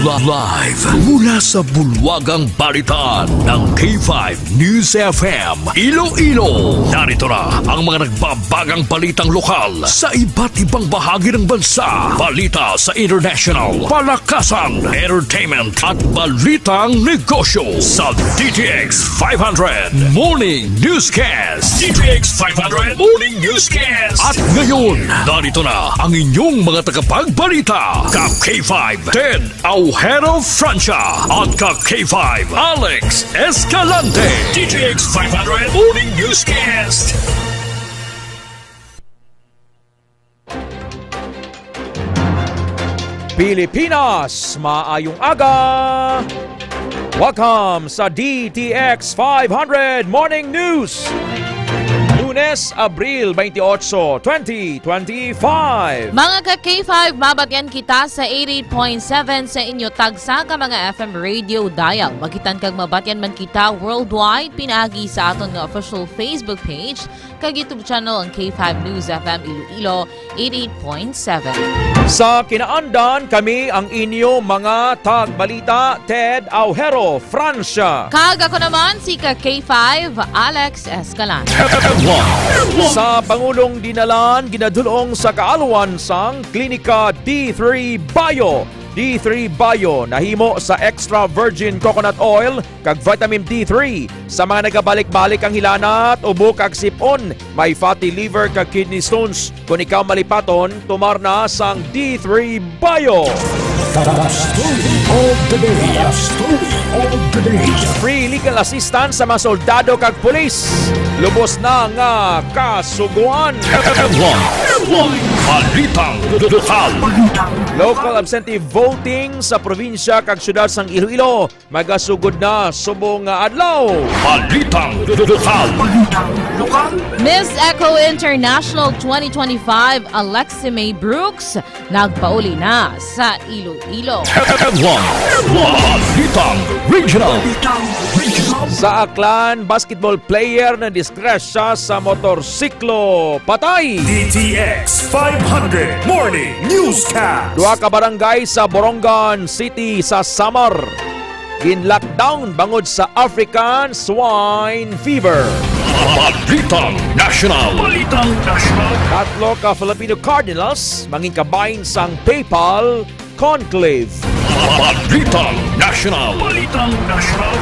Live mula sa bulwagang balitaan ng K five News F M Iloilo. Narito na ang mga nagbabagang balitang lokal sa iba't ibang bahagi ng bansa. Balita sa international, palakasan, entertainment, at balitang negosyo sa D T X five hundred Morning Newscast. D T X five hundred Morning Newscast. At ngayon, narito na ang inyong mga tagapagbalita, ka K five Ted Aujero Francia at ka K five Alex Escalante. D T X five hundred Morning Newscast. Pilipinas, maayong aga! Welcome sa D T X five hundred Morning News. Lunes, Abril twenty-eight, twenty twenty-five. Mga ka K five, mabatyan kita sa eighty-eight point seven sa inyo tagsa ka mga F M radio dial. Makitan kag mabatyan man kita worldwide pinaagi sa aton nga official Facebook page kag YouTube channel ang K five News F M Iloilo eighty-eight point seven. Sa kinaandan, kami ang inyo mga tagbalita, Ted Aujero, Francia. Kag ako naman, si ka K five, Alex Escalante. Sa Pangulong Dinalan, ginadulong sa kaalwan sang Klinika D three Bio. D three Bio, nahimo sa extra virgin coconut oil kag vitamin D three. Sa mga nagabalik-balik ang hilanat, ubo kag sip-on, may fatty liver kag kidney stones, kon ikaw malipaton, tumar na sang D three Bio. The story of the day. The story of the day. Free legal assistance sa mga soldado kag pulis. Lubos na nga kasugoan. Balitang lokal. Local absentee voting sa probinsya kag syudad sang Iloilo magasugod na subong nga adlaw. Balitang lokal. Miss Echo International twenty twenty-five, Alexi May Brooks, nagpauli na sa Iloilo. Balitang regional. Sa Aklan, basketball player na disgrasya sa motorsiklo, patay. D T X five hundred Morning Newscast. Duha ka barangay sa Borongan City sa Samar gin-lockdown bangod sa African Swine Fever. Balitang National. Balitang National. Tatlo ka Filipino Cardinals mangin kabahin sang papal conclave. Balitang National. Balitang National.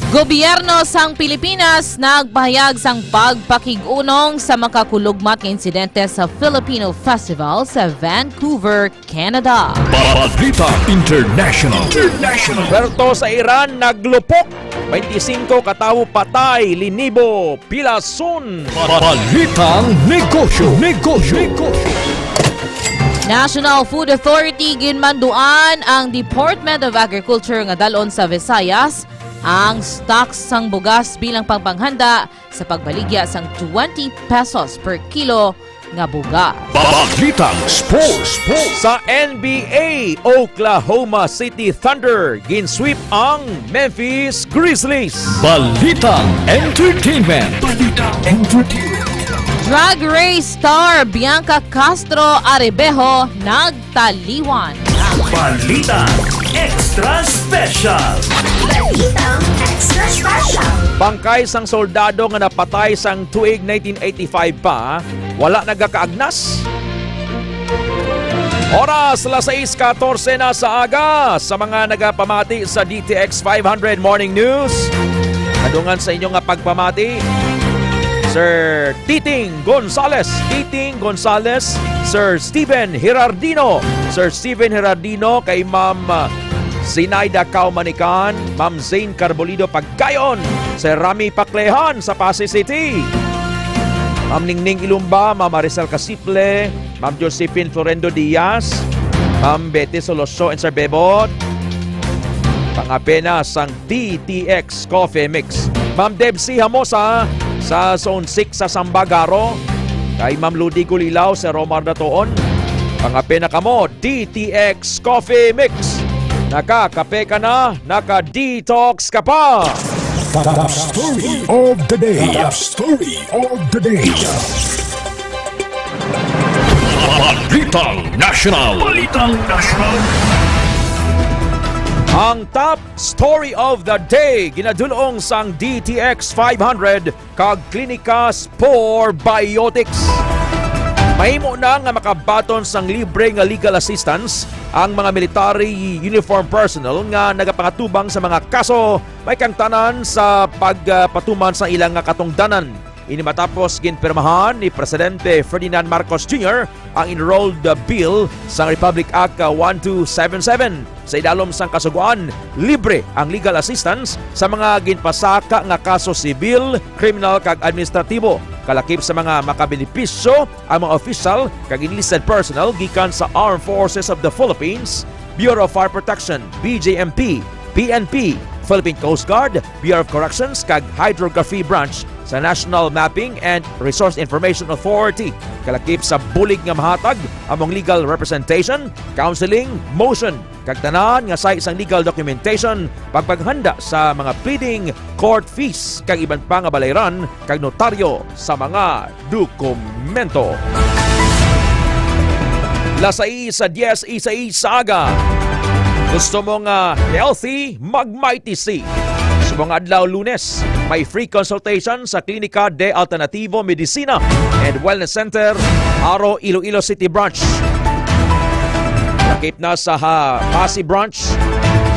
Gobyerno sang Pilipinas nagpahayag sang pagpakig-unong sa makakulugmat nga insidente sa Filipino Festival sa Vancouver, Canada. Balita International. International. Puerto sa Iran naglupok, twenty-five ka tawo patay, linibo pilason. Balitang negosyo, negosyo, negosyo. National Food Authority ginmanduan ang Department of Agriculture nga dal-on sa Visayas ang stocks sang bugas bilang pagpanghanda sa pagbaligya sang twenty pesos per kilo nga bugas. Balitang sports. Sa N B A, Oklahoma City Thunder ginsweep ang Memphis Grizzlies. Balitang entertainment. Balitang entertainment. Drag Race star Bianca Castro Arebejo nagtaliwan. Balitang Extra Special. Balitang Extra Special. Bangkay sang soldado nga napatay sang tuig nineteen eighty-five pa, wala nagakaagnas. Oras, alas sais katorse na sa aga. Sa mga nagapamati sa D T X five hundred Morning News, madungan sa inyo nga pagpamati, Sir Titing Gonzales, Titing Gonzales, Sir Steven Herardino, Sir Steven Herardino, kay Ma'am, ah, Zinaida Kaumanikan, Ma'am Zane Carbolido Pagkayon, Sir Rami Paklehan sa Passi City, Ma'am Ningning Ilumba, Ma'am Maricel Casiple, Ma'am Josephine Florendo Diaz, Ma'am Betty Soloso and Sir Bebot. Pangapena sang D T X Coffee Mix. Ma'am Debsy Hamosa sa Zone six sa Sambagaro. Kay Ma'am Ludi Gulilaw, Sir Romar Datuon. Pangapena kamo, D T X Coffee Mix. Nakakape ka na, naka-detox ka pa. The story of the day. The story of the day. Balitang National. Balitang National. Ang top story of the day, ginadulong sang D T X five hundred kag Klinika Spore Biotics. Mahimo na nga makabaton sang libre nga legal assistance ang mga military uniform personnel nga nagapangatubang sa mga kaso may kaangtanan sa pagpatuman sa ilang katungdanan. Ini matapos ginpirmahan ni Presidente Ferdinand Marcos Junior ang enrolled bill sang Republic Act, uh, one two seven seven. Sa idalom sang kasugoan, libre ang legal assistance sa mga ginpasaka nga kaso sibil, kriminal, kag administratibo, kalakip sa mga makabenepisyo ang mga opisyal kag enlisted personnel gikan sa Armed Forces of the Philippines, Bureau of Fire Protection, B J M P, P N P, Philippine Coast Guard, Bureau of Corrections, kag Hydrography Branch sa National Mapping and Resource Information Authority, kalakip sa bulig nga mahatag among legal representation, counseling, motion, kag tanan nga sa isang legal documentation, pagpaghanda sa mga pleading, court fees, kag iban pa nga balayran kag notaryo sa mga dokumento. Alas sais sa diyes, isais sa aga. Gusto mo nga healthy? Mag-Mighty C. Subong adlaw, Lunes, may free consultation sa Klinika de Alternativo Medicina and Wellness Center, Aro, Iloilo City Branch. Lakip na sa ha-, Passi Branch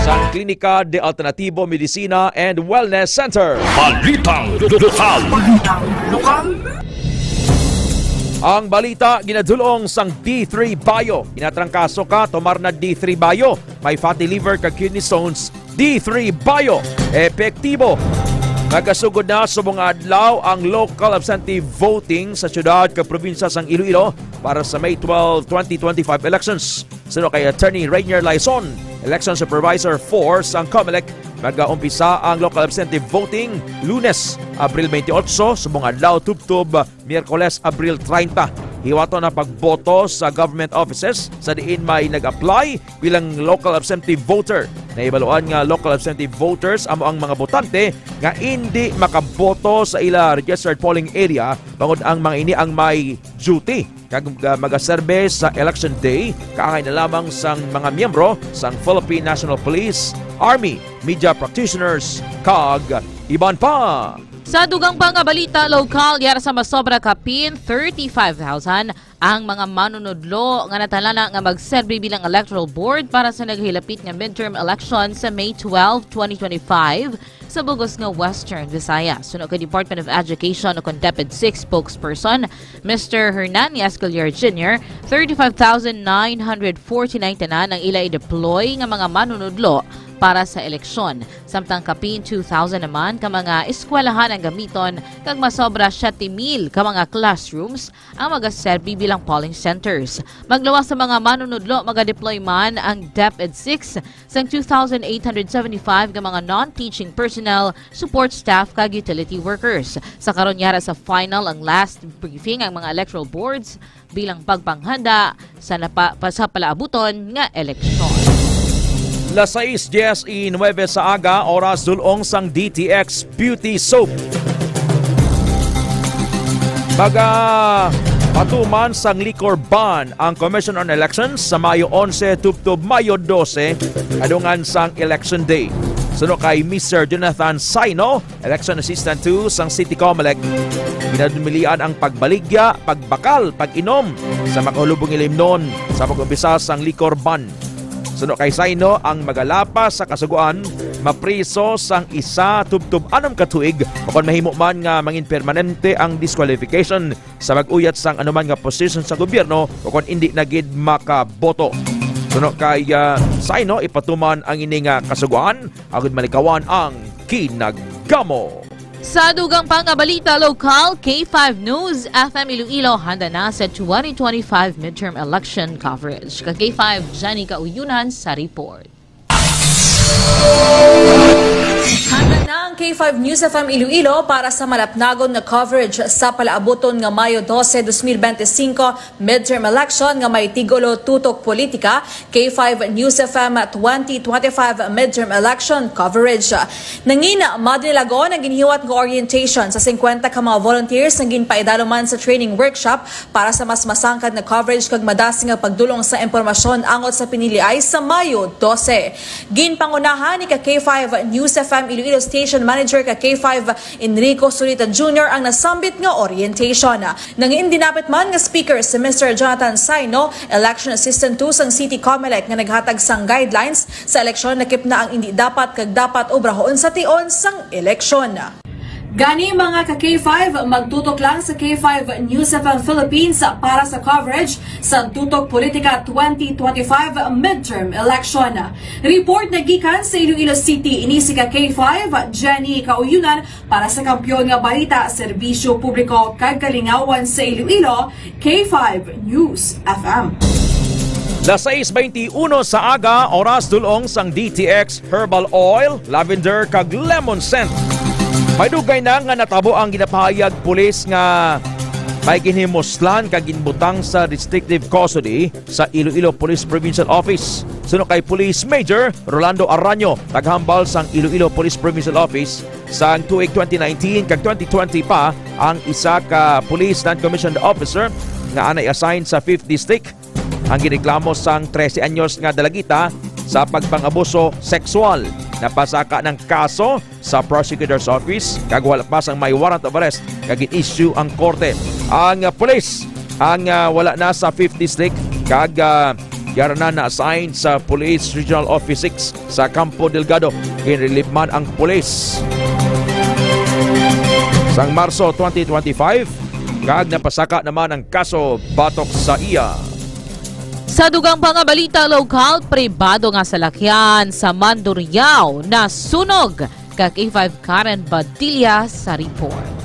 sa Klinika de Alternativo Medicina and Wellness Center. Balitang lokal. Balitang lokal. Ang balita ginadulong sang D three Bio. Ginatrangkaso ka, tomar na D three Bio. May fatty liver kag kidney stones, D three Bio. Epektibo. Nagasugod na subong nga adlaw ang local absentee voting sa siyudad kag probinsya sang Iloilo para sa May twelve, twenty twenty-five elections. Suno kay Attorney Rainier Laison, Election Supervisor four sang Comelec, magaumpisa ang local absentee voting Lunes, Abril twenty-eight, subong adlaw tubtob Miyerkules, Abril treinta. Hiwaton ang pagboto sa government offices sa diin may nag-apply bilang local absentee voter. Nahibaluan nga local absentee voters amo ang mga botante nga indi makaboto sa ila registered polling area, bangod ang mga ini ang may duty kag, ah, magaserbe sa election day, kaangay na lamang sang mga miyembro sang Philippine National Police, Army, media practitioners, kag iban pa. Sa dugang pa nga balita lokal, yara sa masobra kapin thirty-five thousand Ang mga manunudlo nga natalana nga magserbi bilang electoral board para sa nagahilapit nga midterm election sa May twelve, twenty twenty-five sa bug-os nga Western Visayas. Suno kay Department of Education o kon DepEd six spokesperson, Mister Hernani Escalier Junior, thirty-five thousand nine hundred forty-nine tanan ang ila i-deploy nga mga manunudlo para sa eleksyon. Samtang kapin two thousand naman ka mga eskwelahan ang gamiton, kag masobra siyete mil ka mga classrooms ang magaserbi bilang polling centers. Magluwas sa mga manunudlo, maga-deploy man ang DepEd six sang two thousand eight hundred seventy-five ka mga non-teaching personnel, support staff, kag utility workers. Sa karon, yara sa final ang last briefing ang mga electoral boards bilang pagpanghanda sa napa-, pa-, sa palaabuton nga eleksyon. Las sais dies y nuebe sa aga, oras dulong sang D T X Beauty Soap. Maga patuman sang liquor ban ang Commission on Elections sa Mayo onse tubtob Mayo dose, kadungan sang Election Day. Suno kay Mister Jonathan Saino, Election Assistant two sang City Comelec, ginadumilian ang pagbaligya, pagbakal, pag-inom sa makahulubong ilimnon sa pag-umpisa sang liquor ban. Suno kay Saino, ang magalapas sa kasugoan mapriso sang isa tubtob anom ka tuig, o kon mahimo man nga mangin permanente ang disqualification sa pag-uyat sang anuman nga posisyon sa gobyerno o kon indi na gid makaboto. Suno kay, ah, Saino, ipatuman ang ini nga kasugoan agud malikawan ang kinagamo. Sa dugang pa nga balita lokal, K five News F M Iloilo handa na sa twenty twenty-five midterm election coverage. Ka K five, Jenny Kauyunan sa report. Handa na ang K five News F M Iloilo para sa malapnagon nga coverage sa palaabuton nga Mayo dose, dos mil bente singko midterm election nga may tigulo Tutok Politika, K five News F M twenty twenty-five midterm election coverage. Nangin madinagon ang ginhiwat nga orientation sa singkwenta ka mga volunteers nga ginpaidalo man sa training workshop para sa mas masangkad nga coverage kag madasig nga pagdulong sa impormasyon angot sa piniliay sa Mayo dose. Ginpangunahan ni ka K five News F M Iloilo Station Manager ka K five Enrico Surita Junior ang nasambit nga orientation. Nangin dinapit man nga speaker si Mister Jonathan Saino, Election Assistant two sang City Comelec, nga naghatag sang guidelines sa eleksyon lakip na ang indi dapat kag dapat obrahon sa tion sang eleksyon. Gani, mga ka K five, magtutok lang sa K five News F M Philippines para sa coverage sa Tutok Politika twenty twenty-five midterm election. Report na gikan sa Iloilo City, ini si ka K five, Jenny Kauyunan, para sa Kampiyon nga Balita, Serbisyo Publiko kag Kalingawan sa Iloilo, K five News F M. Las sais bente uno sa aga, oras dulong sang D T X Herbal Oil, Lavender kag Lemon Scent. May dugay na nga natabo ang ginapahayag pulis nga may ginhimuslan kag ginbutang sa restrictive custody sa Iloilo Police Provincial Office. Suno kay Police Major Rolando Araño, taghambal sang Iloilo Police Provincial Office, sang tuig twenty nineteen kag twenty twenty pa ang isa ka police non-commissioned officer nga anay assigned sa Fifth District ang ginreklamo sang trese anyos nga dalagita sa pagpangabuso sexual. Napasaka ng kaso sa prosecutor's office kag wala pa sang may warrant of arrest nga gin-issue ang korte. Ang, ah, pulis ang, ah, wala na sa Fifth District kag, ah, yara na na-assign sa Police Regional Office six sa Campo Delgado. Ginrelieve man ang pulis sang Marso twenty twenty-five kag napasaka naman ang kaso batok sa iya. Sa dugang pa nga balita lokal, pribado nga salakyan sa Mandurriao nasunog. Ka K five Karen Badilla sa report.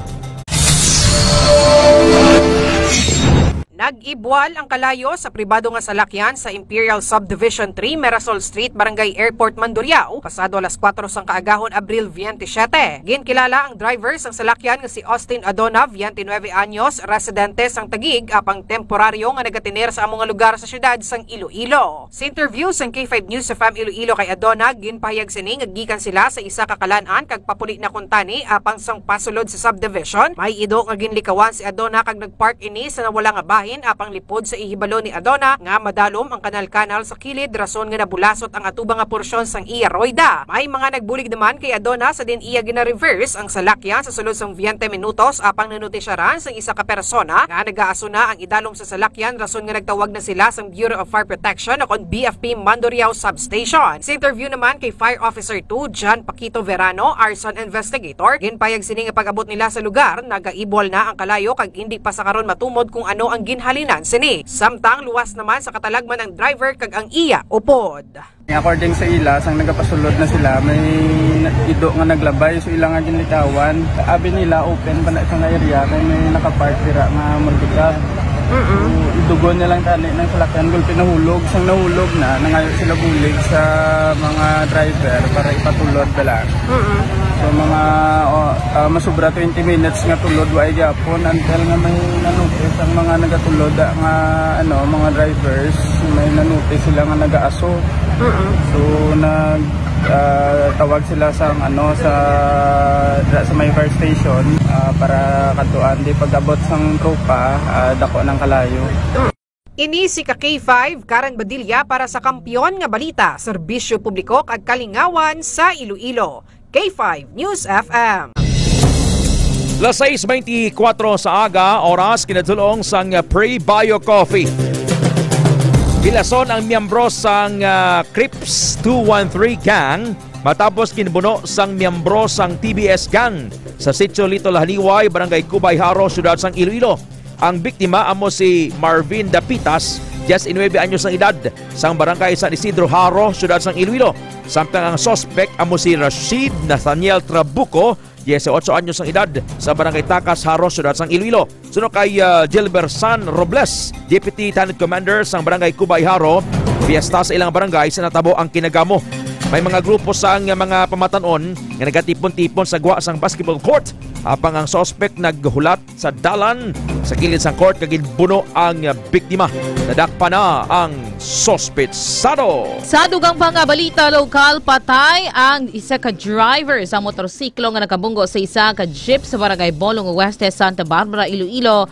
Nag-ibwal ang kalayo sa pribado nga salakyan sa Imperial Subdivision three, Mirasol Street, Barangay Airport, Mandurriao, pasado alas kuwatro sang kaagahon, Abril veintisiete. Ginkilala ang driver sang salakyan nga si Austin Adona, veinte y nueve anyos, residente sang Taguig, apang temporaryo nga nagatener sa amo nga lugar sa siyudad sang Iloilo. Sa interview sang K five News F M Iloilo kay Adona, ginpahayag sini nga gikan sila sa isa ka kalan-an kag papuli na kuntani apang sang pasulod sa subdivision. May ido nga ginlikawan si Adona kag nagpark ini sa nawala nga bahin. Apang lipod sa ihibalo ni Adona nga madalom ang kanal-kanal sa kilid, rason nga nabulasot ang atubang nga porsyon sang iya royda. May mga nagbulig naman kay Adona sa diin iya gina-reverse ang salakyan sa sulod sang veinte minutos, apang nanutisyaran sang isa ka persona nga nagaaso na ang idalom sa salakyan, rason nga nagtawag na sila sang Bureau of Fire Protection o kon B F P Mandurriao Substation. Sa interview naman kay Fire Officer two, John Paquito Verano, arson investigator, ginpayag sini nga pag-abot nila sa lugar, nagaibol na ang kalayo kag indi pa sa karon matumod kung ano ang ginhalinan sini. Samtang luwas naman sa katalagman ang driver kag ang iya upod. According sa ila, sang nagapasulod na sila, may na-, ido nga naglabay, so ila nga ginlikawan. Abi nila, open pa na sa nga area, kay may nakapark dira nga multicab. Mm-mm. So, idugon niya lang tani ng salakyan, gulpi nahulog. Sang nahulog na, nangayo sila bulig sa mga driver para ipatulod dala. Mm-mm. So, mga, o, ah, masubra twenty minutes nga tulod, wa gyapon, until nga may nanutis ang mga nagatulod, ah, nga, ano, mga drivers, may nanutis sila nga nagaaso. Mm-mm. So, nag, ah, tawag sila sa, ano, sa, sa may fire station, ah, para kadtuan. Di pag-abot sang tropa, ah, dako ng kalayo. Ini si ka K five, Karen Badilla para sa Kampiyon nga Balita, Serbisyo Publiko kag Kalingawan sa Iloilo. K five News F M. Las sais beintikwatro sa aga, oras kinadulong sang Pre-Bio Coffee. Pilason ang miyembro sang, ah, Crips two one three Gang matapos ginbuno sang miyembro sang T B S Gang sa Sitio Lito Lahaniway, Barangay Cubay Jaro, Siyudad sang Iloilo. Ang biktima amo si Marvin Dapitas, diecinuebe anyos ang edad, sang Barangay San Isidro Jaro, Siyudad sang Iloilo. Samtang ang suspek amo si Rashid Nathaniel Trabuco, dieciocho anyos ang edad, sa Barangay Tacas Jaro, Siyudad sang Iloilo. Suno kay, ah, Gilbersan Robles, Deputy Tanod Commander sang Barangay Cubay Jaro, piyesta sa ilang barangay sa natabo ang kinagamo. May mga grupo sang mga pamatan-on nga nagatipon-tipon sa gwa sang basketball court, apang ang suspek naghulat sa dalan sa kilid sang court kag ginbuno ang biktima. Nadakpan na ang suspetsado. Sa dugang pa nga balita lokal, patay ang isa ka driver sa motorsiklo nga nakabunggo sa isa ka jeep sa Barangay Bolong Oeste, Santa Barbara, Iloilo,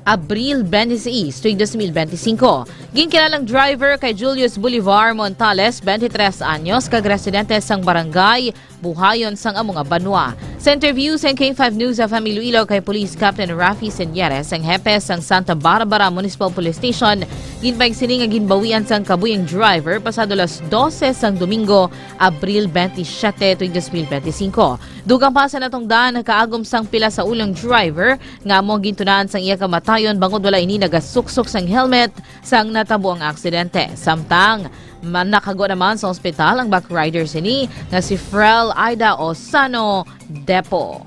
Abril twenty-six, tuig dos mil benti singko. Ginkilalang driver kay Julius Bolivar Montales, twenty-tres anyos, kag residente sang barangay Buhayon sang amo nga banwa. Sa interview sang K five News F M Iloilo kay Police Captain Rafi Señeres, ang hepe sang Santa Barbara Municipal Police Station, ginpayag sini nga ginbawian sang kabuy ang driver pasado las dose sang Domingo, Abril twenty-seven, tuig dos mil benti singko. Dugang pa sa natungdan, nakaagom sang pila sa ulo ang driver nga amo ang gintunaan sang iya kamatayon bangod wala ini nagasuksok sang helmet sang natabo ang aksidente. Samtang, ma-, nakagwa naman sa ospital ang backrider sini nga si Frel Aida Osano Depo.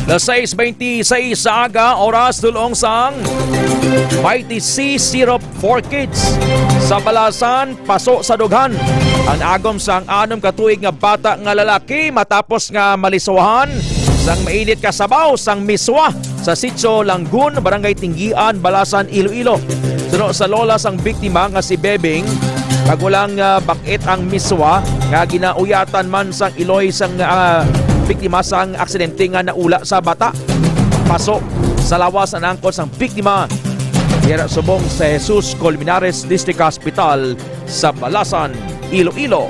Las sais beintiseis sa aga, oras dulong sang Mighty C Syrup for Kids. Sa Balasan, paso sa dughan ang agom sang anom ka tuig nga bata nga lalaki matapos nga maliswahan sang mainit ka sabaw sang miswa sa Sitio Langgun, Barangay Tinggian, Balasan, Iloilo. Suno sa lola sang biktima nga si Bebing, magulang nga bak-it ang miswa nga ginauyatan man sang iloy sang, ah, biktima sang aksidente nga naula sa bata. Paso sa lawas ang angkon sang biktima. Dira subong sa Jesus Colmenares District Hospital sa Balasan, Iloilo.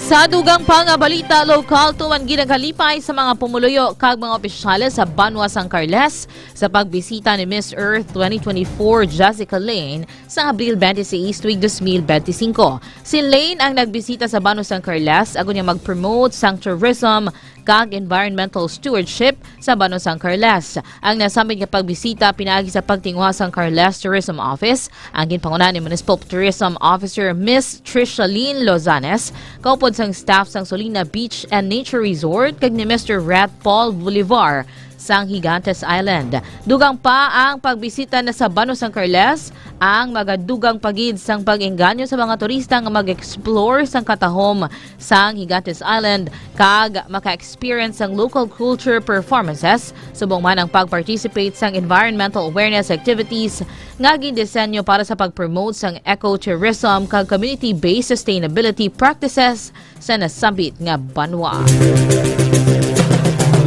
Sa dugang pa nga balita lokal, tuman ginagalipay sa mga pumuluyo kag mga opisyales sa banwa sang Carles sa pagbisita ni Miss Earth twenty twenty-four Jessica Lane sa Abril twenty-six, tuig dos mil benti singko. Si Lane ang nagbisita sa banwa sang Carles agod nga mag-promote sang tourism kag environmental stewardship sa banwa sang Carles. Ang nasambit nga pagbisita pinaagi sa pagtinguha sang Carles Tourism Office, ang ginpangunahan ni Municipal Tourism Officer Miss Trishaline Lozanes, kaupod sang staff sang Solina Beach and Nature Resort, kag ni Mister Rat Paul Bolivar sang Gigantes Island. Dugang pa ang pagbisita na sa banwa sang Carles, ang magadugang pa gid sang pag-engganyo sa mga turista nga mag-explore sang katahom sang Gigantes Island kag maka-experience sang local culture performances, subong man ang pag-participate sang environmental awareness activities nga gindisenyo para sa pag-promote sang ecotourism kag community-based sustainability practices sa nasambit nga banwa.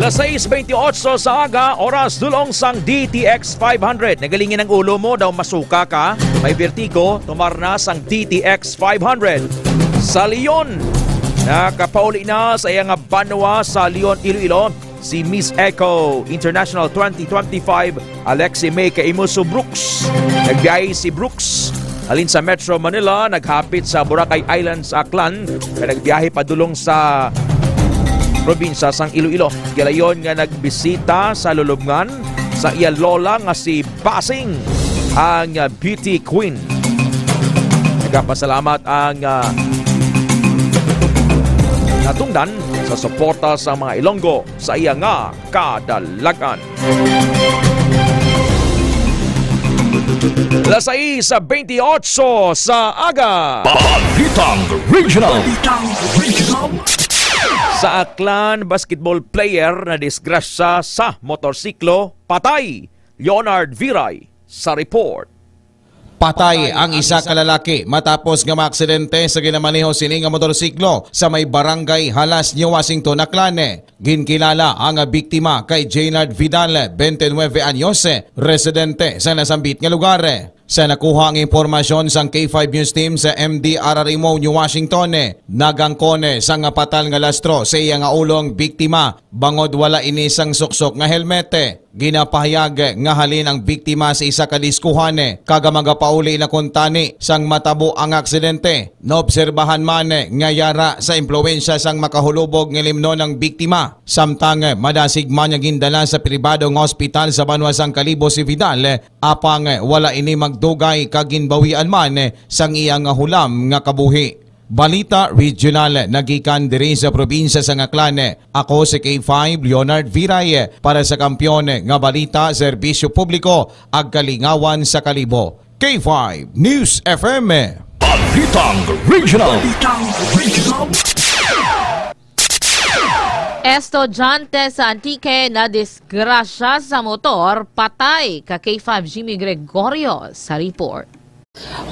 Alas sais bentiocho sa aga, oras dulong sang D T X five hundred. Nagalingin ang ulo mo, daw masuka ka, may vertigo, tumar na sang D T X five hundred. Sa Leon, nakapauli na sa iya nga banwa sa Leon, Iloilo, si Miss Eco International twenty twenty-five, Alexi May Kaimuso Brooks. Nagbiyahe si Brooks halin sa Metro Manila, naghapit sa Boracay Island sa Aklan, kag nagbiyahe padulong sa probinsya sang Iloilo. Galayon nga nagbisita sa lulubngan sa iya lola nga si Basing, ang, ah, beauty queen. Nagapasalamat ang, ah, natungdan sa suporta sa mga Ilonggo sa iya nga kadalagan. Alas sais bentiocho sa aga. Balitang Regional. Sa Aklan, basketball player na disgrasya sa motorsiklo, patay. Leonard Viray sa report. Patay ang isa ka lalaki matapos nga maaksidente sa ginamaneho sini nga motorsiklo sa may barangay Halas, New Washington, Aklan. Ginkilala ang biktima kay Jaynard Vidal, twenty-nine anyos, residente sa nasambit nga lugar. Sa nakuha ang impormasyon sang K five News Team sa M D R R Imo, New Washington, nagangkon sang patal nga lastro sa iya nga ulo ang biktima bangod wala ini sang suksok nga helmet. Ginapahayag nga halin ang biktima sa isa ka diskuhan, kag magapauli na kuntani sang matabo ang aksidente. Naobserbahan man nga yara sa impluwensya sang makahulubog nga limnon ang biktima, samtang madasig man nga gindala sa pribado nga ospital sa banwa sang Kalibo si Vidal, apang wala ini magdugay kag ginbawian man sang iya nga hulam nga kabuhi. Balita regional nagikan diri sa probinsya sang Aklan. Ako si K five Leonard Viray para sa Kampiyon nga Balita, Serbisyo Publiko, ag Kalingawan sa Kalibo. K five News F M. Balitang Regional. Estudyante sa Antique na disgrasya sa motor, patay. Ka K five Jimmy Gregorio sa report.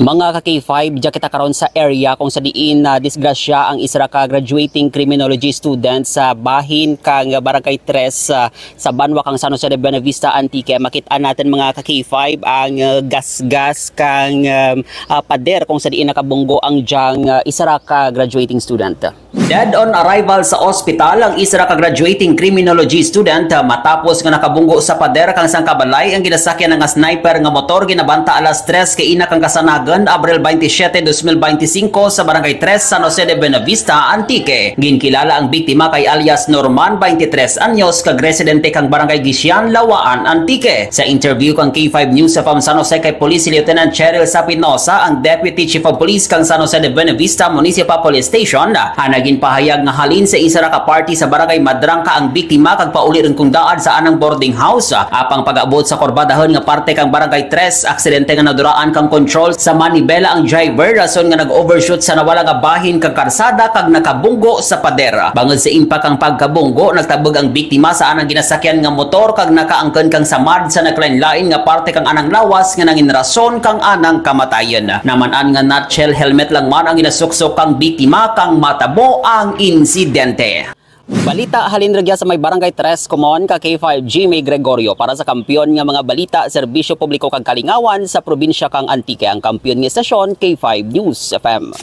Mga ka K five, diya kita karon sa area kung sa diin na disgrasya ang isa ra ka graduating criminology student sa bahin kang Barangay Tres, ah, sa banwa kang San Jose de Buenavista, Antique. Makit-an natin, mga ka K five, ang, ah, gasgas kang, um, ah, pader kung sa diin nakabunggo ang diyang, ah, isa ra ka graduating student. Dead on arrival sa ospital ang isa ra ka graduating criminology student, ah, matapos nga nakabunggo sa pader kang sangkabalay ang ginasakyan nga sniper nga motor ginabanta alas tres kaina kang kasanagan, Abril twenty-seven, dos mil beintisinko, sa Barangay Tres, San Jose de Buenavista, Antique. Ginkilala ang biktima kay alias Norman, twenty-tres anyos, kag residente kang Barangay Guisian, Lawaan, Antique. Sa interview kang K five News F M San Jose kay Police Lieutenant Cheryl Sapinosa, ang Deputy Chief of Police kang San Jose de Buenavista Municipal Police Station, ah, nagin pahayag nga halin sa isa ra ka party sa Barangay Madrangka ang biktima kag pauli run kung daad sa anang boarding house. Apang pag-abot sa kurbadahon nga parte kang Barangay Tres, aksidente nga naduraan kang control sa manibela ang driver, rason nga nag-overshoot sa nawala nga bahin kang karsada kag nakabunggo sa pader. Bangod sa impact kang pagkabunggo, nagtabog ang biktima sa anang ginasakyan nga motor kag nakaangkon kang samad sa naglain-lain nga parte kang anang lawas nga nangin rason kang anang kamatayon. Naman-an nga nutshell helmet lang man ang ginasuksok kang biktima kang matabo ang insidente. Balita halin rugya sa may Barangay Tres Comon, ka K five Jimmy Gregorio para sa Kampiyon nga mga Balita, Serbisyo Publiko kag Kalingawan sa probinsya kang Antique, ang Kampiyon nga istasyon, K five News F M.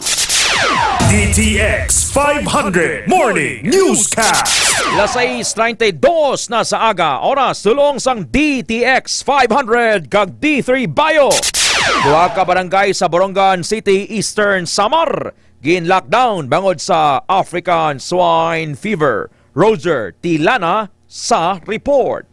D T X five hundred Morning Newscast. Alas sais treinta y dos na sa aga, oras dulong sang D T X five hundred kag D three Bio. Duha ka barangay sa Borongan City, Eastern Samar, gin-lockdown bangod sa African Swine Fever. Roger Tilana sa report.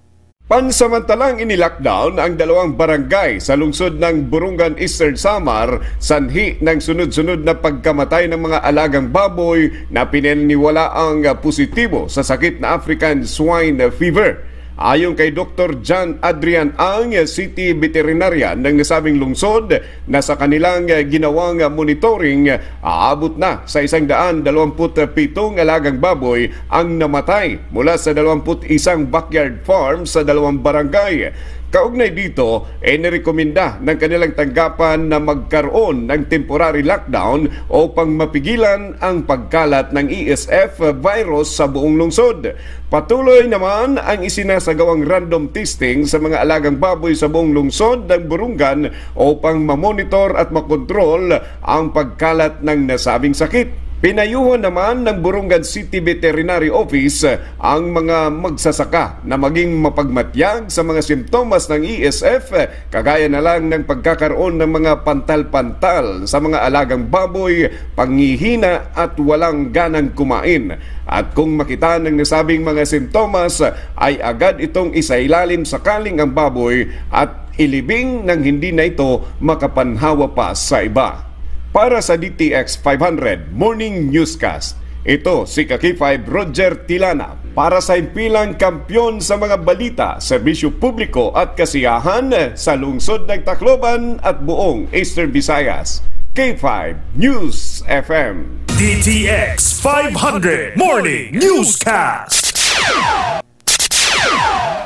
Pansamantalang ini-lockdown ang dalawang barangay sa lungsod ng Borongan, Eastern Samar, sanhi ng sunod-sunod na pagkamatay ng mga alagang baboy na pinaniwalaang positibo sa sakit na African Swine Fever. Ayon kay Doktor John Adrian Ang, City Veterinarian ng nasabing lungsod, na sa kanilang ginawang monitoring, aabot na sa isang daan dalawampu't pito nga alagang baboy ang namatay mula sa dalawampu't isang backyard farm sa dalawang barangay. Kaugnay dito, inirekomenda ng kanilang tanggapan na magkaroon ng temporary lockdown upang mapigilan ang pagkalat ng E S F virus sa buong lungsod. Patuloy naman ang isinasagawang random testing sa mga alagang baboy sa buong lungsod ng Borongan upang mamonitor at makontrol ang pagkalat ng nasabing sakit. Pinayuhan naman ng Borongan City Veterinary Office ang mga magsasaka na maging mapagmatyag sa mga simptomas ng E S F, kagaya na lang ng pagkakaroon ng mga pantal-pantal sa mga alagang baboy, panghihina at walang ganang kumain. At kung makita ng nasabing mga simptomas, ay agad itong isailalim sa kaling ang baboy at ilibing nang hindi na ito makapanhawa pa sa iba. Para sa D T X five hundred Morning Newscast, ito si ka K five Roger Tilana. Para sa impilang kampiyon sa mga balita, serbisyo publiko at kasiyahan sa lungsod ng Tacloban at buong Eastern Visayas, K five News F M. D T X five hundred Morning Newscast.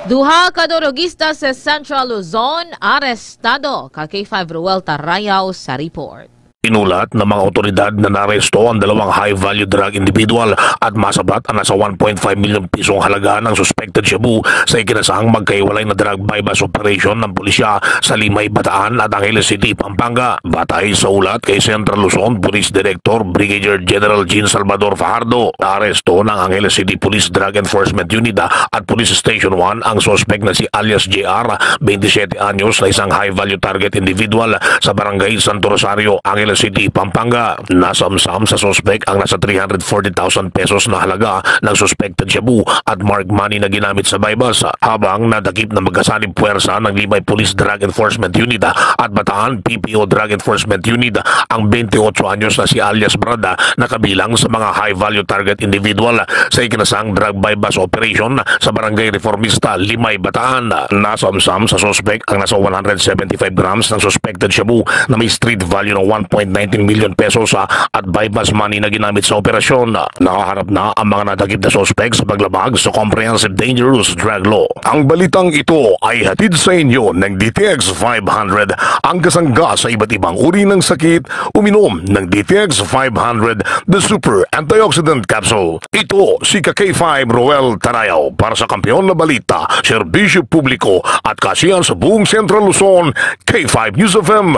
Duha ka durugista sa Central Luzon arestado, ka K five Ruel Tarayaw sa report. Inulat ng mga awtoridad na naaresto ang dalawang high-value drug individual at masablat ang nasa one point five million pisong halaga ng suspected shabu sa ikinasang magkahiwalay na drug buy-bust operation ng pulisya sa Limay, Bataan at Angeles City, Pampanga. Batay sa ulat kay Central Luzon Police Director Brigadier General Jean Salvador Fajardo, naaresto ng Angeles City Police Drug Enforcement Unit at Police Station one ang suspek na si alias J R, twenty-seven anyos, na isang high-value target individual sa Barangay Santo Rosario, Angeles City, Pampanga. Nasamsam sa suspek ang nasa three hundred forty thousand pesos na halaga ng suspected shabu at marked money na ginamit sa buy-bust, habang nadakip na magkasanib puwersa ng Limay Police Drug Enforcement Unit at Bataan P P O Drug Enforcement Unit ang twenty-eight anyos na si alias Brad, na kabilang sa mga high-value target individual sa ikinasang drug buy-bust operation sa Barangay Reformista, Limay, Bataan. Nasamsam sa suspek ang nasa one hundred seventy-five grams ng suspected shabu na may street value ng one point nineteen million pesos, ah, at buy-bust money na ginamit sa operasyon. Nakaharap na ang mga nadakip na suspek sa paglabag sa Comprehensive Dangerous Drug Law. Ang balitang ito ay hatid sa inyo ng D T X five hundred, ang kasangga sa iba't ibang uri ng sakit. Uminom ng D T X five hundred, the super antioxidant capsule. Ito si ka K five Roel Tarayaw para sa Kampiyon na Balita, Serbisyo Publiko at Kasiyahan sa buong Central Luzon, K five News F M.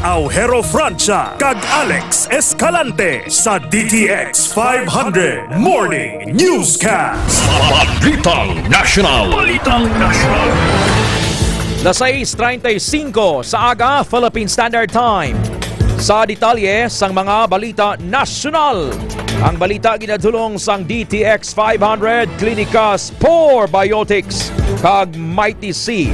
Aujero Francia kag Alex Escalante sa D T X five hundred Morning Newscast. Balitang National. Balitang National. Las sais treinta y cinco sa aga, Philippine Standard Time. Sa detalye sang mga balita nasyonal, ang balita ginadulong sang D T X five hundred, Clinicas Probiotics, kag Mighty C.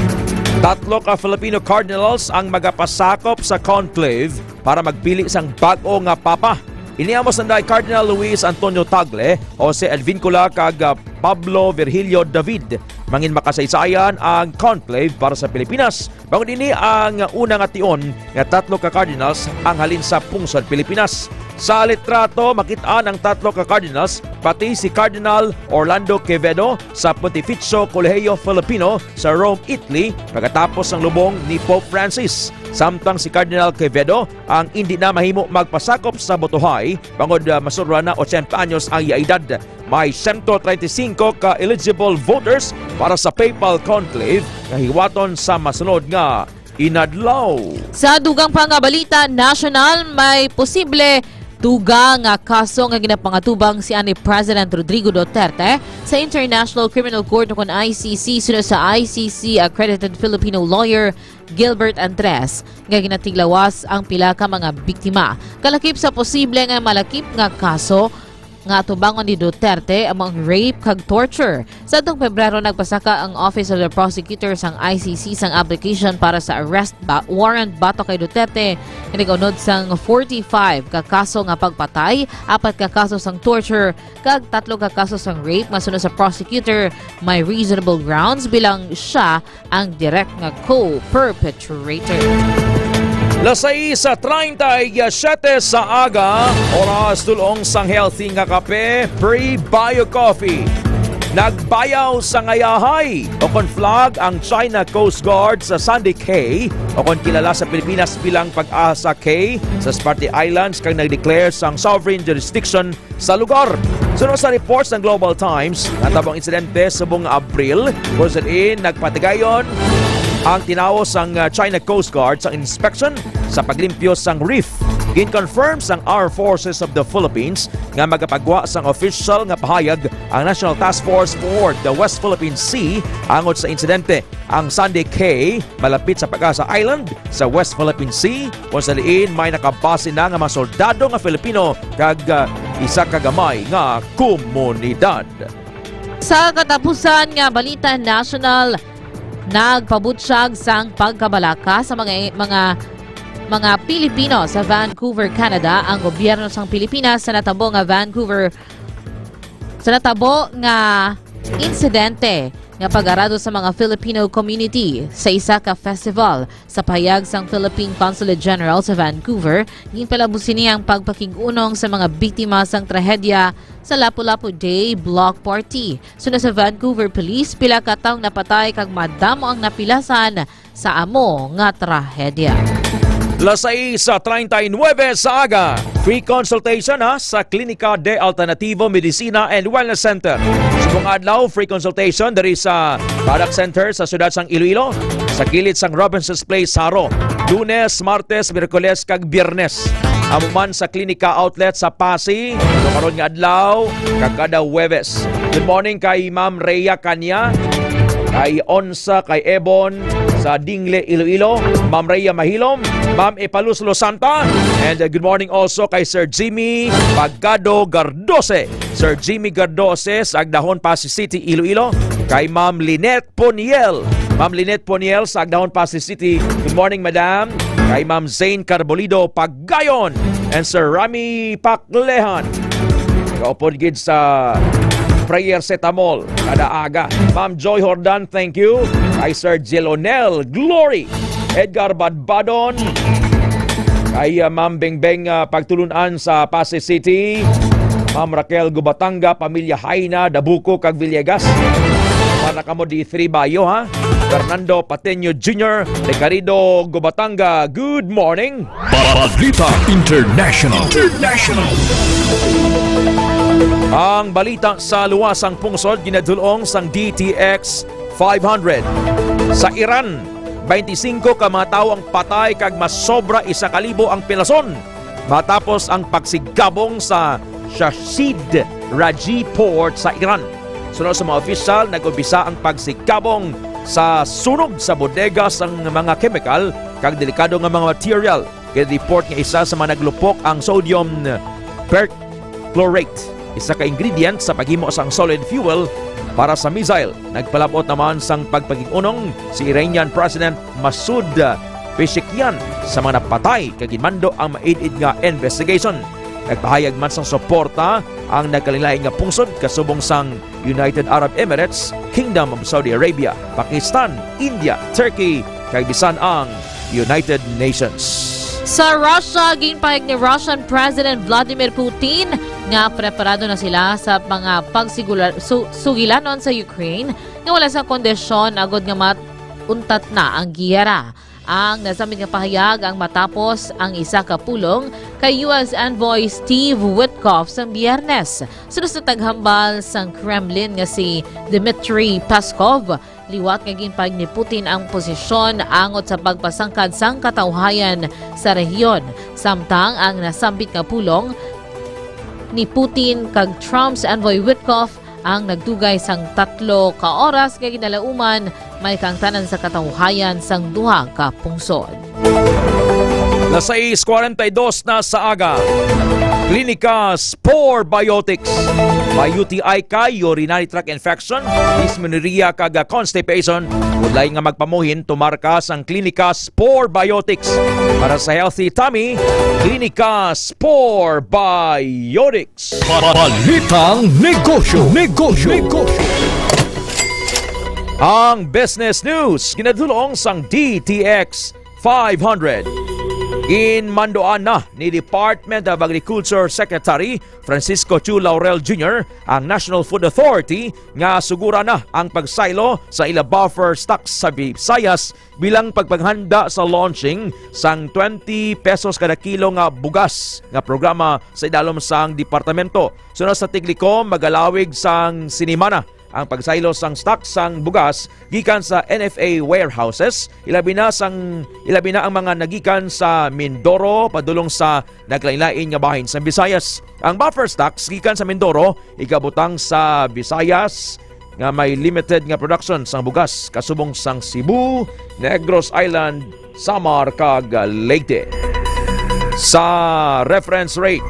Tatlo ka Filipino cardinals ang magapasakop sa conclave para magpili sang bag-o nga papa. Ini amo sanday Cardinal Luis Antonio Tagle, Jose Advincula, kag, ah, Pablo Virgilio David. Mangin makasaysayan ang conclave para sa Pilipinas. Bangod ini ang una nga tion nga tatlo ka cardinals ang halin sa pungsod Pilipinas. Sa litrato, makit-an ang tatlo ka cardinals, pati si Cardinal Orlando Quevedo sa Pontificio Colegio Filipino sa Rome, Italy, pagkatapos sang lubong ni Pope Francis. Samtang si Cardinal Quevedo ang indi na mahimo magpasakop sa botohay, bangod, ah, masobra na ochenta anyos ang iya edad. May sento treinta y cinco ka eligible voters para sa papal conclave nga hiwaton sa masunod nga inadlaw. Sa dugang pa nga balita nasyonal, may posible dugang nga kaso nga ginapangatubang si ani President Rodrigo Duterte sa International Criminal Court, o kon I C C, suno sa I C C accredited Filipino lawyer Gilbert Andres, nga ginatiglawas ang pila ka mga biktima. Kalakip sa posible nga malakip nga kaso nga atubangon ni Duterte amo ang rape kag torture. Sa atong Pebrero, nagpasaka ang Office of the Prosecutor sang I C C sang application para sa arrest ba-, warrant batok kay Duterte, nga nag-unod sang forty-five ka kaso nga pagpatay, apat ka kaso sang torture, kag tatlo ka kaso sang rape. Masuno sa prosecutor, may reasonable grounds bilang siya ang direct nga co-perpetrator. Las sais treinta y siete sa aga, oras dulong sang healthy nga kape, Prebio Coffee. Nagbayaw sa ngayahay o kon flag ang China Coast Guard sa Sandy Cay, o kon kilala sa Pilipinas bilang Pag-asa Cay, sa Spratly Islands, kag nag-declare sang sovereign jurisdiction sa lugar. Suno sa reports ng Global Times, natabo ang insidente subong nga Abril, kung sa diin nagpatigayon ang tinawo sang, uh, China Coast Guard sa inspection sa paglimpyo sang reef. Gin-confirm sang Armed Forces of the Philippines nga magapagwa sang official nga pahayag ang National Task Force for the West Philippine Sea angot sa insidente. Ang Sandy Cay malapit sa Pag-asa Island sa West Philippine Sea, kung sa diin may nakabase na nga mga soldado nga Filipino kag, ah, isa ka gamay nga komunidad. Sa katapusan nga balita nasyonal, nagpabutyag sang pagkabalaka sa mga, mga, mga Pilipino sa Vancouver, Canada, ang gobyerno sang Pilipinas sa natabo nga Vancouver, sa natabo nga insidente nga pag-arado sa mga Filipino community sa isa ka festival. Sa pahayag sang Philippine Consulate General sa Vancouver, ginpalabot sini ang pagpakig-unong sa mga biktima sang trahedya sa Lapu-Lapu Day Block Party. Suno sa Vancouver Police, pila ka tawo ang napatay kag madamo ang napilasan sa amo nga trahedya. Las sais treinta y nueve sa aga, free consultation, ha, sa Klinika de Alternativo Medicina and Wellness Center. Subong adlaw, free consultation diri sa Barak Center sa siyudad sang Iloilo, sa kilid sang Robinson's Place, Jaro. Lunes, Martes, Miyerkules, kag Biyernes. Amo man sa Klinika Outlet sa Passi, sa karon nga adlaw, kag kada Huwebes. Good morning kay Ma'am Rhea Cania, kay Onsa, kay Ebon, sa Dingle, Iloilo, Ma'am Rhea Mahilom, Ma'am Epalus Losanta, and, uh, good morning also kay Sir Jimmy Pagado Gardose. Sir Jimmy Gardose sa Agdahon, Passi City, Iloilo, kay Ma'am Lynette Poniel. Ma'am Lynette Poniel sa Agdahon, Passi City. Good morning, madam. Kay Ma'am Zane Carbolido Pagayon and Sir Rami Paclehan. Kaupod gid sa prayer setamol kada aga. Ma'am Joy Hordan, thank you. Kay Sir Jelonel Glory, Edgar Badbadon, kay, ah, Ma'am Bengbeng, ah, Pagtulunan sa Passi City, Ma'am Raquel Gubatanga, pamilya Haina, Dabuco, kag Villegas. Para kamo di three Bayo, ha? Fernando Pateño Junior, Decarido, Gubatanga, good morning. Balita International. International. Ang balita sa luwasang pungsod ginadulong sang D T X five hundred. Sa Iran, twenty-five ka mga tawo ang patay kag mas sobra isa ka libo ang pilason matapos ang pagsigkabong sa Shahid Raji Port sa Iran. Suno sa mga opisyal, nag-umpisa ang pagsigkabong sa sunog sa bodega sang mga kemikal kag delikado nga mga material. Gin-report nga isa sa mga naglupok ang sodium perchlorate, isa ka ingredient sa paghimo sang solid fuel para sa missile. Nagpalabot naman sang pagpakig-unong si Iranian President Masoud Pezeshkian sa mga napatay, kag ginmando ang maid-id nga investigation. Nagpahayag man sang suporta ang nagkalainlain nga pungsod kasubong sang United Arab Emirates, Kingdom of Saudi Arabia, Pakistan, India, Turkey, kag bisan ang United Nations. Sa Russia, ginpahayag ni Russian President Vladimir Putin nga preparado na sila sa mga pagsigula-, su-, sugilanon sa Ukraine nga wala sa kondisyon agod nga mat-, untat na ang giyera. Ang nasambit nga pahayag ang matapos ang isa ka pulong kay U S Envoy Steve Witkoff sa Biyernes. Suno sa taghambal sang Kremlin nga si Dmitry Peskov, liwat nga ginpahayag ni Putin ang posisyon angot sa pagpasangkad sang katawhayan sa rehiyon, samtang ang nasambit nga pulong ni Putin kag Trump's Envoy Witkoff ang nagdugay sang tatlo ka oras nga ginalauman, may kaangtanan sa katawhayan sang duha ka pungsod. Las sais cuarenta y dos na sa aga. Klinika Spore Biotics. May U T I ka, urinary tract infection, dysmenorrhea, kag constipation, budlay nga magpamuhin, tumar ka sang Klinika Spore Biotics. Para sa healthy tummy, Klinika Spore Biotics. Balitang negosyo, negosyo, negosyo. Ang business news ginadulong sang D T X five hundred. Ginmanduan na ni Department of Agriculture Secretary Francisco Chu Laurel Junior ang National Food Authority nga suguran na ang pagsaylo sa ila buffer stocks sa Visayas bilang pagpanghanda sa launching sang twenty pesos kada kilo nga bugas nga programa sa idalom sang departamento. Suno sa Tiglico, magalawig sang sinimana ang pagsaylo sang stock sang bugas gikan sa N F A warehouses, ilabi na sang, ilabi na ang mga nagikan sa Mindoro padulong sa naglain-lain nga bahin sang Visayas. Ang buffer stocks gikan sa Mindoro igabutang sa Visayas nga may limited nga production sang bugas kasubong sang Cebu, Negros Island, Samar kag Leyte. Sa reference rate,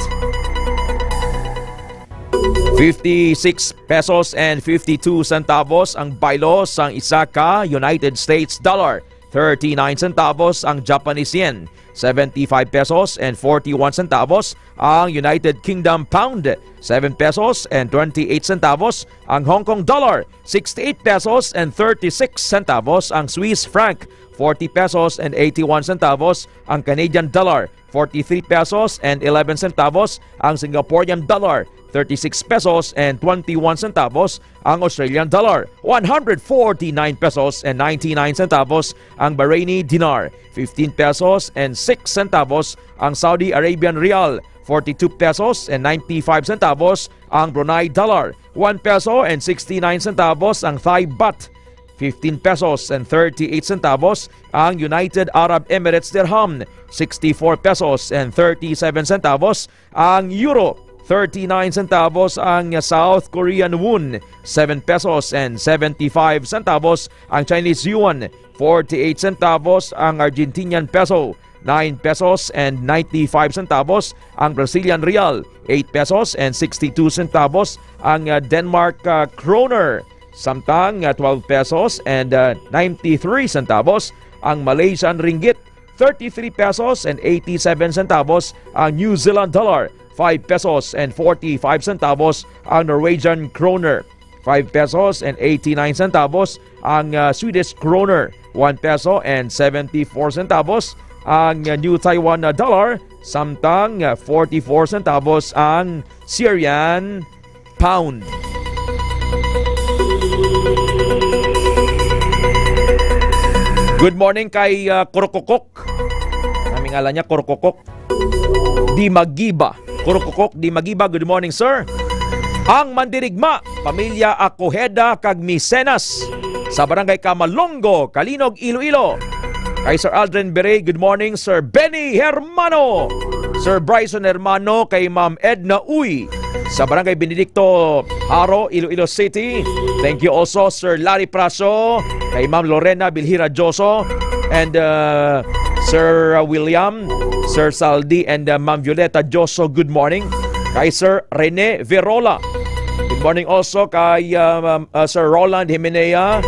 fifty-six pesos and fifty-two centavos ang baylo sang isa ka United States dollar, thirty-nine centavos ang Japanese yen, seventy-five pesos and forty-one centavos ang United Kingdom pound, seven pesos and twenty-eight centavos ang Hong Kong dollar, sixty-eight pesos and thirty-six centavos ang Swiss franc, forty pesos and eighty-one centavos ang Canadian dollar, forty-three pesos and eleven centavos ang Singaporean dollar, thirty-six pesos and twenty-one centavos ang Australian dollar, one hundred forty-nine pesos and ninety-nine centavos ang Bahraini dinar, fifteen pesos and six centavos ang Saudi Arabian rial, forty-two pesos and ninety-five centavos ang Brunei dollar, one peso and sixty-nine centavos ang Thai baht, fifteen pesos and thirty-eight centavos ang United Arab Emirates dirham, sixty-four pesos and thirty-seven centavos ang euro, thirty-nine centavos ang South Korean won, seven pesos and seventy-five centavos ang Chinese yuan, forty-eight centavos ang Argentinian peso, nine pesos and ninety-five centavos ang Brazilian real, eight pesos and sixty-two centavos ang, ah, Denmark, ah, kroner, samtang, ah, twelve pesos and, ah, ninety-three centavos ang Malaysian ringgit, thirty-three pesos and eighty-seven centavos ang New Zealand dollar, five pesos and forty-five centavos ang Norwegian kroner, five pesos and eighty-nine centavos ang, ah, Swedish kroner, one peso and seventy-four centavos ang, ah, New Taiwan, ah, dollar, samtang, ah, forty-four centavos ang Syrian pound. Good morning kay, ah, Kurukukok. Ang ngalan niya, Kurukukok. Di Magiba. Kurukukok Di Magiba, good morning, sir. Ang mandirigma, pamilya Acojeda kag Micenas, sa Barangay Camalongo, Calinog, Iloilo. Kay Sir Aldrin Bere, good morning, Sir Benny Hermano. Sir Bryson Hermano, kay Ma'am Edna Uy, sa Barangay Benedicto, Jaro, Iloilo City. Thank you also, Sir Larry Praso, kay Ma'am Lorena Bilhira Joso, and, uh, Sir William, Sir Saldi, and, uh, Ma'am Violeta Joso, good morning. Kay Sir Rene Verola. Good morning also kay, uh, Ma'am, uh, Sir Roland Jimenea,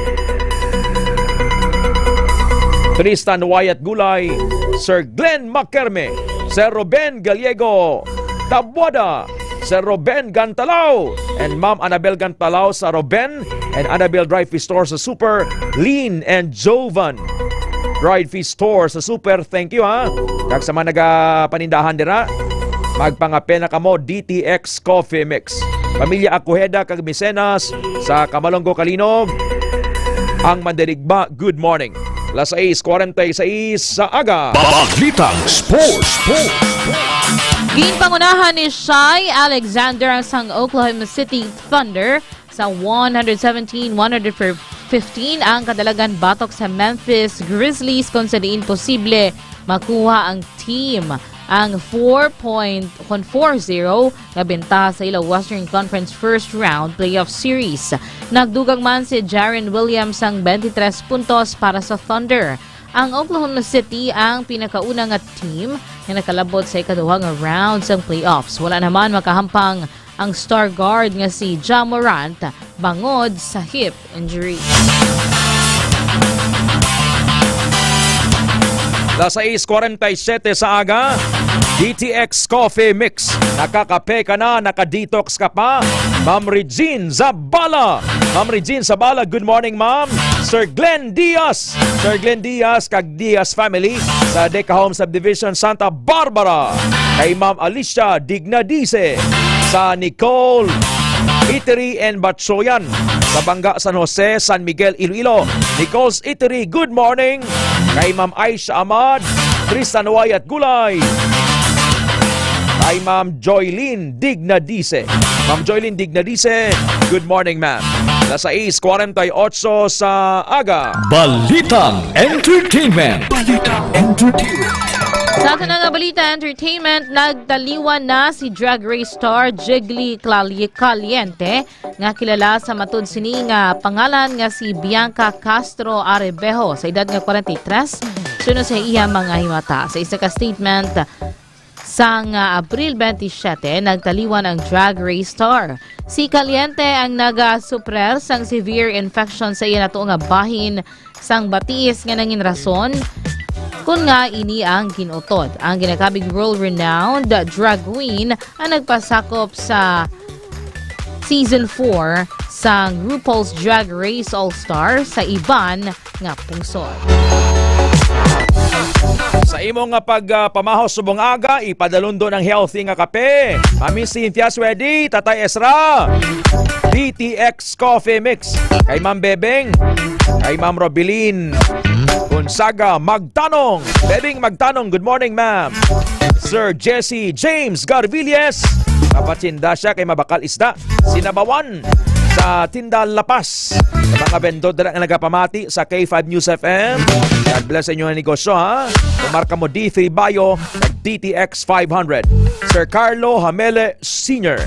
Tristan Wyatt Gulay, Sir Glenn Makerme, Sir Ruben Gallego Tabuada, Sir Ruben Gantalao, and Ma'am Annabel Gantalao sa Ruben and Annabel Dry Fish Store sa Super, Lean and Jovan Dry Fish Store sa Super. Thank you, ha. Kag sa mga nagapanindahan dira, magpangape na kamo, D T X Coffee Mix. Pamilya Acojeda kag Micenas sa Camalongo, Calinog. Ang mandirigma, good morning. Las sais cuarenta y seis sa aga. Balitang Sports. Ginpangunahan ni Shai Alexander ang sang Oklahoma City Thunder sa one hundred seventeen, one hundred fifteen ang kadalagan batok sa Memphis Grizzlies, kung sa diin posible makuha ang team ang four point, kon four zero nga bentaha sa ila Western Conference first round playoff series. Nagdugang man si Jaren Williams ang twenty-three puntos para sa Thunder. Ang Oklahoma City ang pinakauna nga team nga nakalabot sa ikaduha nga round sang playoffs. Wala naman makahampang ang star guard nga si Ja Morant bangod sa hip injury. Las sais cuarenta y siete sa aga, D T X Coffee Mix. Nakakape ka na, naka-detox ka pa. Ma'am Regine Zabala. Ma'am Regine Zabala, good morning, ma'am. Sir Glenn Diaz. Sir Glenn Diaz kag Diaz family sa Deca Home Subdivision, Santa Barbara. Kay Ma'am Alicia Dignadice sa Nicole Eatery and Batsoyan sa Banga, San Jose, San Miguel, Iloilo. Nicole's Eatery, good morning. Kay Ma'am Aisha Ahmad, Tristan Wayat Gulay. Kay Ma'am Joylene Dignadice. Ma'am Joylene Dignadice, good morning, ma'am. Alas sais cuarenta y ocho sa aga. Balitang Entertainment. Balitang Entertainment. Sa aton nga balita entertainment, nagtaliwan na si Drag Race star Jiggly Cali-, Caliente, nga kilala sa matud sini nga pangalan nga si Bianca Castro Arebejo, sa edad nga kwarenta y tres, suno sa iya mga himata. Sa isa ka statement, sang, ah, Abril twenty-seven, nagtaliwan ang Drag Race star. Si Caliente ang nagasuprer sang severe infection sa iya natuo nga bahin sang batiis nga nangin rason kon nga ini ang gin-utod. Ang ginakabig world-renowned drag queen ang nagpasakop sa Season four sang RuPaul's Drag Race All Star sa iban nga pungsod. Sa imo nga pag, ah, pamahaw subong aga, ipadalon do ng healthy nga kape. Mami Cynthia Swedi, Tatay Ezra, D T X Coffee Mix. Kay Ma'am Bebeng, kay Ma'am Robilin Gonzaga Magtanong. Bebeng Magtanong, good morning, ma'am. Sir Jesse James Garvilles, kapatsinda siya kay mabakal isda. Sinabawan sa Tinda La Paz. Sa mga vendor dira nga nagapamati sa K five News F M. God bless sa inyo nga negosyo, ha? Kumarka mo D three Bio, D T X five hundred. Sir Carlo Hamele Senior.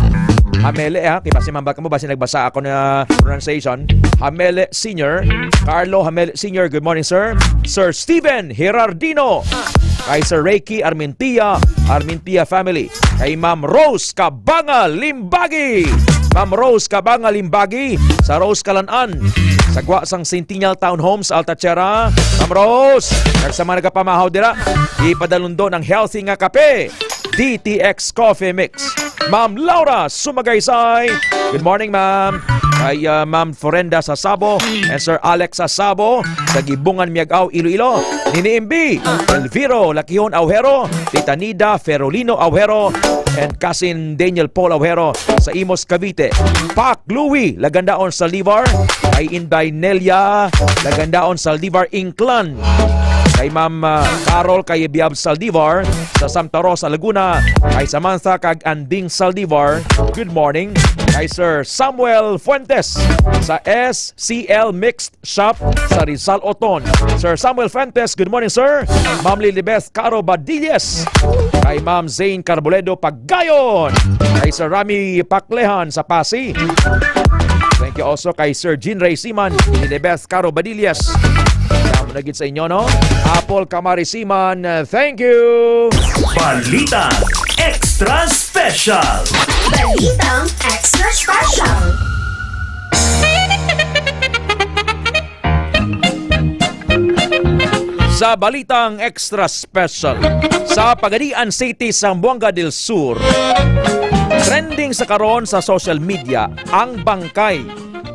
Hamele, ha? Kay basi man ba kamo, basi nagbasa ako na pronunciation. Hamele Senior. Carlo Hamele Senior, good morning, sir. Sir Steven Herardino. Kay Sir Reiki Armentia, Armentia family. Kay Ma'am Rose Kabanga Limbagi. Ma'am Rose Kabanga Limbagi sa Rose Kalanan, sa gwa sang Centennial Townhomes, Alta Sierra. Ma'am Rose, kag sa mga nagapamahaw dira, ipadalon do ng healthy nga kape. D T X Coffee Mix. Ma'am Laura Sumagaysay. Good morning, ma'am. Kay, ah, Ma'am Florenda sa Sabo and Sir Alex sa Sabo, sa Gibungan, Miag-ao, Iloilo. Nini Imbi, Elviro Lakihon Aujero, Tita Nida Ferolino Aujero, and Cousin Daniel Paul Aujero sa Imus, Cavite. Pak Louie Lagandaon Saldivar, kay Inday Nelia Lagandaon Saldivar Inclan. Kay Ma'am, ah, Carol Kayebiab Saldivar sa Santa Rosa, Laguna. Kay Samantha kag Anding Saldivar, good morning. Kay Sir Samuel Fuentes sa S C L Mixed Shop sa Rizal, Oton. Sir Samuel Fuentes, good morning, sir. Ma'am Lilibeth Caro Badillas. Kay Ma'am Zane Carboledo Pagayon. Kay Sir Rami Paklehan sa Pasi. Thank you also kay Sir Jean Ray Siman, Lilibeth Caro Badillas. Kamo na gid sa inyo, no? Apple Kamari Siman, uh, thank you. Balita Extra Special. Balitang Extra Special. Sa balitang extra special, sa Pagadian City, Zamboanga del Sur, trending sa karon sa social media ang bangkay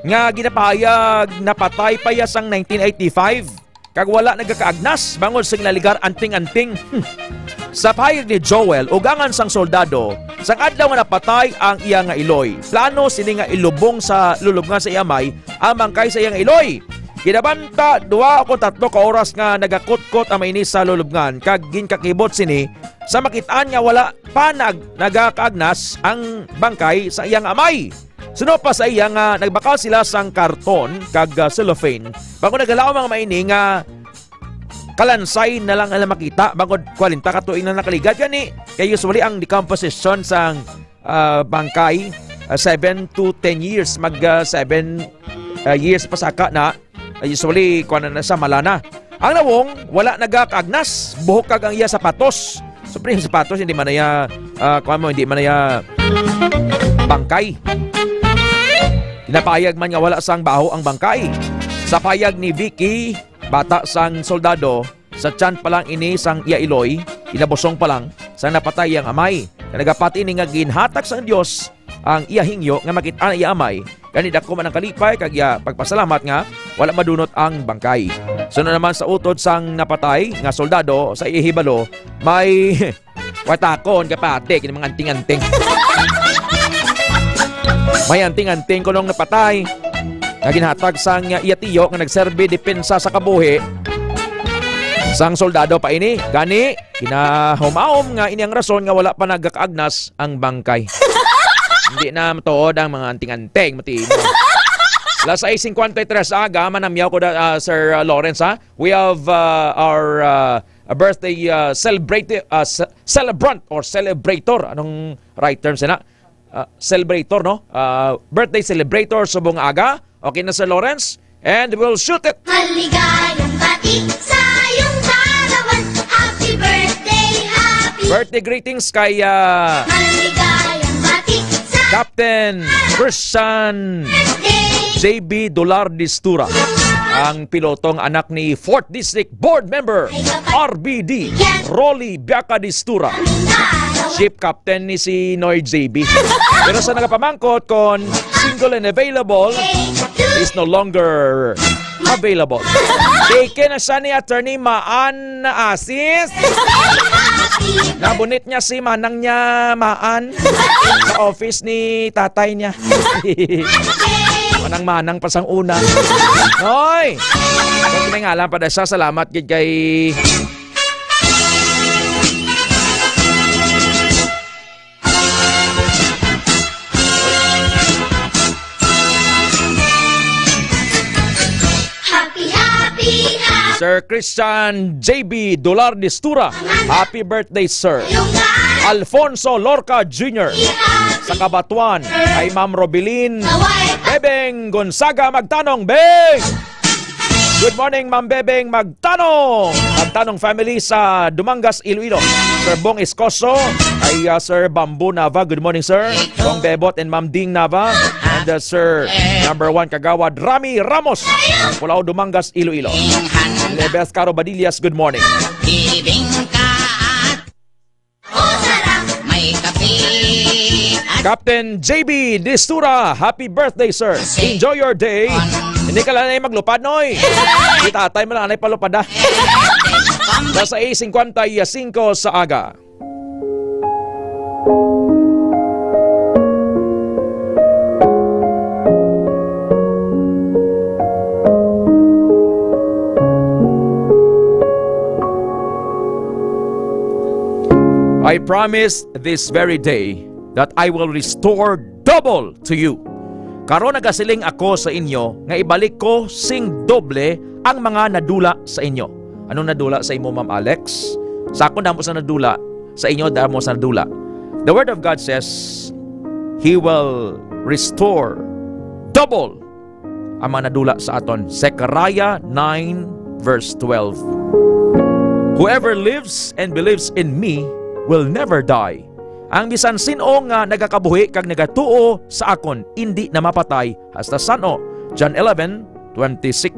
nga ginapahayag napatay pa ya sang nineteen eighty-five kag wala nagakaagnas bangod sing naligar anting-anting. Sa pahayag ni Joel, ugangan sang soldado, sang adlaw nga napatay ang iya nga iloy, plano sini nga ilubong sa lulubngan sa iya amay ang bangkay sa iya nga iloy. Ginabanta duha o kon tatlo ka oras nga nagakutkot ang mainis sa lulubngan kag ginkakibot sini sa makit-an nga wala pa nag-, nagakaagnas ang bangkay sa iya nga amay. Suno pa sa iya nga nagbakal sila sang karton kag, ah, cellophane, bangod nagalaom ang maini nga kalansay na lang ang makita bangod kwarenta ka tuig na nakaligad gani. Kay usually ang decomposition sang, ah, bangkay, ah, seven to ten years, mag, ah, seven, ah, years pa saka na. Ah, usually, kuwan na, na sa mala na. Ang nawong, wala nagakaagnas, buhok kag ang iya sapatos. Siyempre, yung sapatos, hindi man na iya, ah, kuwan mo, hindi man na iya bangkay. Ginapahayag man nga wala sang baho ang bangkay. Sa payag ni Vicky, bata sang soldado, sa tiyan pa lang ini sang iya iloy, kinabusong pa lang, sang napatay ang amay. Nga nagapati ini nga ginhatag sang Dios ang iya hingyo nga makit-an ang iya amay. Gani dako man ang kalipay kag iya pagpasalamat nga wala madunot ang bangkay. Sunod naman sa utod sang napatay nga soldado sa iya hibalo, may watakon ka pati kini mga anting-anting. May anting-anting kunong napatay nga ginhatag sang iya tiyo nga nagserbi depensa sa kabuhi sang soldado pa ini. Gani, kinahumaom nga ini ang rason nga wala pa nagakaagnas ang bangkay. Hindi na matuod ang mga anting-anting, mati mo. Alas sais singkwenta y tres aga, manamyaw ko da, ah, Sir, ah, Lawrence, ha? We have, ah, our, ah, a birthday, ah, celebrate, ah, ce-, celebrant or celebrator. Anong right term sina? Ah, celebrator, no? Ah, birthday celebrator subong aga. Okay na, Sir Lawrence? And we'll shoot it. Maligayang bati sa iyong kaarawan. Happy birthday, happy Birthday greetings kay, ah, Maligayang bati sa Captain Christian birthday. J B Dolar Distura, ang pilotong anak ni Fourth District Board Member R B D Rolly Biaca Distura. Ship captain ni si Noy J B. Pero sa nagapamangkot kon single and available, is no longer available. Taken na siya ni Attorney Maan Asis. Nabunit niya si manang niya Maan sa office ni tatay niya. Manang-manang pa sang una. Hoy! Kung may ngalan pa na siya, salamat gid kay Happy, happy, happy. Sir Christian J B Dolar Distura, happy birthday, sir. Alfonso Lorca Junior sa Cabatuan, kay Ma'am Robilin Bebeng Gonzaga Magtanong. Beng! Good morning, Ma'am Bebeng Magtanong. Magtanong family sa Dumangas, Iloilo. Sir Bong Escoso, ay, uh, Sir Bamboo Nava. Good morning, sir. Bong Bebot and Ma'am Ding Nava. And, uh, Sir Number One Kagawad Rami Ramos. Pulao, Dumangas, Iloilo. Lebes Caro Badillas, good morning. May kape at Captain J B Distura, happy birthday, sir. Enjoy your day. Hindi ka lang na maglupad, Noy. Si tatay mo lang na palupada. Sa sais singkwenta y singko sa aga. I promise this very day that I will restore double to you. Karon nagasiling ako sa inyo nga ibalik ko sing doble ang mga nadula sa inyo. Anong nadula sa imo, Ma'am Alex? Sa akon, damo sa nadula. Sa inyo, damo sa nadula. The Word of God says, He will restore double ang mga nadula sa aton. Zechariah nine verse twelve. Whoever lives and believes in me will never die. Ang bisan sin-o nga nagakabuhi kag nagatuo sa akon indi na mapatay hasta san-o. John eleven twenty-six.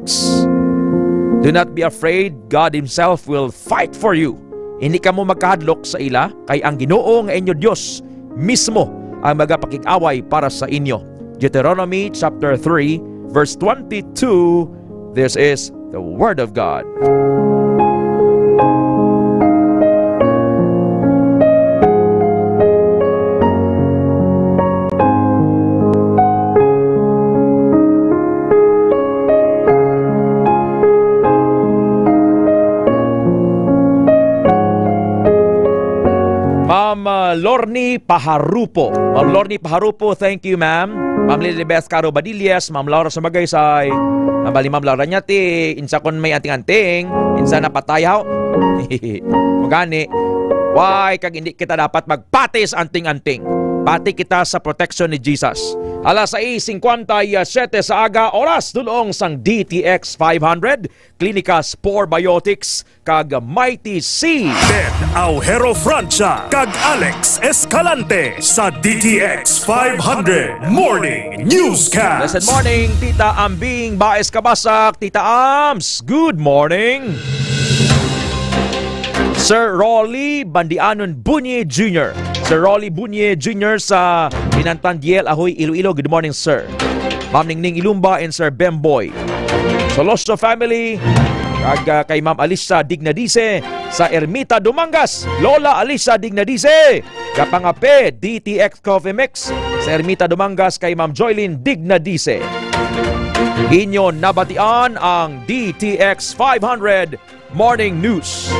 Do not be afraid, God himself will fight for you. Hindi kamo magkahadlok sa ila, kay ang Ginoo nga inyo Dios mismo ang magapakig-away para sa inyo. Deuteronomy chapter three, verse twenty-two. This is the Word of God. Ma'am, uh, Lorny Paharupo. Ma'am Lorny Paharupo, thank you, ma'am. Ma'am Lilibeth Caro Badillas, Ma'am Laura Sumagaysay. Ang bali, Ma'am Laura niya, ti, insa kon may anting-anting, insa napatay, haw? Magani, why kag hindi kita dapat magpati sa anting-anting? Pati kita sa protection ni Jesus. Alas sais singkwenta y siyete sa aga, oras dulong sang D T X five hundred, Clinicas Probiotics, kag Mighty C. Ben Aujero Francia kag Alex Escalante sa D T X five hundred Morning Newscast. Blessed morning, Tita Ambing Baez Kabasak, Tita Ams. Good morning. Sir Rolly Bandianon Bunyi Junior Sir Rolly Bunye Junior sa Binantan D L, Ahoy, Iloilo. Good morning, sir. Ma'am Ningning Ilumba and Sir Bemboy Soloso family. Kag, ah, kay Ma'am Alisa Dignadise sa Ermita Dumangas. Lola Alisa Dignadise, kapangape, D T X Coffee Mix sa Ermita Dumangas kay Ma'am Joylene Dignadise. Inyo nabatian ang D T X five hundred Morning News.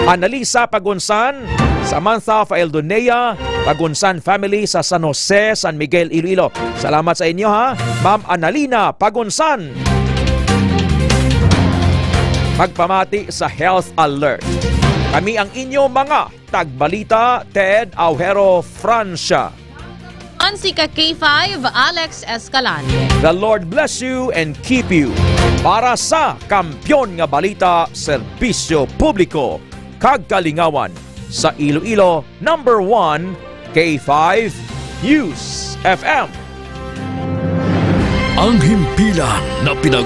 Annalisa Pagunsan, Samantha Faeldonea, Pagunsan family sa San Jose, San Miguel, Iloilo. Salamat sa inyo, ha, Ma'am Annalina Pagunsan. Magpamati sa Health Alert. Kami ang inyo mga tagbalita, Ted Aujero Francia. Ang si ka K five, Alex Escalante. The Lord bless you and keep you. Para sa Kampiyon nga Balita, Serbisyo Publiko kag Kalingawan sa Iloilo, number one, K five News F M. Ang himpilan na pinag-